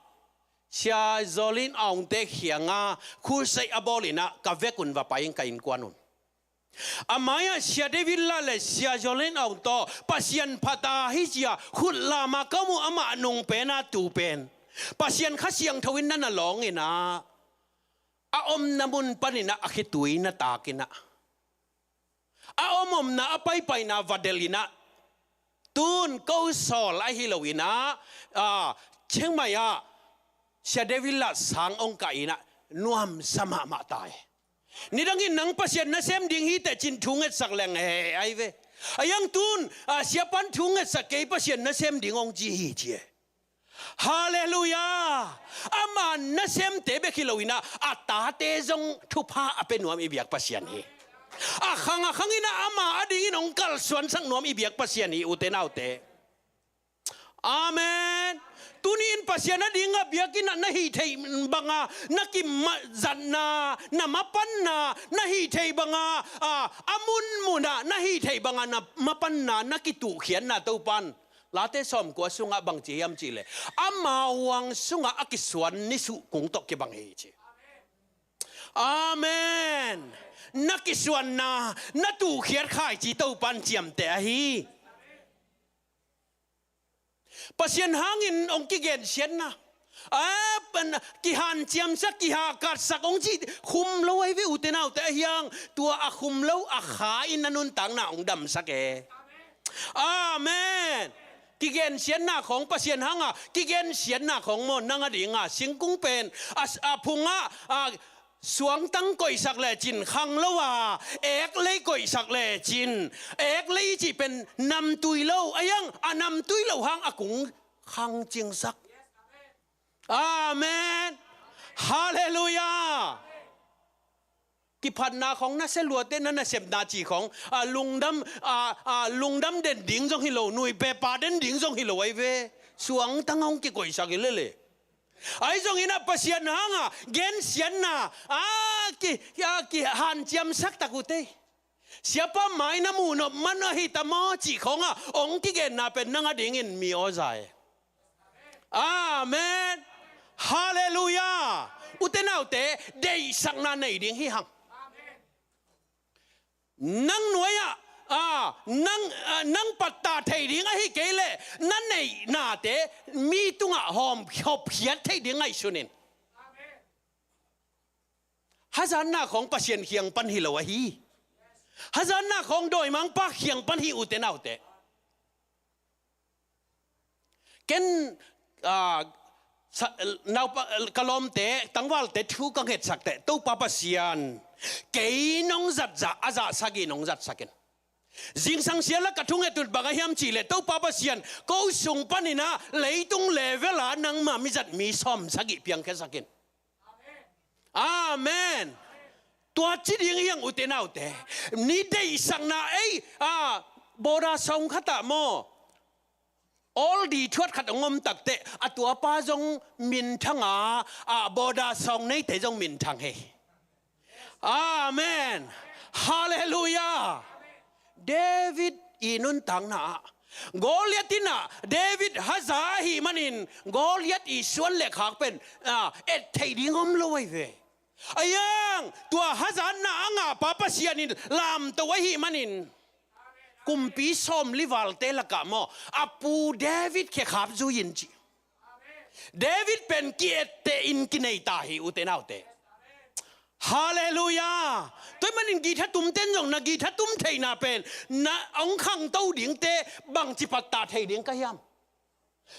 Sia Jolin Aung te kiangah crusade a bawl in ah ka vekun va pai in, ka innkuan un. A mai-ah Sia David Lah le Sia Jolin Aung tawh Pasian phat a hi ci-a khut lam ah ka mu, amah nung pen a tu pen Pasian Kha Siangtho in na na lawng in ah, a omna mun panin ah a khitui na tak in ah, a om omna, a paipaina va delh in ah, tun ko sawl ahi lo in ah, a, Chiang Mai ah Sia David Lah sang hong kah in ah nuamsa mahmah ta e. Nidangin nang Pasian nasem ding hi teh ci-in thu ngetsak leng he ahi ve. Ahi hang tun, a, siapa'n thu ngetsak kei, Pasian nasem ding hong ci hi ci e. Halleluiah. Ama nasemte bek hi lo in ah a tate zong thupha a pia nuam i biak Pasian hi. A khang a khang in ah ama adingin hong kalsuansak nuam i biak Pasian hi, ute naute. Amen. Tuni in Pasian adingah biakinn ah na hih theih banga na kimazatna, na mapanna, na hih theih banga, a, a munmun ah na hih theih banga na mapanna, na kituhkhiatna Topa'n Late sawmkua sungah bang ci hiam cih leh, ama huang sungah a kisuan nisuh kung tawh kibang hi ci. Amen. Na kisuanna, na tuhkhiat khaici Topa'n ciamteh ahi. Pasian hangin hong kigensiatna, a, pan, kihanciamsak, kihahkatsak hong cih khum lo ahi ve, ute naute. Ahi hang tua a khum lo a Kha in na nuntakna hong damsak e. Amen. Kigensiatna khawng, Pasian hanga kigensiatna khawng maw, nang adinga singkung pen a, a phungah, a, suangtang koihsak lecin khang lo a, eklei koihsak lecin, eklei i cih pen namtui lo, ahi hang a namtui lo hang a kung khang cingsak. Amen. Halleluiah. Kiphatna khawng, na sia luate, na nasepna cih khawng, a, lungdam, a, a, lungdam den ding zong hi lo, nuipepa den ding zong hi lo ahi ve. Suangtang hong kikoihsak hi lele. Ahi zongin a Pasian hanga gensiatna, a, ki, a, kihanciamsak tak uh tei. Siapa mai na muh nop man ahi ta maw cih khawnga hong kigenna pen nang adingin mi aw za e. Amen. Halleluiah. Ute naute, deihsakna nei ding hi hang. Nang nuai-ah, a, nang, a, nang pattah thei ding ahi kei leh na neihnate mi tungah hawm, hawmkhiat thei ding ngaihsun in. Hazatna khawng Pasian kiang pan hi lo ahi. Hazatna khawng dawimangpa kiang pan hi, ute naute. Ken, a, sa, naupa, ka lawmte, tangvalte thu ka ngetsak teh, Topa Pasian Kei nong zat zah, a zah sagih nong zatsak in. Zingsang sia lak a thunget un bang a hiam cih leh, Topa Pasian, ko sung panin ah leitung level ah nangma mi zat mi sawm sagih piangkhiasak in. Amen. Tua ci ding hi hang, ute naute. Ni deihsakna ei, a, border sawng khat ah maw, Aldi thuat khat hong om takteh, a tuapa zong minthang a, a, border sawng neite zong minthang hi. Amen. Halleluiah. David i nuntakna ah, Goliath in ah David haza ahih manin, Goliath i suan le khak pen, a, et theih ding om lo ahi ve. Ahi hang, tua hazatna a ngahpa Pasian in lamto ahih manin, kumpi sawmli valte lakah maw, a pu David khekhap zui in ci. David pen ki-etteh in kinei ta hi, ute naute. Halleluiah. Tua ahih manin guitar tumten zong na guitar tum theihna pen, na hong khangto dingte bangci pattah thei ding ka hiam?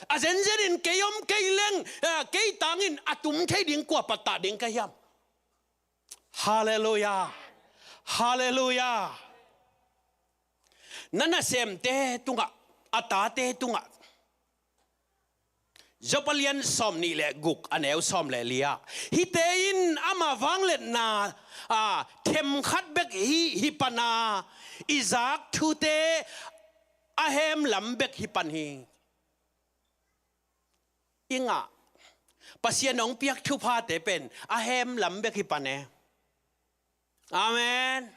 A zenzen in kei om kei leng, a, kei tangin a tum thei ding kua pattah ding ka hiam? Halleluiah. Halleluiah. Na nasemte tungah, a tate tungah. Job a lian sawmnih le guk, a neu sawm le li ah, hihte in ama vangliatna, a, themkhat bek hi, hi pan a, i zak thute a hem lam bek hi pan hi. I ngah, Pasian hong piak thuphate pen a hem lam bek hi pan e. Amen.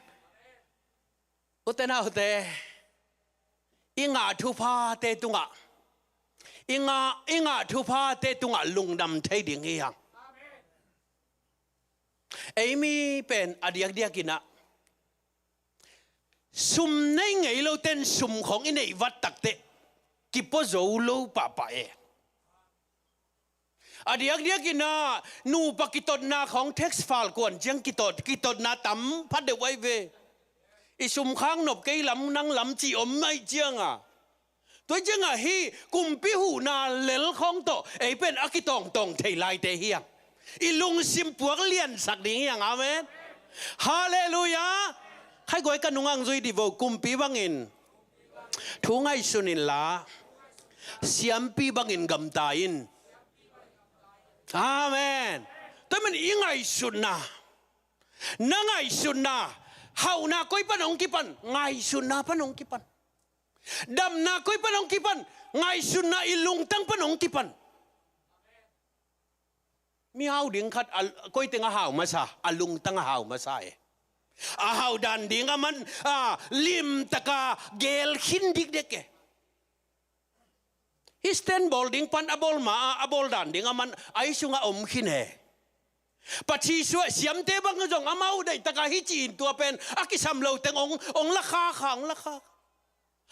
Ute naute, i ngah thuphate tungah, i ngah, i ngah thuphate tungah lungdam thei ding hi hang. Ei mi pen a diakdiak in ah, sum nei ngei loten sum khawng i neih vat takteh, kipua zo lo pahpah e. A diakdiak in ah, nupa kitotna khawng tax file kuan ciang kitot, kitotna tam pha deuh ahi ve. I sum khak nop kei lam, nang lam cih om ahi ciang a. Tua ciang a hih kumpi huhna lel khawng tawh ei pen a kitawngtawng thei laite hi hang. I lungsim puak liansak ding hi hang, amen. Halleluiah. Khaiguai, ka nungah zui dih vo, kumpi bangin thu ngaihsun inla, siampi bangin gamta in. Amen. Tua ahih manin i ngaihsutna, na ngaihsutna, hauhna koi pan hong kipan? Ngaihsutna pan hong kipan. Damna koi pan hong kipan? Ngaihsutna, i lungtang pan hong kipan. Mihau ding khat, a, koi teng a hau masa, a lungtang a hau masa e. A hau dan ding a man, a, limtaka geel khin dikdek e. Hih stand bawl ding pan a bawl ma a, a bawl dan ding a man, a i sungah om khin e. Pathi suah siamte bang zong amau deihtaka hih ci-in tua pen a kisam lo teng ong, ong la khak a, ong la khak a.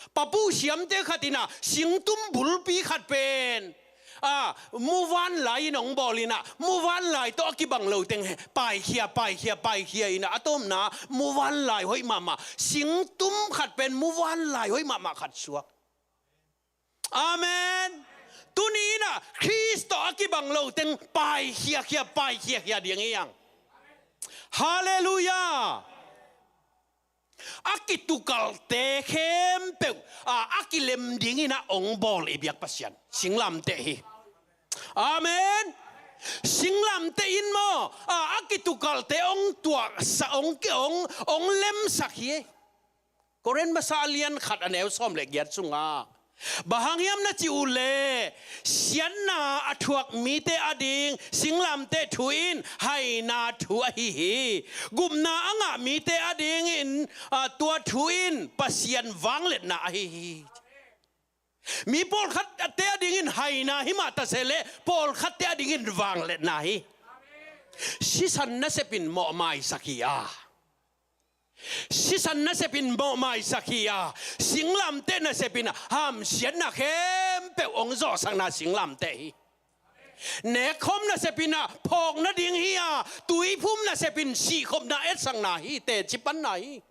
Papu siamte khat in ah singtum bulpi khat pen, a, muvanlai in hong bawl in ah, muvanlai tawh a kibang lo teng paikhia, paikhia, paikhia in ah, a tawpna muvanlai hoih mahmah, singtum khat pen muvanlai hoih mahmah khat suak. Amen. Tuni in ah Khrist tawh a kibang lo teng paikhiakhia, paikhiakhia ding hi hang. Halleluiah. A kitukalte khempeuh, a, a kilem ding in ah ong bawl i biak Pasian, singlamteh hi. Amen. Singlamteh in maw, a, a kitukalte ong tuahsak, ong ki, ong, ong lemsak hi. Korin masa a lian khat, a neu sawm le giat sungah, bang hang hiam na cih uh leh, siatna a thuak mite ading singlamteh thu in haina thu ahi hi. Gupna a ngah mite adingin, a, tua thu in Pasian vangliatna ahi hi. Mi pawlkhatte adingin haina hi mah ta se leh, pawlkhatte adingin vangliatna hi. Sisan nasep in mawhmaisak hi a, sisan nasep in mawhmaisak hi a, singlamteh nasep in hamsiatna khempeuh ong zawhsakna singlamteh hi. Nekkhawm nasep in ah phawk nading hi a, tuiphum nasep in sihkhopna etsakna hi, teci panna hi.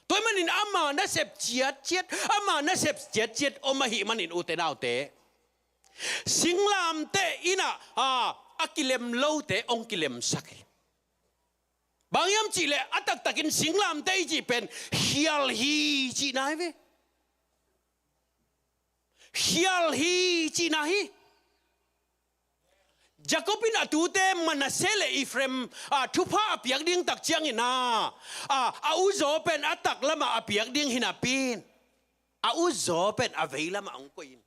Tua ahih manin ama nasep ciatciat, ama nasep ciatciat om ahih manin, ute naute, singlamteh in ah, a, a kilem lote ong kilemsak hi. Bang hiam cihleh a taktakin singlamteh i cih pen khial hi cihna hi ve. Khial hi cihna hi. Jacob in a tute Manasseh le Ephraim, a, thupha a piak ding tak ciangin a, a, a uzaw pen a taklamah a piak ding hi napi in, a uzaw pen a veilamah hong koih in,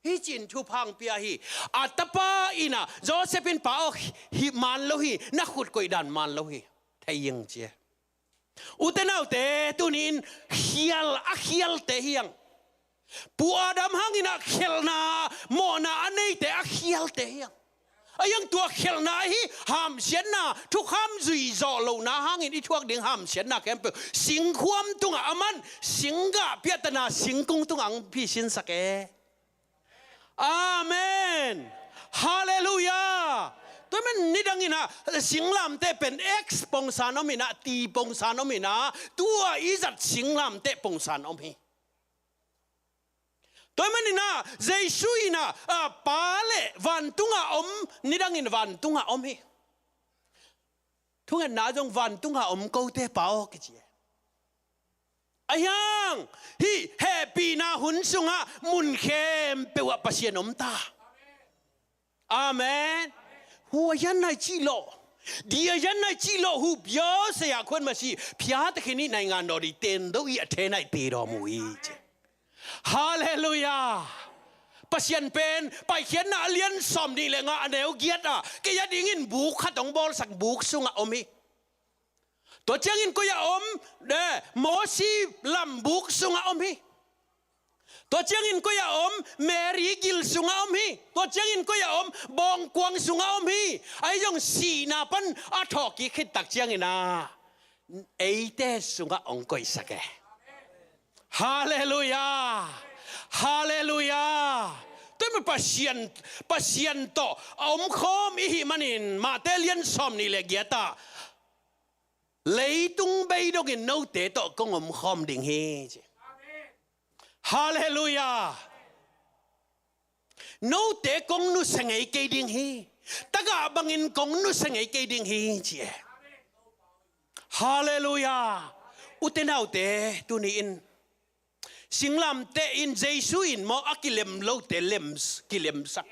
hi ci-in thupha hong pia hi. A tapa in a, Joseph in, "Pa aw, hi man lo hi, na khut koih dan man lo hi, thei ing," ci e. Ute naute, tuni-in khial, a khialte hi hang. Pu Adam hangin a khelhna, mawhna a neite a khialte hi hang. A hi hang, tua khelhna ahi hamsiatna, thukham zui zawh lohna hangin i thuak ding hamsiatna khempeuh singkhuam tungah a man, singgah piahtana singkung tungah hong phisinsak e. Amen. Halleluiah. Tua ahih manin nidangin a singlamteh pen X pongsan om in a, T pongsan om in a, tua i zat singlamteh pongsan om hi. Tua ahih manin a Jesu in a, a, Pa le vantungah om, nidangin vantungah om hi. Thungetna zong vantunga om kote Pa aw kici e. A hi hang, hih hehpihna hun sungah mun khempeuh ah Pasian om ta. Amen. Hu a hian nai cih lawh, di a hian nai cih lawh, hu piau saya khuan masi phiate khin i naingan dawh di ten do i a the nai pe dawh mu i ci. Halleluiah. Pasian pen Paikhiatna a lian sawm nih le nga a neu giat ah kei a dingin buk khat hong bawlsak, buk sungah om hi. Tua ciangin koi ah om? Eh, Mosi lam buk sungah om hi. Tua ciangin koi ah om? Mary gil sungah om hi. Tua ciangin koi ah om? Bawngkuang sungah om hi. Ahi zong sihna pan a thawhkik khit tak ciangin a eite sungah hong koihsak e. Halleluiah. Halleluiah. Tua ahih manin Pasian, Pasian tawh a omkhawm i hih manin Mate lian sawm nih le giat ah leitung bei dongin note tawh kong omkhawm ding hi ci. Halleluiah. Note kong nusia ngei kei ding hi. Tagah bangin kong nusia ngei kei ding hi ci e. Halleluiah. Ute naute, tuni-in singlamteh in Jesu in maw a kilem lote lem, kilemsak.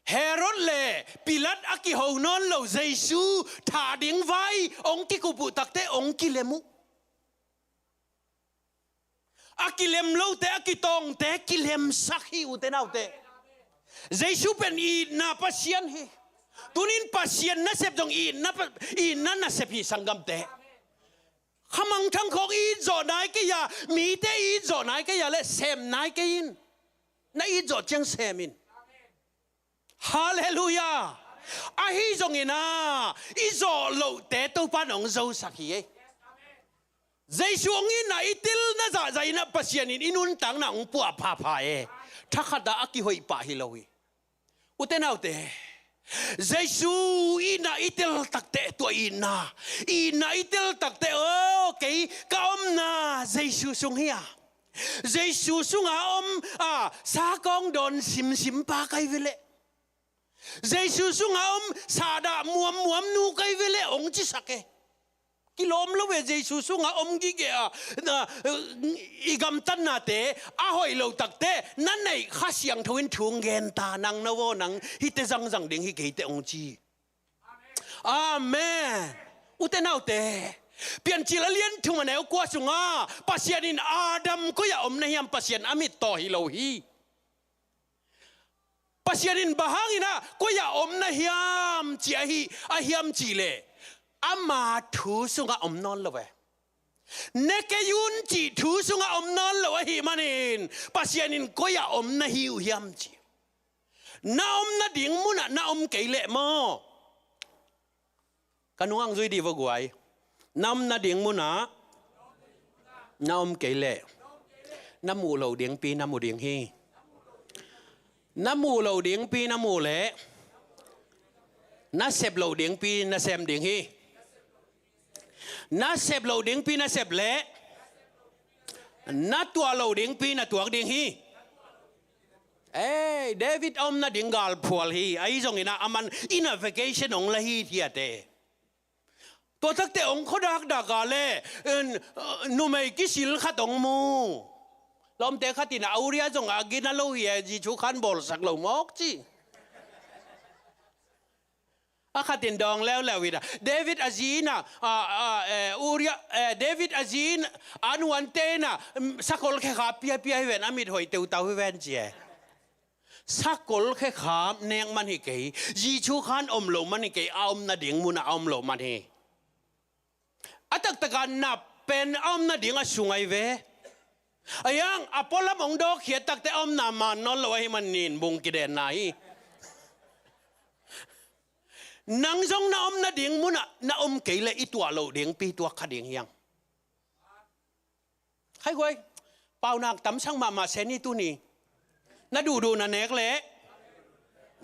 Herod le Pilat a kiho nawn lo Jesu thah ding vai hong kikup uh takte hong kilem uh. A kilem lote, a kitawngte kilemsak hi, ute naute. Jesu pen itna Pasian hi. Tunin Pasian nasep zong itna pa-, itna nasep hi, sanggamte. Khamangthang khawng i it zawh nai kei a, mite i it zawh nai kei a leh sem nai kei in. Na it zawh ciang sem in. Halleluiah. Ahi zongin a, i zawh lohte Topa in hong zosak hi e. Jesu hong itna i tel na zahzah in a Pasian in i nuntakna hong puah phapha e. Thakhat ah a kihoih pah hi lo hi. Ute naute, Jesu itna i tel takte, tua itna, itna i tel takte, aw, kei ka omna Jesu sung hi a, Jesu sunga om a, sa kawng dawn simsim pa kai ve leh, Jesu sunga om sa dah muammuam nu kai ve leh hong cisak e. Kilawm lo ve, Jesu sunga om gige a, na, i gamtatnate a hoih lo takte na neih Kha Siangtho in thu hong gen ta, nang na vaw nang hihte zangzang ding hi keite hong ci. Amen. Ute naute, Piancil a lian thum a neu kua sunga Pasian in Adam koi ah om na hiam, Pasian a mittaw hi lo hi. Pasian in bang hangin a koi ah om na hiam ci ahi, a hiam cihleh ama thu sungah om nawn lo e. Ne kei un cih thu sungah om nawn lo ahih manin Pasian in koi ah om na hi uh hiam ci. Na om nading munah na om kei leh maw? Ka nung ang zui dih vua guai. Na om nading munah na om kei leh, na muh loh dingpi na mu ding hi. Na muh loh dingpi na muh leh, na sep loh dingpi na sem ding hi. Na sep loh dingpi na sep leh, na tuah loh dingpi na tuak ding hi. Ei, David a om nading galphual hi. Ahi zongin a, aman inn ah vacation hong la hithiat e. Tua takte hong khuadak dak a le, en, numei kisil khat hong mu. Lawmte khat in a Uria zong a gina lo hi e, Jesu khan bawlsak lo mawk ci. A khat in dawng leuleu in a, David a zi in a, a, a, eh, Uria, eh, David a zi in a, a nuante in a, mm, sakol khekha piapia hi ven, a mit hoih teutau hi ven ci e. Sakol khekha nek man hi kei, Jesu khan om lo man hi kei, a om nading mun ah a om lo man hi. A taktak a nap pen a om nading a sung ahi ve. A yang a pualam hong dawkkhiat takte a omna man nawn lo ahih manin bung kidenna hi. Nang zong na om nading mun ah na om kei leh i tuah loh ding pi tuak kha ding hi hang. Khaiguai, paunak tamsak mahmah se ni tuni. Na duhduh na nek leh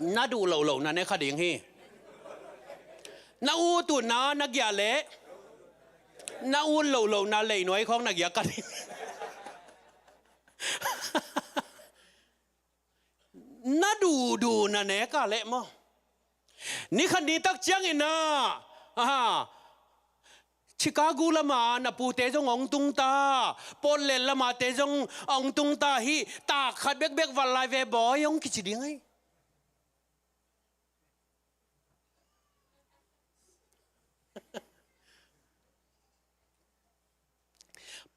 na duh lohloh na ne kha ding hi. Na ut utna na giah leh na ut lohloh na leinuai khawng na giah kha ding. Na duhduh na nek a leh maw? Ni khat ni tak ciangin ah, aha, Chicago lama na pute zong hong tung ta, Portland lama te zong hong tung ta hi, tak khat bekbek vat lai ve bawi hong kici ding hi.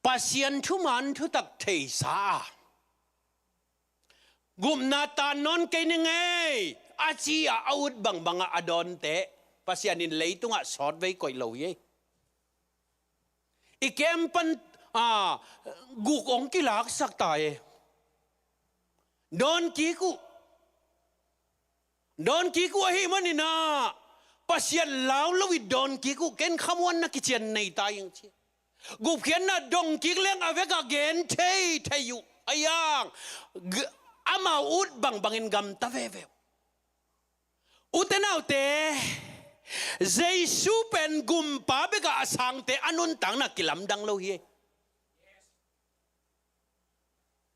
Pasian thuman thutak theisa a, gupna tan nawn kei ning ei, a ci a, a ut bangbang a, a dawnte Pasian in leitungah sawtvei koih lo hi ei. I kem pan, a, guk hong kilaksak ta e. Dawn kik uh. Dawn kik uh ahih manin ah, Pasian lau lo i dawn kik uh, ken khamuanna kician nei ta ing ci. Gupkhiatna dong kik leng a vek a gen thei thei uh. A yang, g-, amau ut bangbangin gamta veve uh. Ute naute, Jesu pen gumpa bek a a sangte a nuntakna kilamdang lo hi.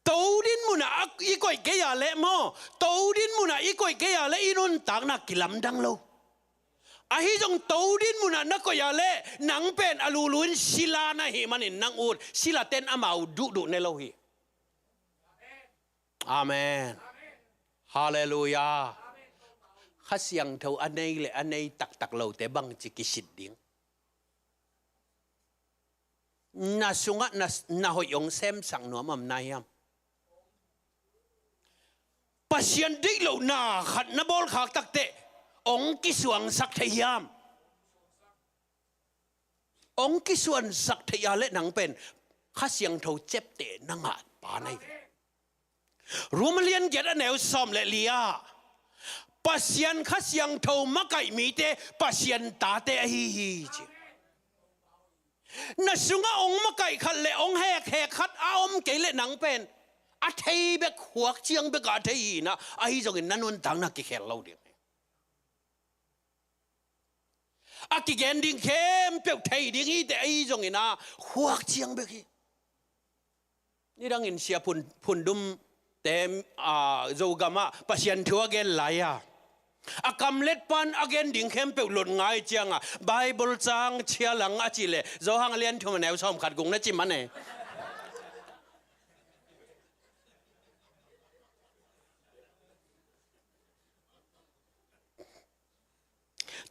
Todin mun ah i koih kei a leh maw, todin mun ah i koih kei a leh i nuntakna kilamdang lo. Ahi zong todin mun ah na koih a leh nang pen a lulu in sila na hih manin nang ut, silaten amau duhduh ne lo hi. Amen. Halleluiah. Kha Siangtho a nei le a nei taktak lote bangci kisit ding? Na sungah na, na hoih hong semsak nuam om na hiam? Pasian deih loh na khat na bawlkhak takteh hong kisuangsak thei hiam? Hong kisuansak thei a leh nang pen Kha Siangtho ciapteh na ngah pa na hi ve. Rom a lian giat a neu sawm le li ah, Pasian Kha Siangtho makaih mite Pasian tate ahi hi ci. Na sungah hong makaih khat le hong hekhek khat a om kei leh nang pen a thei bek, huak ciang bek a thei hi na, ahi zongin na nuntakna kikhel lo ding. A kigen ding khempeuh thei ding hi teh, ahi zongin a huak ciang bek hi. Nidangin Sia Phun, Phundum te, a, Zogam ah Pasian thu a gen lai a, a kamlet pan a gen ding khempeuh lot ngai ciang a, Bible cang chia lang a cih leh Johan a lian thum a neu sawm khat guk na ci man e.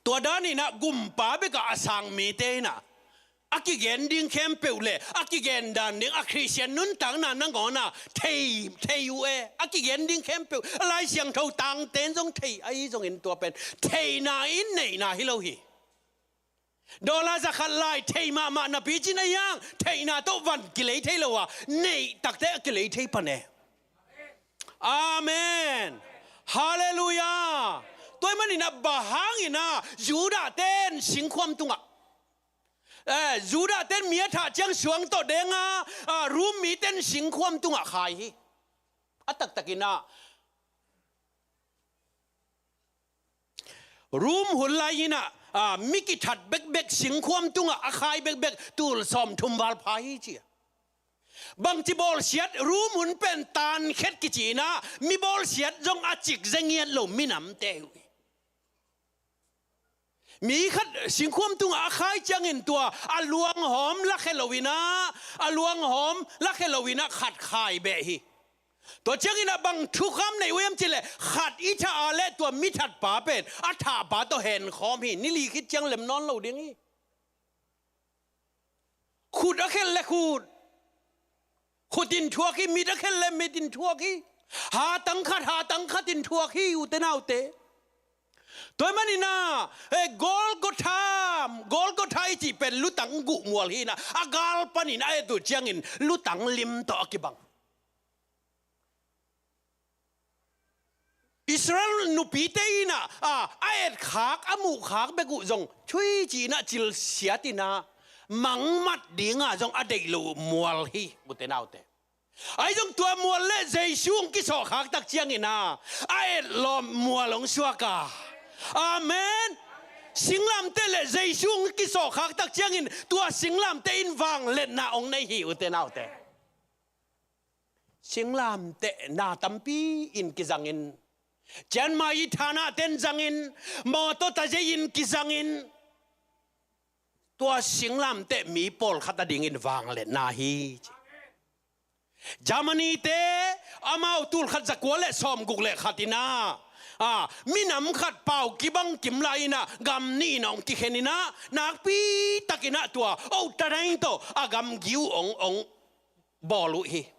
Tua dan in ah gumpa bek a a sang mite in ah a kigen ding khempeuh le a kigen dan ding a Khristian nuntakna nangawn ah thei, thei uh e. A kigen ding khempeuh, a Lai Siangtho tangte in zong thei, ahi zongin tua pen theihna in neihna hi lo hi. Dollar za khat lai thei mahmah napi cin a hiang, theihna tawh van kilei thei lo a, neih takte a kilei thei pan e. Amen. Halleluiah. Tua ahih manin ah bang hangin ah Judah ten singkhuam tungah, eh, Judah ten mi a thah ciang suang tawh deng a, ah, Rom mi ten singkhuam tungah khai hi. A taktakin ah Rom hun lai in ah, ah, mi kithat bekbek singkhuam tungah a khai bekbek tul sawmthum val pha hi ci a. Bangci bawlsiat, Rom hun pen tankhet kici in ah mi bawlsiat zong a cik ze ngiat lo minamte uh hi. Mi khat singkhuam tungah a khai ciangin tua a luanghawm lakhia lo-in ah, a luanghawm lakhia lo-in ah khat khai beh hi. Tua ciangin ah bang thukham nei uh hiam cih leh khat i thah a leh tua mi thatpa pen a thahpa tawh henkhawm hi. Ni li khit ciang lem nawn lo ding hi. Khut a khelh le khut, khut in thuak hi, mit a khelh le mit in thuak hi. Hatang khat, hatang khat in thuak hi, ute naute. Tua ahih manin ah, eh, Golgotha, Golgotha i cih pen lutang guh mual hi-in ah, a gal panin a et uh ciangin lutang lim tawh a kibang. Israel nupite in ah, a, a etkhak, a muhkhak bek uh zong thui ci-in ah cilsiat in ah, mangmat ding a zong a deih lo mual hi, ute naute. Ahi zong tua mual le Jesu hong kisawhkhak tak ciangin ah, a etlawm mual hong suak a. Amen. Singlamteh le Jesu hong kisawhkhak tak ciangin tua singlamteh in vangliatna hong nei hi, ute naute. Singlamteh na tampi in kizangin, Chiang Mai i thana ten zangin, mawtaw ta zei in kizangin, tua singlamteh mi pawlkhat a dingin vangliatna hi ci. Germany te amau tul khat za kua le sawmguk le khat in ah, a, minam khat pau kibang kim lai in ah gam nih in ah hong kikhen in ah, nakpi takin ah tua, oh, ta dai tawh a gamgi uh hong, hong bawl uh hi.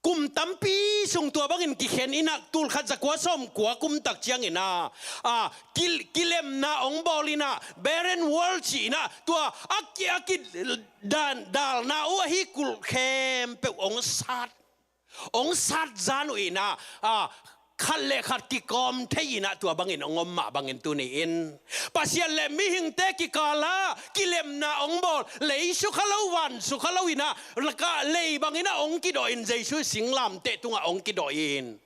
Kum tampi sung tua bangin kikhen in ah, tul khat za kua sawmkua kum tak ciangin ah, a, ki, kilemna hong bawl in ah, barren world ci-in ah, tua a ki, a ki dan, dalna uh ahi kulh khempeuh hong sat, hong sat zan uh in ah, a, khat le khat kikawm thei in ah tua bangin hong om mah bangin tuni-in Pasian le mihingte kikal ah kilemna hong bawl, lei sukha lo, van sukha lo in ah, laka lei bangin ah hong kidawh in, Jesu singlamteh tungah hong kidawh in.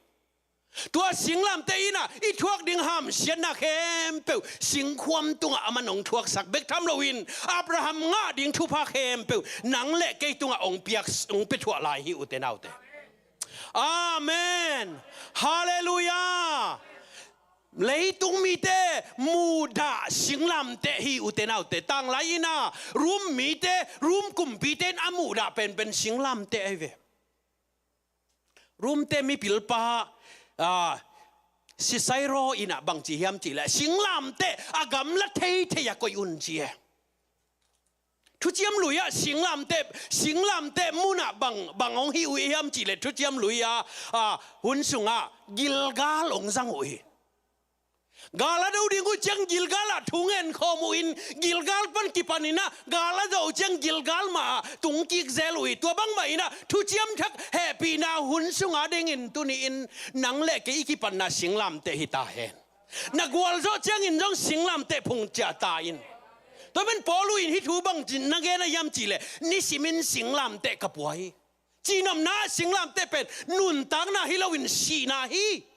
Tua singlamteh in ah i thuak ding hamsiatna khempeuh singkhuam tungah aman hong thuaksak bek tham loin, Abraham ngah ding thupha khempeuh nang le kei tungah hong piak, hong pia thuah lai hi, ute naute. Amen. Halleluiah. Leitung mite muhdah singlamteh hi, ute naute. Tanglai in ah Rom mite, Rom kumpite in a muhdah penpen singlamteh ahi ve. Rom te mipilpa, a, Sisero in ah bang ci hiam cih leh, singlamteh a gamla thei thei a koih un ci e. Thuciam Lui ah singlamteh, singlamteh mun ah bang, bang hong hi uh hiam cih leh, Thuciam Lui ah, a, hun sungah Gilgal hong zang uh hi. Gal a do ding uh ciang Gilgal ah thu ngen khawm uh in, Gilgal pan kipan in ah, gal a zawh uh ciang Gilgal mah ah tung kik zel uh hi. Tua bangmah in ah, Thuciam Thak hehpihna hun sungah dingin tuni-in nang le kei i kipatna singlamteh hi ta hen. Na gualzawh ciangin zong singlamteh phung ciah ta in. Tua pen Paul in hih thu bang ci-in na gen a hiam cih leh, nisimin singlamteh ka pua hi. Cihnopna ah singlamteh pen nuntakna hi loin sihna hi.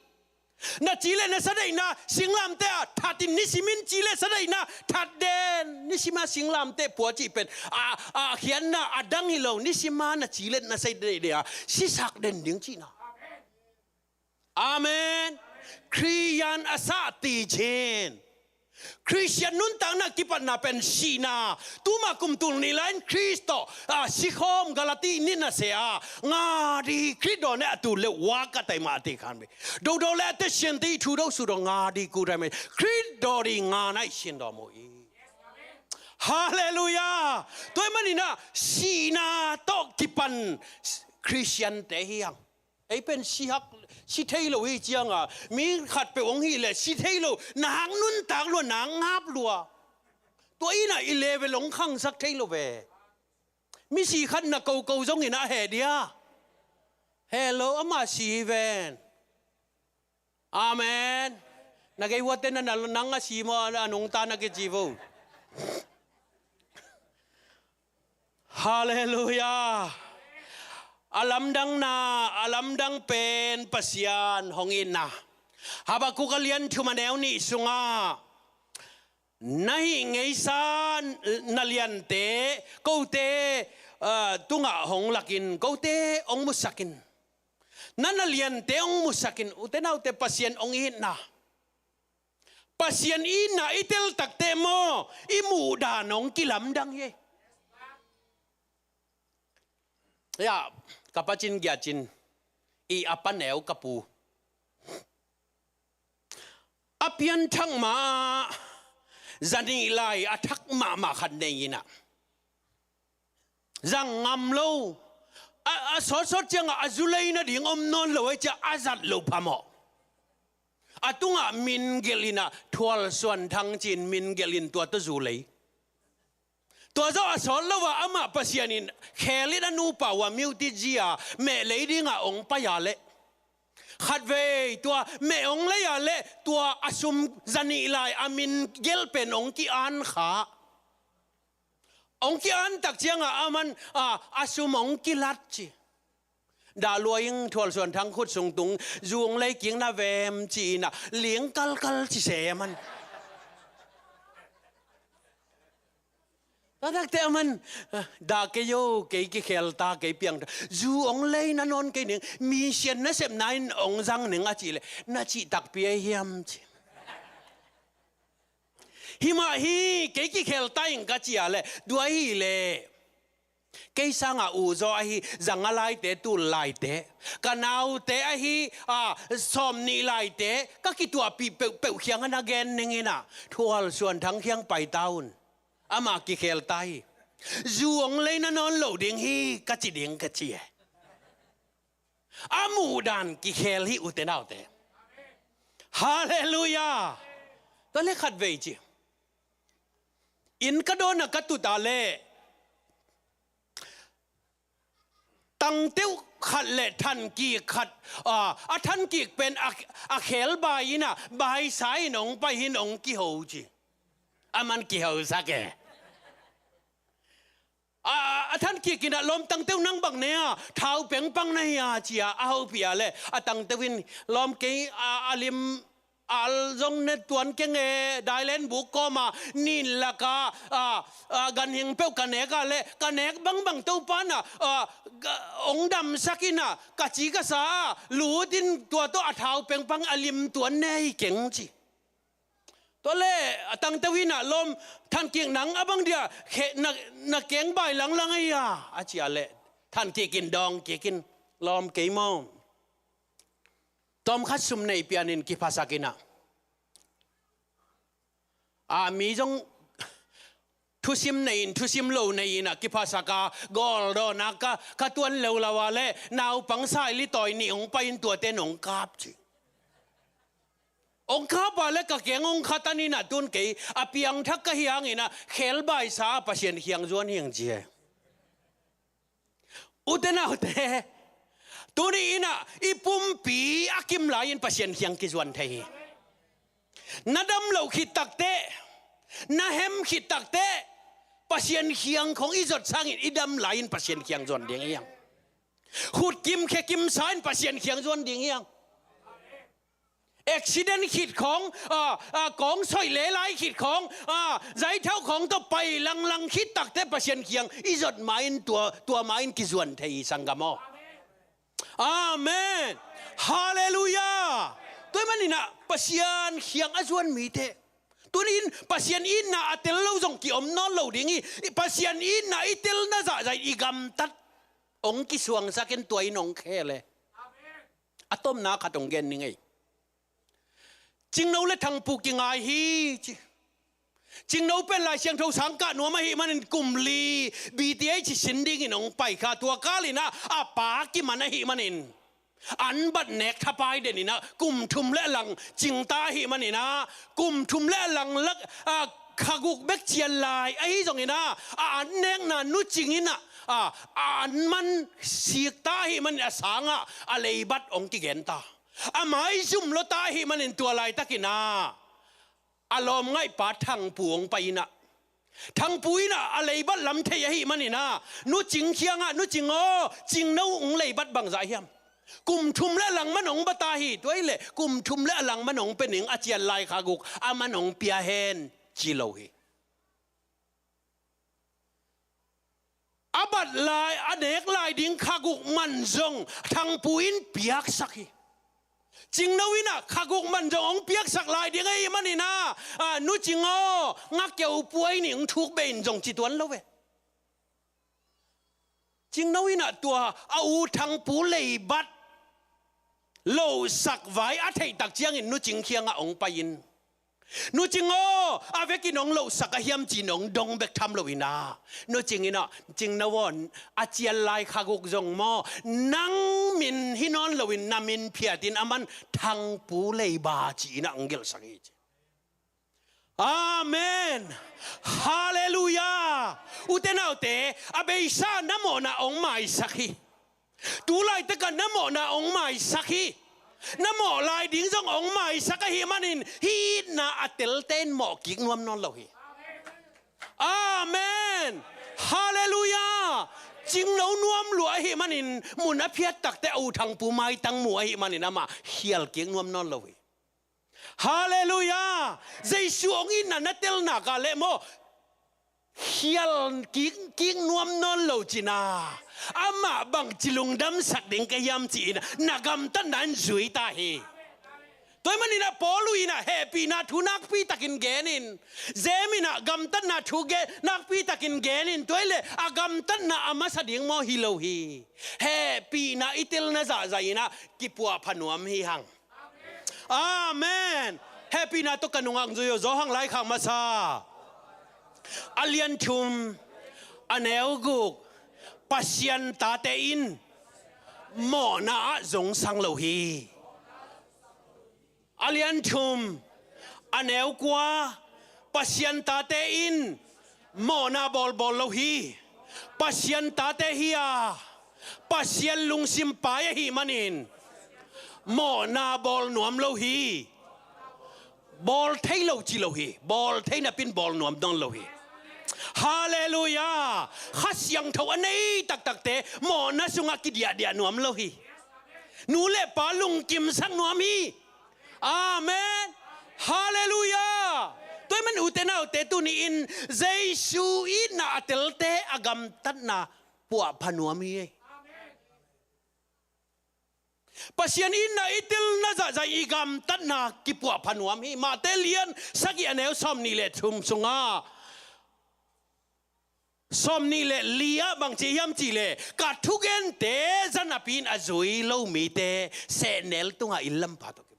Na ci le na sa deihna singlamteh ah that in, nisimin ci le sa deihna that den. Nisim a singlamteh pua cih pen a, a khiatna a dang hi lo, nisim a na ci le na sa deih deih a sisak den ding cihna. Amen. Khristian a sah ti cin, Khristian nuntakna kipatna pen sihna. Tuma kum tul nih lai-in Khrist tawh, a, sikhawm Galati nih na se a, nga di Khrist daw ne a tu leuh wa ka tai mah a ti khan bi. Dodo le a te sian ti thu do su do nga di ku tai mah Khrist daw di nga nai sian daw mu i. Halleluiah. Tua ahih manin ah sihna tawh kipan Khristian te hi hang. Ei pen si hak, si thei lo hi cianga, mi khatpeuh hong hih leh si thei lo, nang nuntak lua, nang ngap lua. Tua in ah i level hong khangsak thei lo ve. Misi khat na koko zongin a heh dia. Hello, amah si hi ven. Amen. Na gei huatte na, na, nang a si maw, a nungta na kici vo. Halleluiah. A lamdangna, a lamdang pen Pasian hong itna. Habakkuk a lian thum a neu nih sungah, na hih ngeisa na liante kote, ah, tungah hong lakin, kote hong musakin. Na na liante hong musakin, ute naute, Pasian hong itna. Pasian itna i tel takteh maw, i muhdan hong kilamdang hi. Ya, ka pacin giacin i a paneu ka pu a pianthak mah, zanih lai a thak mahmah khat nei inah, zang ngam lo. A, a sawtsawt ciangah a zu lei nading om nawn lo ei ciah a zat lo phamawh. A tungah min gelh inah Thual Suan Thang ci-in min gelh in tua tawh zu lei. Tua zawh a sawt lo ah amah Pasian in khel in a nupa uh a miutit zia meh lei dingah hong pai a leh, khatvei tua meh hong lei a leh tua a sum zanih lai a min gelh pen hong ki-an kha. Hong ki-an tak ciangah aman a, a sum hong kilat ci. Dah lua ing, Thual Suan Thang khut sung tung, zu hong lei kik na vem ci inah ling kalkal ci se aman. Tua takteh aman, ah, dah kei o, kei kikhel ta, kei piang ta. Zu hong lei na nawn kei ning, mi sian nasepna in hong zang ning a cih leh, na cih takpi ahi hiam ci. Hi mah hi, kei kikhel ta ing ka ci a leh, tua hi leh. Kei sangah u zaw ahi, zanga laite, tul laite, ka naute ahi, a, sawmnih laite, ka kituahpih peuhpeuh khiang a na gen ning inah, Thual Suan Thang khiang pai ta un. Amah kikhel ta hi. Zu hong lei na nawn lo ding hi, ka ci ding ka ci e. A muhdan kikhel hi, ute naute. Halleluiah. Tua leh khatvei ci. Inn ka dawnah ka tut a leh, tangteuh khat le thankik khat, a, a thankik pen a, a khelbai inah, baisa in hong pai hi-in hong kiho ci. Aman kihosak e. A, a thankik inah, lawm, tangteuh nang bang ne a, thau pengpang na hi a ci a, a hopih a leh, a tangteuh in, lawm, kei a, a lim al zong ne tuan keng e, dailen buk kawma nin laka, a, a, ganhing peuh ka nek a leh, ka nek bangbang Topa in a, a, ga, hong damsak inah, ka ci ka sa a, lut in tua tawh a thau pengpang a lim tuan ne hi keng ci. Tua leh a tangteuh inah, lawm, thankik, nang a bang dia khe, na, na kengbai langlang ahi a, a ci a leh, thankik in dawng kik in, lawm, kei maw, tawmkhat sum nei pianin kiphasak inah, a, mi zong thusim nei in, thusim lo nei inah kiphasak a, gawldawn a ka, ka tuan leuleu a leh, naupang sai litawi nih hong pai in tuate in hong kap ci. Hong kap a leh ka keng hong khatan inah, tun kei a piangthak ka hi hang inah, khelbaisa Pasian khiang zuan hi ing ci e. Ute naute, tuni inah i pumpi a kim lai-in Pasian khiang kizuan thei hi. Na dam loh khit takteh, na hem khit takteh, Pasian khiang khong i zot sangin i dam lai-in Pasian khiang zuan ding hi hang. Khut kim khe kim sa-in Pasian khiang zuan ding hi hang. Accident khit khong, a, a, kong soih lelai khit khong, a, zaithau khong tawh pai langlang khit takteh Pasian khiang i zot ma-in tua, tua ma-in kizuan thei hi, sanggam aw. Amen. Halleluiah. Tua ahih manin ah Pasian khiang a zuan mite, tuni-in Pasian itna a tel lo zong kiom nawn lo ding hi. Pasian itna i telna zahzah i gamtat hong kisuangsak in tua in hong khel e. A tomna khat hong gen ning ei. Cingno le Thangpu kingai hi ci. Cingno pen Lai Siangtho sang kah nuam ahih manin kum li B T H sin dingin hong pai kha, tua kal in ah a pa kiman ahih manin an bat nek thapai den in ah kum thum le a lang cingta ahih manin ah kum thum le a lang lak, a, kha guk bek cian lai ahi zongin ah a an nekna nu cing in ah, a, a an man sikta ahih manin a sangah a leibat hong kigenta. A maizum lawta ahih manin tua laitakin ah a lawmngaihpa Thangpu hong pai in ah, Thangpu in ah a leibat lam thei ahih manin ah nu cing kiangah, nu cing aw, cingno hong leibat bangzah hiam? Kum thum le a lang man hong bata hi. Tua hileh kum thum le a lang man hong pia ning, a cian lai kha guk a man hong pia hen ci lo hi. A bat lai, a nek lai ding kha guk man zong Thangpu in piaksak hi. Cingno in ah kha guk man zong hong piaksak lai ding ahih manin ah "Nu Cing aw, ngakeu puai ning, thuk beh in," zong ci tuan lo ve. Cingno in ah tua a u Thangpu leibat lohsak vai a theih tak ciangin Nu Cing kiangah hong pai-in, "Nu Cing aw, a vekin hong lohsak a hiam?" ci-in hong dong bek tham loin ah, Nu Cing in ah, "Cingno aw, a cial lai kha guk zong maw, nang min hi nawn loin na min phiatin aman Thangpu Leiba ci-in ah hong gelhsak hi," ci. Amen. Halleluiah. Ute naute, a beisa na mawhna hong maisak hi. Tu laitakah na mawhna hong maisak hi. Na mawh lai ding zong hong maisak ahih manin, hih itna a telte in mawh kik nuam nawn lo hi. Amen. Halleluiah. Cingno nuam lua ahih manin, mun a phiat takteh a u Thangpu maitang mu ahih manin amah khial kik nuam nawn lo hi. Halleluiah. Jesu hong itna na tel nak leh maw, khial kik, kik nuam nawn lo cin ah, "Amah bangci lungdamsak ding ka hiam?" ci-in ah, na gamtatna in zui ta hi. Tua ahih manin ah Paul in ah hehpihna thu nakpi takin genin, James in ah gamtatna thu ge-, nakpi takin genin, tua hileh a gamtatna a masa ding maw, hi lo hi. Hehpihna i telna zahzah in ah kipuahpha nuam hi hang. Amen. Hehpihna tawh ka nungak zui uh, Johan laikhak masa a lian thum, a neu guk, "Pasian tate in mawhna ah zongsang lo hi." A lian thum, a neu kua, "Pasian tate in mawhna bawlbawl lo hi. Pasian tate hi a, Pasian lungsim paai ahih manin mawhna bawl nuam lo hi." Bawl thei lo ci lo hi. Bawl thei napi-in bawl nuam nawn lo hi. Halleluiah. Kha Siangtho a nei taktakte mawhna sungah kidiahdiah nuam lo hi. Nu le pa lungkimsak nuam hi. Amen. Halleluiah. Tua ahih manin ute naute, tuni-in Jesu itna a telte a gamtatna puahpha nuam hi. Pasian itna i telna zahzah i gamtatna kipuahpha nuam hi. Mate lian sagih, a neu sawmnih le thum sungah, sawmnih le li ah bang ci hiam cih leh, "Ka thugente za napi-in a zui lo mite sehnel tungah inn lam pha tawh kibang."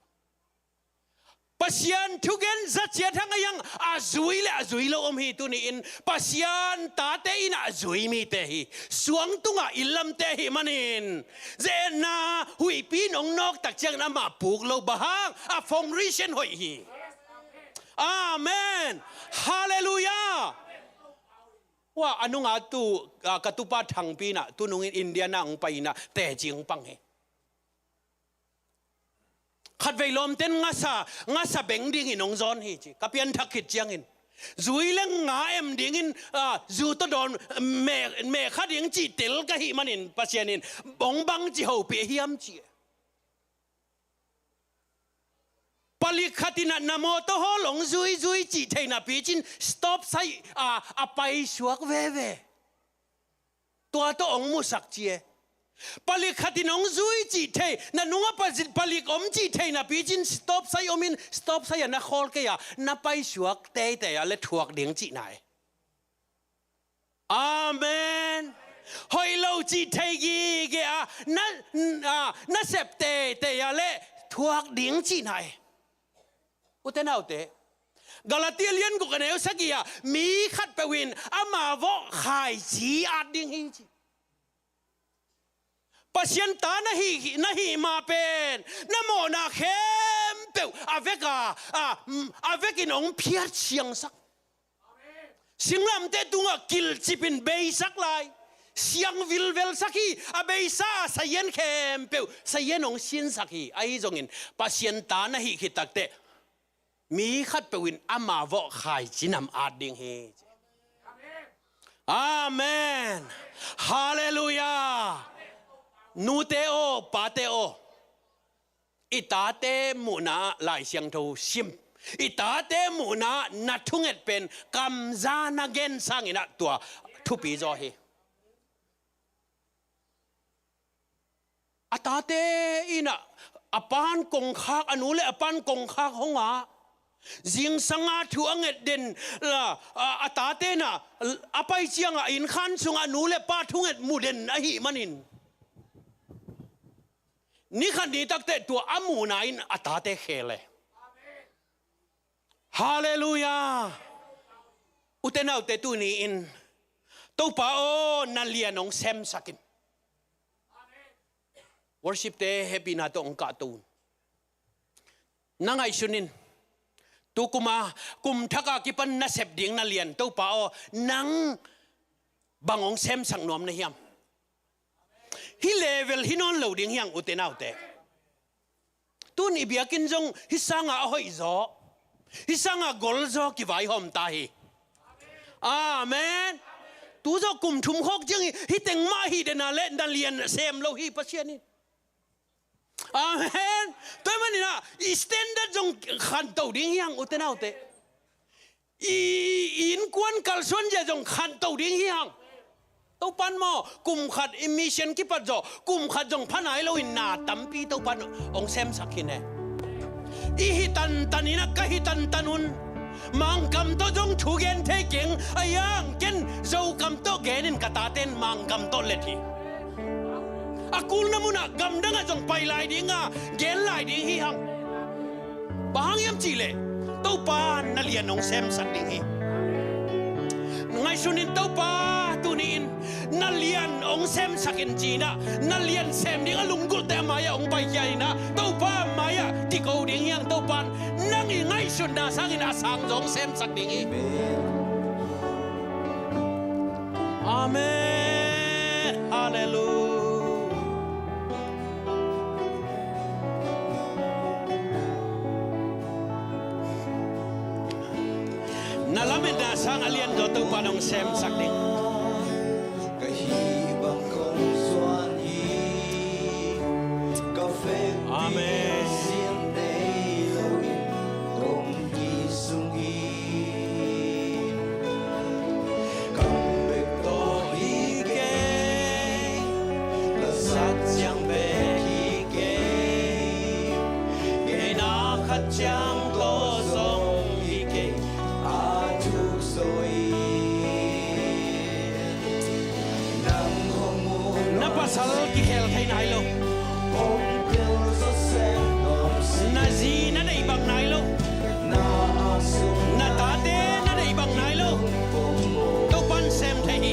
Pasian thugen za ciat hang a hiang a zui le a zui lo om hi. Tuni-in Pasian tate in a zui mite hi. Suang tungah inn lamte ahih manin, ze-etna huihpi in hong nawk tak ciangin amah puk lo, bang hang, a foundation hoih hi. Amen. Halleluiah. Ua, a nunga tu, ah, ka tupa Thangpi in ah, tu nungin India na hong pai in ah, teci hong pang hi. Khatvei lawmten ngasa, ngasa beng dingin hong zawn hi ci. Ka pianthak khit ciangin, zui le nga em dingin, ah, zu tawh dawn, me, me kha ding cih tel ka hih manin Pasian in, "Bang bang ci hopih hiam?" ci. Palik khat in ah na mawtaw hawl hong zuizui cih thei napi cin stop sign, ah, a paisuak veve. Tua tawh hong musak ci e. Palik khat in hong zui cih thei, na nungah pa-, palik om cih thei napi cin stop sign om in, stop sign ah na khawl kei a, na paisuak teitei a le thuak ding cihna e. Amen. Hoih lo cih thei gige a, na, a, na sep teitei a le thuak ding cihna e. Ute naute, Galatia lian guk a neu sagih ah, "Mi khatpeuh in ama vawh khaici at ding hi," ci. Pasian ta na hih, na hih mah pen, na mawhna khempeuh a vek a, a, a vekin hong phiat siangsak. Singlamteh tungah kilcip in beisak lai, siang vilvelsak hi. A beisa a sazian khempeuh, sazian hong sinsak hi. Ahi zongin Pasian ta na hih khit takteh, "Mi khatpeuh in ama vawh khaici nam at ding hi." Amen. Halleluiah. Nute aw, pate aw, i tate muhna ah Lai Siangtho sim. I tate muhna ah na thunget pen kamza na gen sangin ah tua thupi zaw hi. A tate in ah, a pa'n kongkhak, a nu le a pa'n kongkhak hong ah, Zingsanga thu a nget den la, a, a tate na, a pai cianga innkhan sunga nu le pa thunget mu den ahih manin, nikhat ni takte tua a muna in a tate khel e. Halleluiah. Ute naute, tuni-in Topa aw, na lian hong semsak in. Worship-te hehpihna tawh hong kahto un. Na ngaihsun in. Tu kuma, kum thaka kipan na sep ding na lian Topa aw, nang bang hong semsak nuam na hiam? Hih level hi nawn lo ding hi hang, ute naute. Tun i biakinn zong hih sanga a hoih zaw, hih sanga gol zaw kivaihawm ta hi. Amen. Tu zawh kum thum khawk ciang hi, hih teng mah hi dena le na lian sem lo hi Pasian in. Amen. Tua ahih manin ah i standard zong khanto ding hi hang, ute naute. I, i innkuan kalsuan zia zong khanto ding hi hang. Topan maw, kum khat i mission kipat zawh, kum khat zong pha nai loin na tampi Topan hong semsak hi ne. I hi tantan in ah, ka hi tantan un. Mangkam tawh zong thu gen thei keng, a hiang ken Zokam tawh genin ka taten Mangkam tawh let hi. A kulna munah gamdangah zong pai lai dinga gen lai ding hi hang. Bang hang hiam cihleh Topa na lian hong semsak ding hi. Ngaihsun in Topa tuni-in na lian hong semsak in ci-in ah, na lian sem ding a lunggulhte a mai-ah hong paikhia in ah, Topa mai-ah kiko ding hi hang. Topa in nang i ngaihsutna sangin a sang zong semsak ding hi. Amen. Halleluiah. Na lametna sang a lian zaw Topa in hong semsak ding. Ka hih bang kong zuan hi, ka vekpi Amen. Sin nei loin kong kisung hi. Kam bek tawh hi kei, ka zat ciang bek hi kei, ngeina khat ciang tawh zong hi kei, a thuk zaw hi. Nang hong mu na pasal kikhel thei nai lo. Na zi na deih bang nai lo. Na tate na deih bang nai lo. Topan sem thei hi.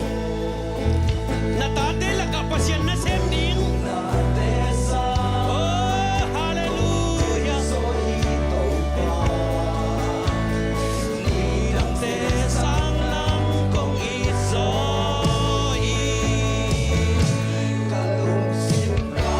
Na tate lakah Pasian na sem ding. Oh, halleluiah. Nidangte sang lam kong it zaw hi. Ka lungsim ka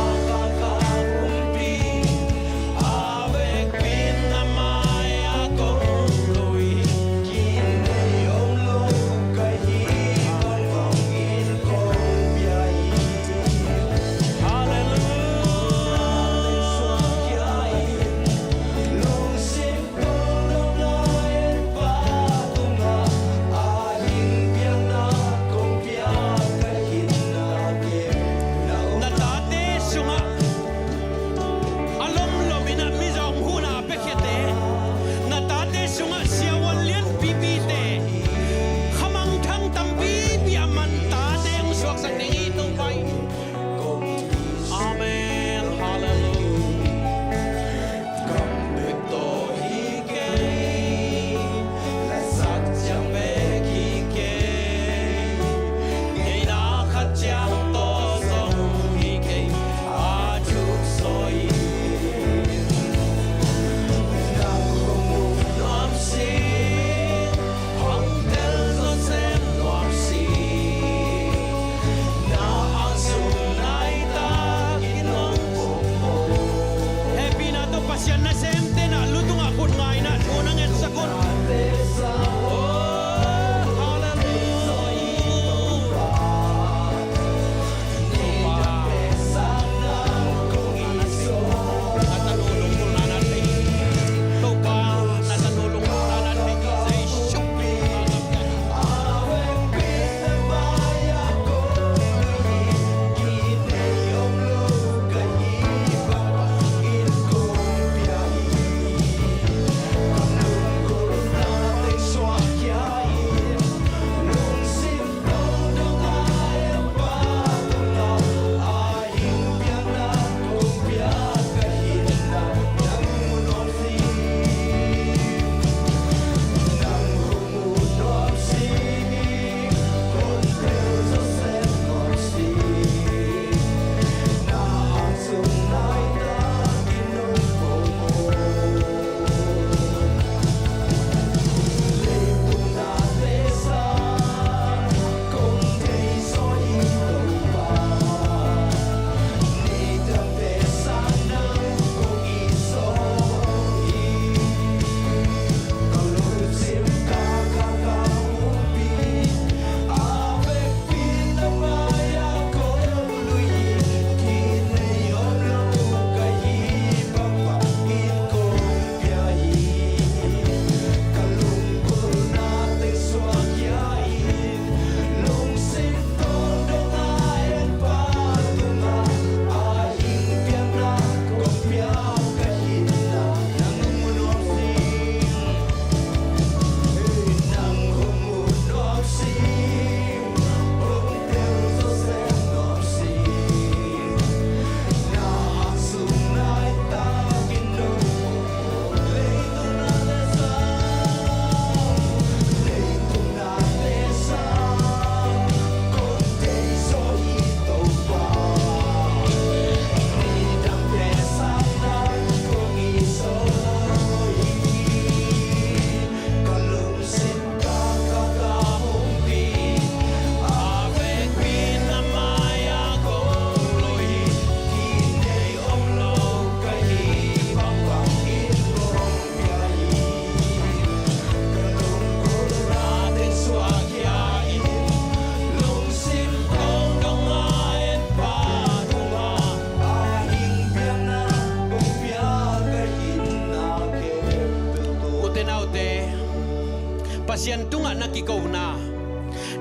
Pasian tungah na kikona,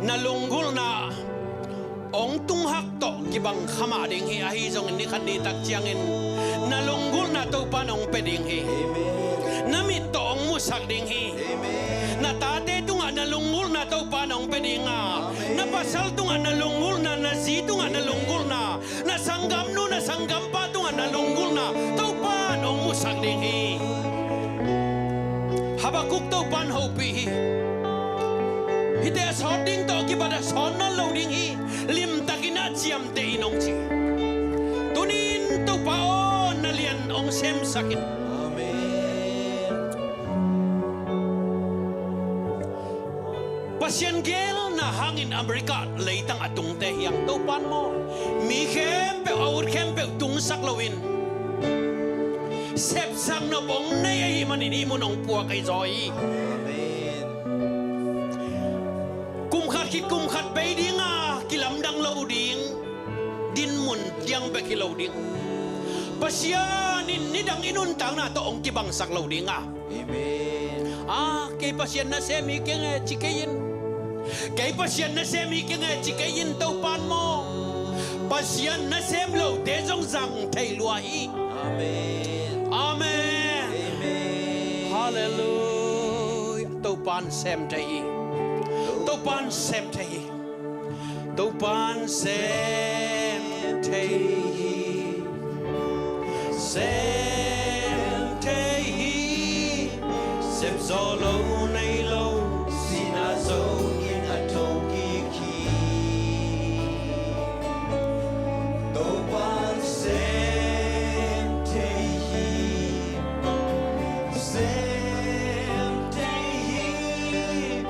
na lunggulhna hong tunghak tawh kibang kha mah ding hi. Ahi zongin ni khat ni tak ciangin na lunggulhna Topa'n hong pia ding hi. Na mit tawh hong musak ding hi. Na tate tungah na lunggulhna Topa'n hong pia ding a, na pasal tungah na lunggulhna, na zi tungah na lunggulhna, na sanggamnu na sanggampa tungah na lunggulhna Topa'n hong musak ding hi. Habakuk Topa'n hopih hi. Hihte a sawt ding tawh kibat a sawt nawn lo ding hi. Limtakin a ciamteh in hong ci. Tuni-in Topa aw, na lian hong semsak in. Amen. Pasian geelna hangin America leitang a tungte hi hang Topa'n maw, mi khempeuh, a ut khempeuh tungsak loin sepsak nop hong nei ahih manin hih mun hong puak ahi zaw hi. Amen. Kum khat khit kum khat bei ding a kilamdang lo ding, dinmun ciang bek hi lo ding. Pasian in nidang i nuntakna tawh hong kibangsak lo ding a. Amen. A, kei Pasian nasem hi keng e ci kei in. Kei Pasian nasem hi keng e ci kei in, Topa'n maw, Pasian nasem lote zong zang thei lua hi. Amen. Amen. Amen. Halleluiah. Topa'n sem thei hi. Topa'n sem thei hi. Topa'n sem thei hi. Sem thei hi. Sep zawh lo nei lo, sihna zo in a thokik hi. Topa'n sem thei hi. Sem thei hi.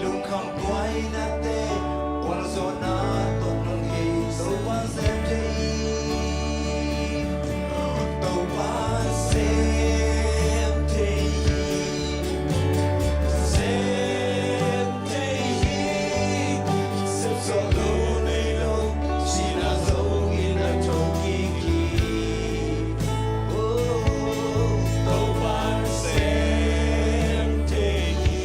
Lungkham buainate, gualzawhna tawh nong hei. Topa'n sem thei hi. Topa'n sem thei hi. Sem thei hi. Sem zawh lo nei lo, sihna zo in a thokik hi. Oh, Topa'n sem thei hi.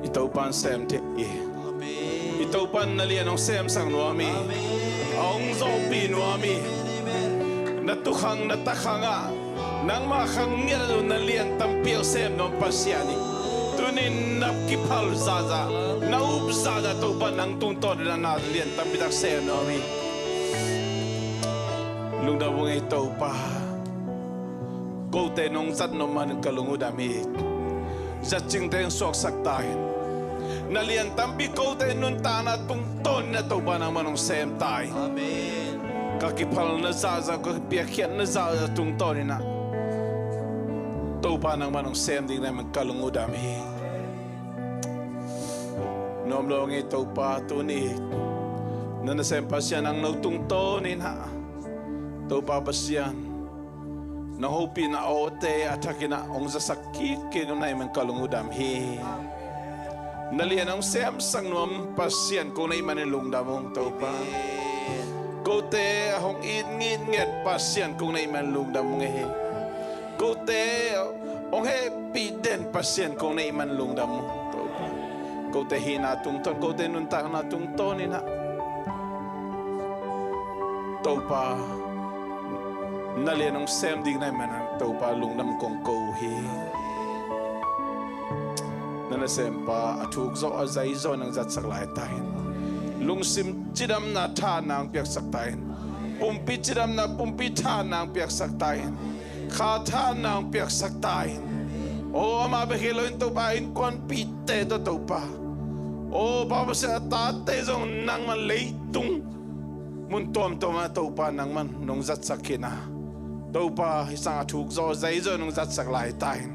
I Topa'n sem thei hi. Amen. I Topa'n na lian hong semsak nuam hi. Amen. A hong zawhpih nuam hi. Amen, amen. Na tukhang, na takhang ah, nangmah khang ngiat lo na lian tampi hong sem nuam Pasian hi. Tuni-in na kiphal zahzah, na up zahzah Topa'n nang tungtawn in na lian tampi tak sem nuam hi. Lungdam ung ei Topa. Kote nong zat nop man ka lung uh dam hi. Zatcingte hong suaksak ta in. Na lian tampi kote nuntakna tungtawn in a Topa nangman hong sem ta in. Amen. Ka kiphalna zahzah, ka piakkhiatna zahzah tungtawn in a Topa nangman hong sem ding nangman ka lung uh dam hi. Nuam lo ngei Topa, tuni na nasem Pasian ang no tungtawn in ah, Topa Pasian, na hopihna awte a thakin ah hong zasak kik kik na hih man ka lung uh dam hi. Na lian hong semsak nuam Pasian kong na hih manin lungdam ung Topa. Kote a hong it ngitnget Pasian kong na hih manin lungdam ung hi. Kote hong hehpih den Pasian kong na hih man lungdam ung Topa. Kote hihna tungtawn, kote nuntakna tungtawn in ah Topa, na lian hong sem ding na hih man ah Topa lungdam kong ko uh hi. Na nasempa a thuk zawh a zai zawh nang zatsak lai ta in. Lungsim cidamna tha nang piaksak ta in. Pumpi cidamna pumpi tha nang piaksak ta in. Kha tha nang piaksak ta in. O ama bek hi lo in Topa, innkuanpihte tawh Topa, o Pa Pasian, a tate zong nangman leitung mun tuamtuam ah Topa nangman nong zatsak khin a, Topa hih sang a thuk zawh zai zawh nong zatsak lai ta in.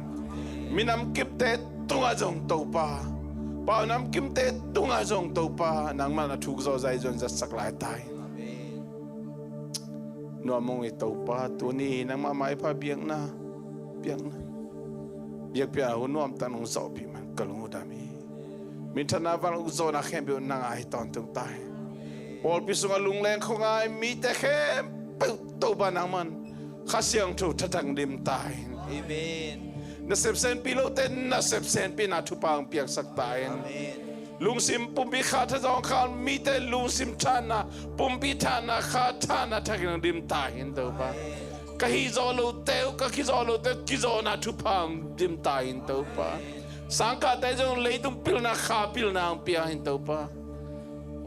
Minam kimte tungah zong Topa, pau nam kimte tungah zong Topa nangman a thuk zawh zai zawh zatsak lai ta in. Nuam ung ei Topa, tuni nangmah maipha biakna, biakna, biakpiakna hun nuamtak nong zawhpih man ka lung uh dam hi. Minthanna vanuk zawhna khempeuh nang a hi tawntung ta hi. Pawlpi sungah lungleng khuangai mite khempeuh Topa nangman Kha Siangtho thatang dim ta hi. Amen. Nasep senpi lote nasep senpihna thupha hong piaksak ta hi. Amen. Lungsim pumpi kha tha zawng khal mite lungsim thanna pumpi thanna kha thanna thakin hong dim ta hi Topa. Ka hih zawh lote uh, ka kizawh lote uh kizawhna thupha hong dim ta hi Topa. Sangkahte zong leitung pilna kha pilna hong pia hi Topa.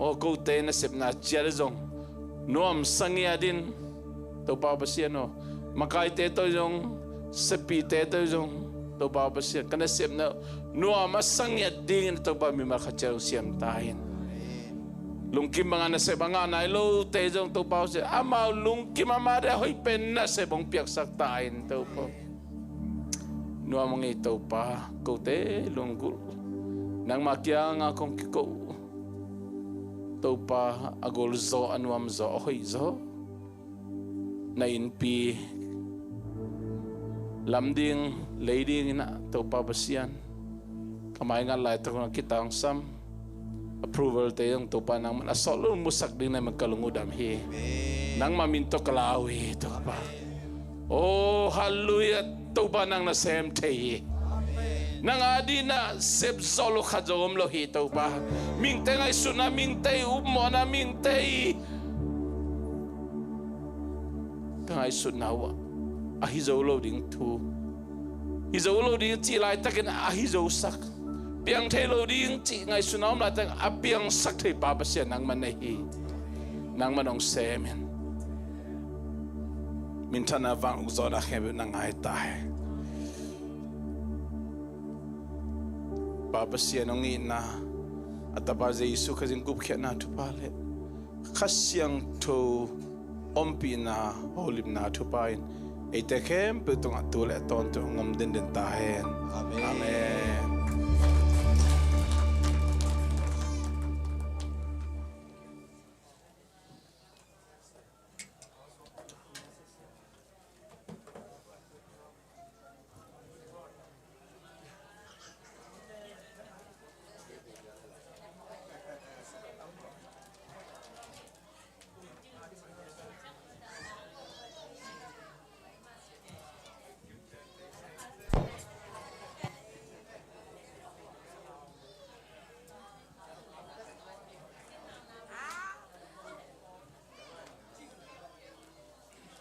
Aw kote nasepna ciat zong nuamsa ngiat in Topa Pasian aw, makaite tawh zong, sepite tawh zong Topa Pasian, ka nasepna nuam a sa ngiat dingin Topa mimal khat ciat hong siam ta hi. Lungkim banga nasep a ngah nai lote zong Topa Pasian, amau lungkim a mate a hoih pen nasep hong piaksak ta hi Topa. Nuam ung ei Topa, kote lunggulh nangma kianga kong kiko uh Topa, a gol zaw, a nuam zaw, a hoih zaw na innpi lam ding lei dingin ah Topa Pasian, ka mai ngat laitak hun a kitangsam approval te zong Topa nangman a sawt lo musak ding na hih man ka lung uh dam hi. Nangma min tawh ka lau hi Topa. Oh halleluiah. Topa nang nasem thei hi. Nang adingin ah sep zawh lo khat zong om lo hi Topa. Mihingte ngaihsutna, mihingte upmawhna, mihingte ka ngaihsutna uh ah ahi zo lo ding thu, hi zo lo ding cih laitakin ahi zosak, piang thei lo ding cih ngaihsutna om laitakin a piangsak thei Pa Pasian nangman na hi. Nangman hong sem in. Minthanna vanuk zawhna khempeuh na ngai ta hi. Pa Pasian hong itna, a Tapa Jesu Khazih gupkhiatna thupha le Kha Siangtho ompihna, holimna thupha in eite khempeuh tungah tu le tawntung hong om denden ta hen. Amen. Amen.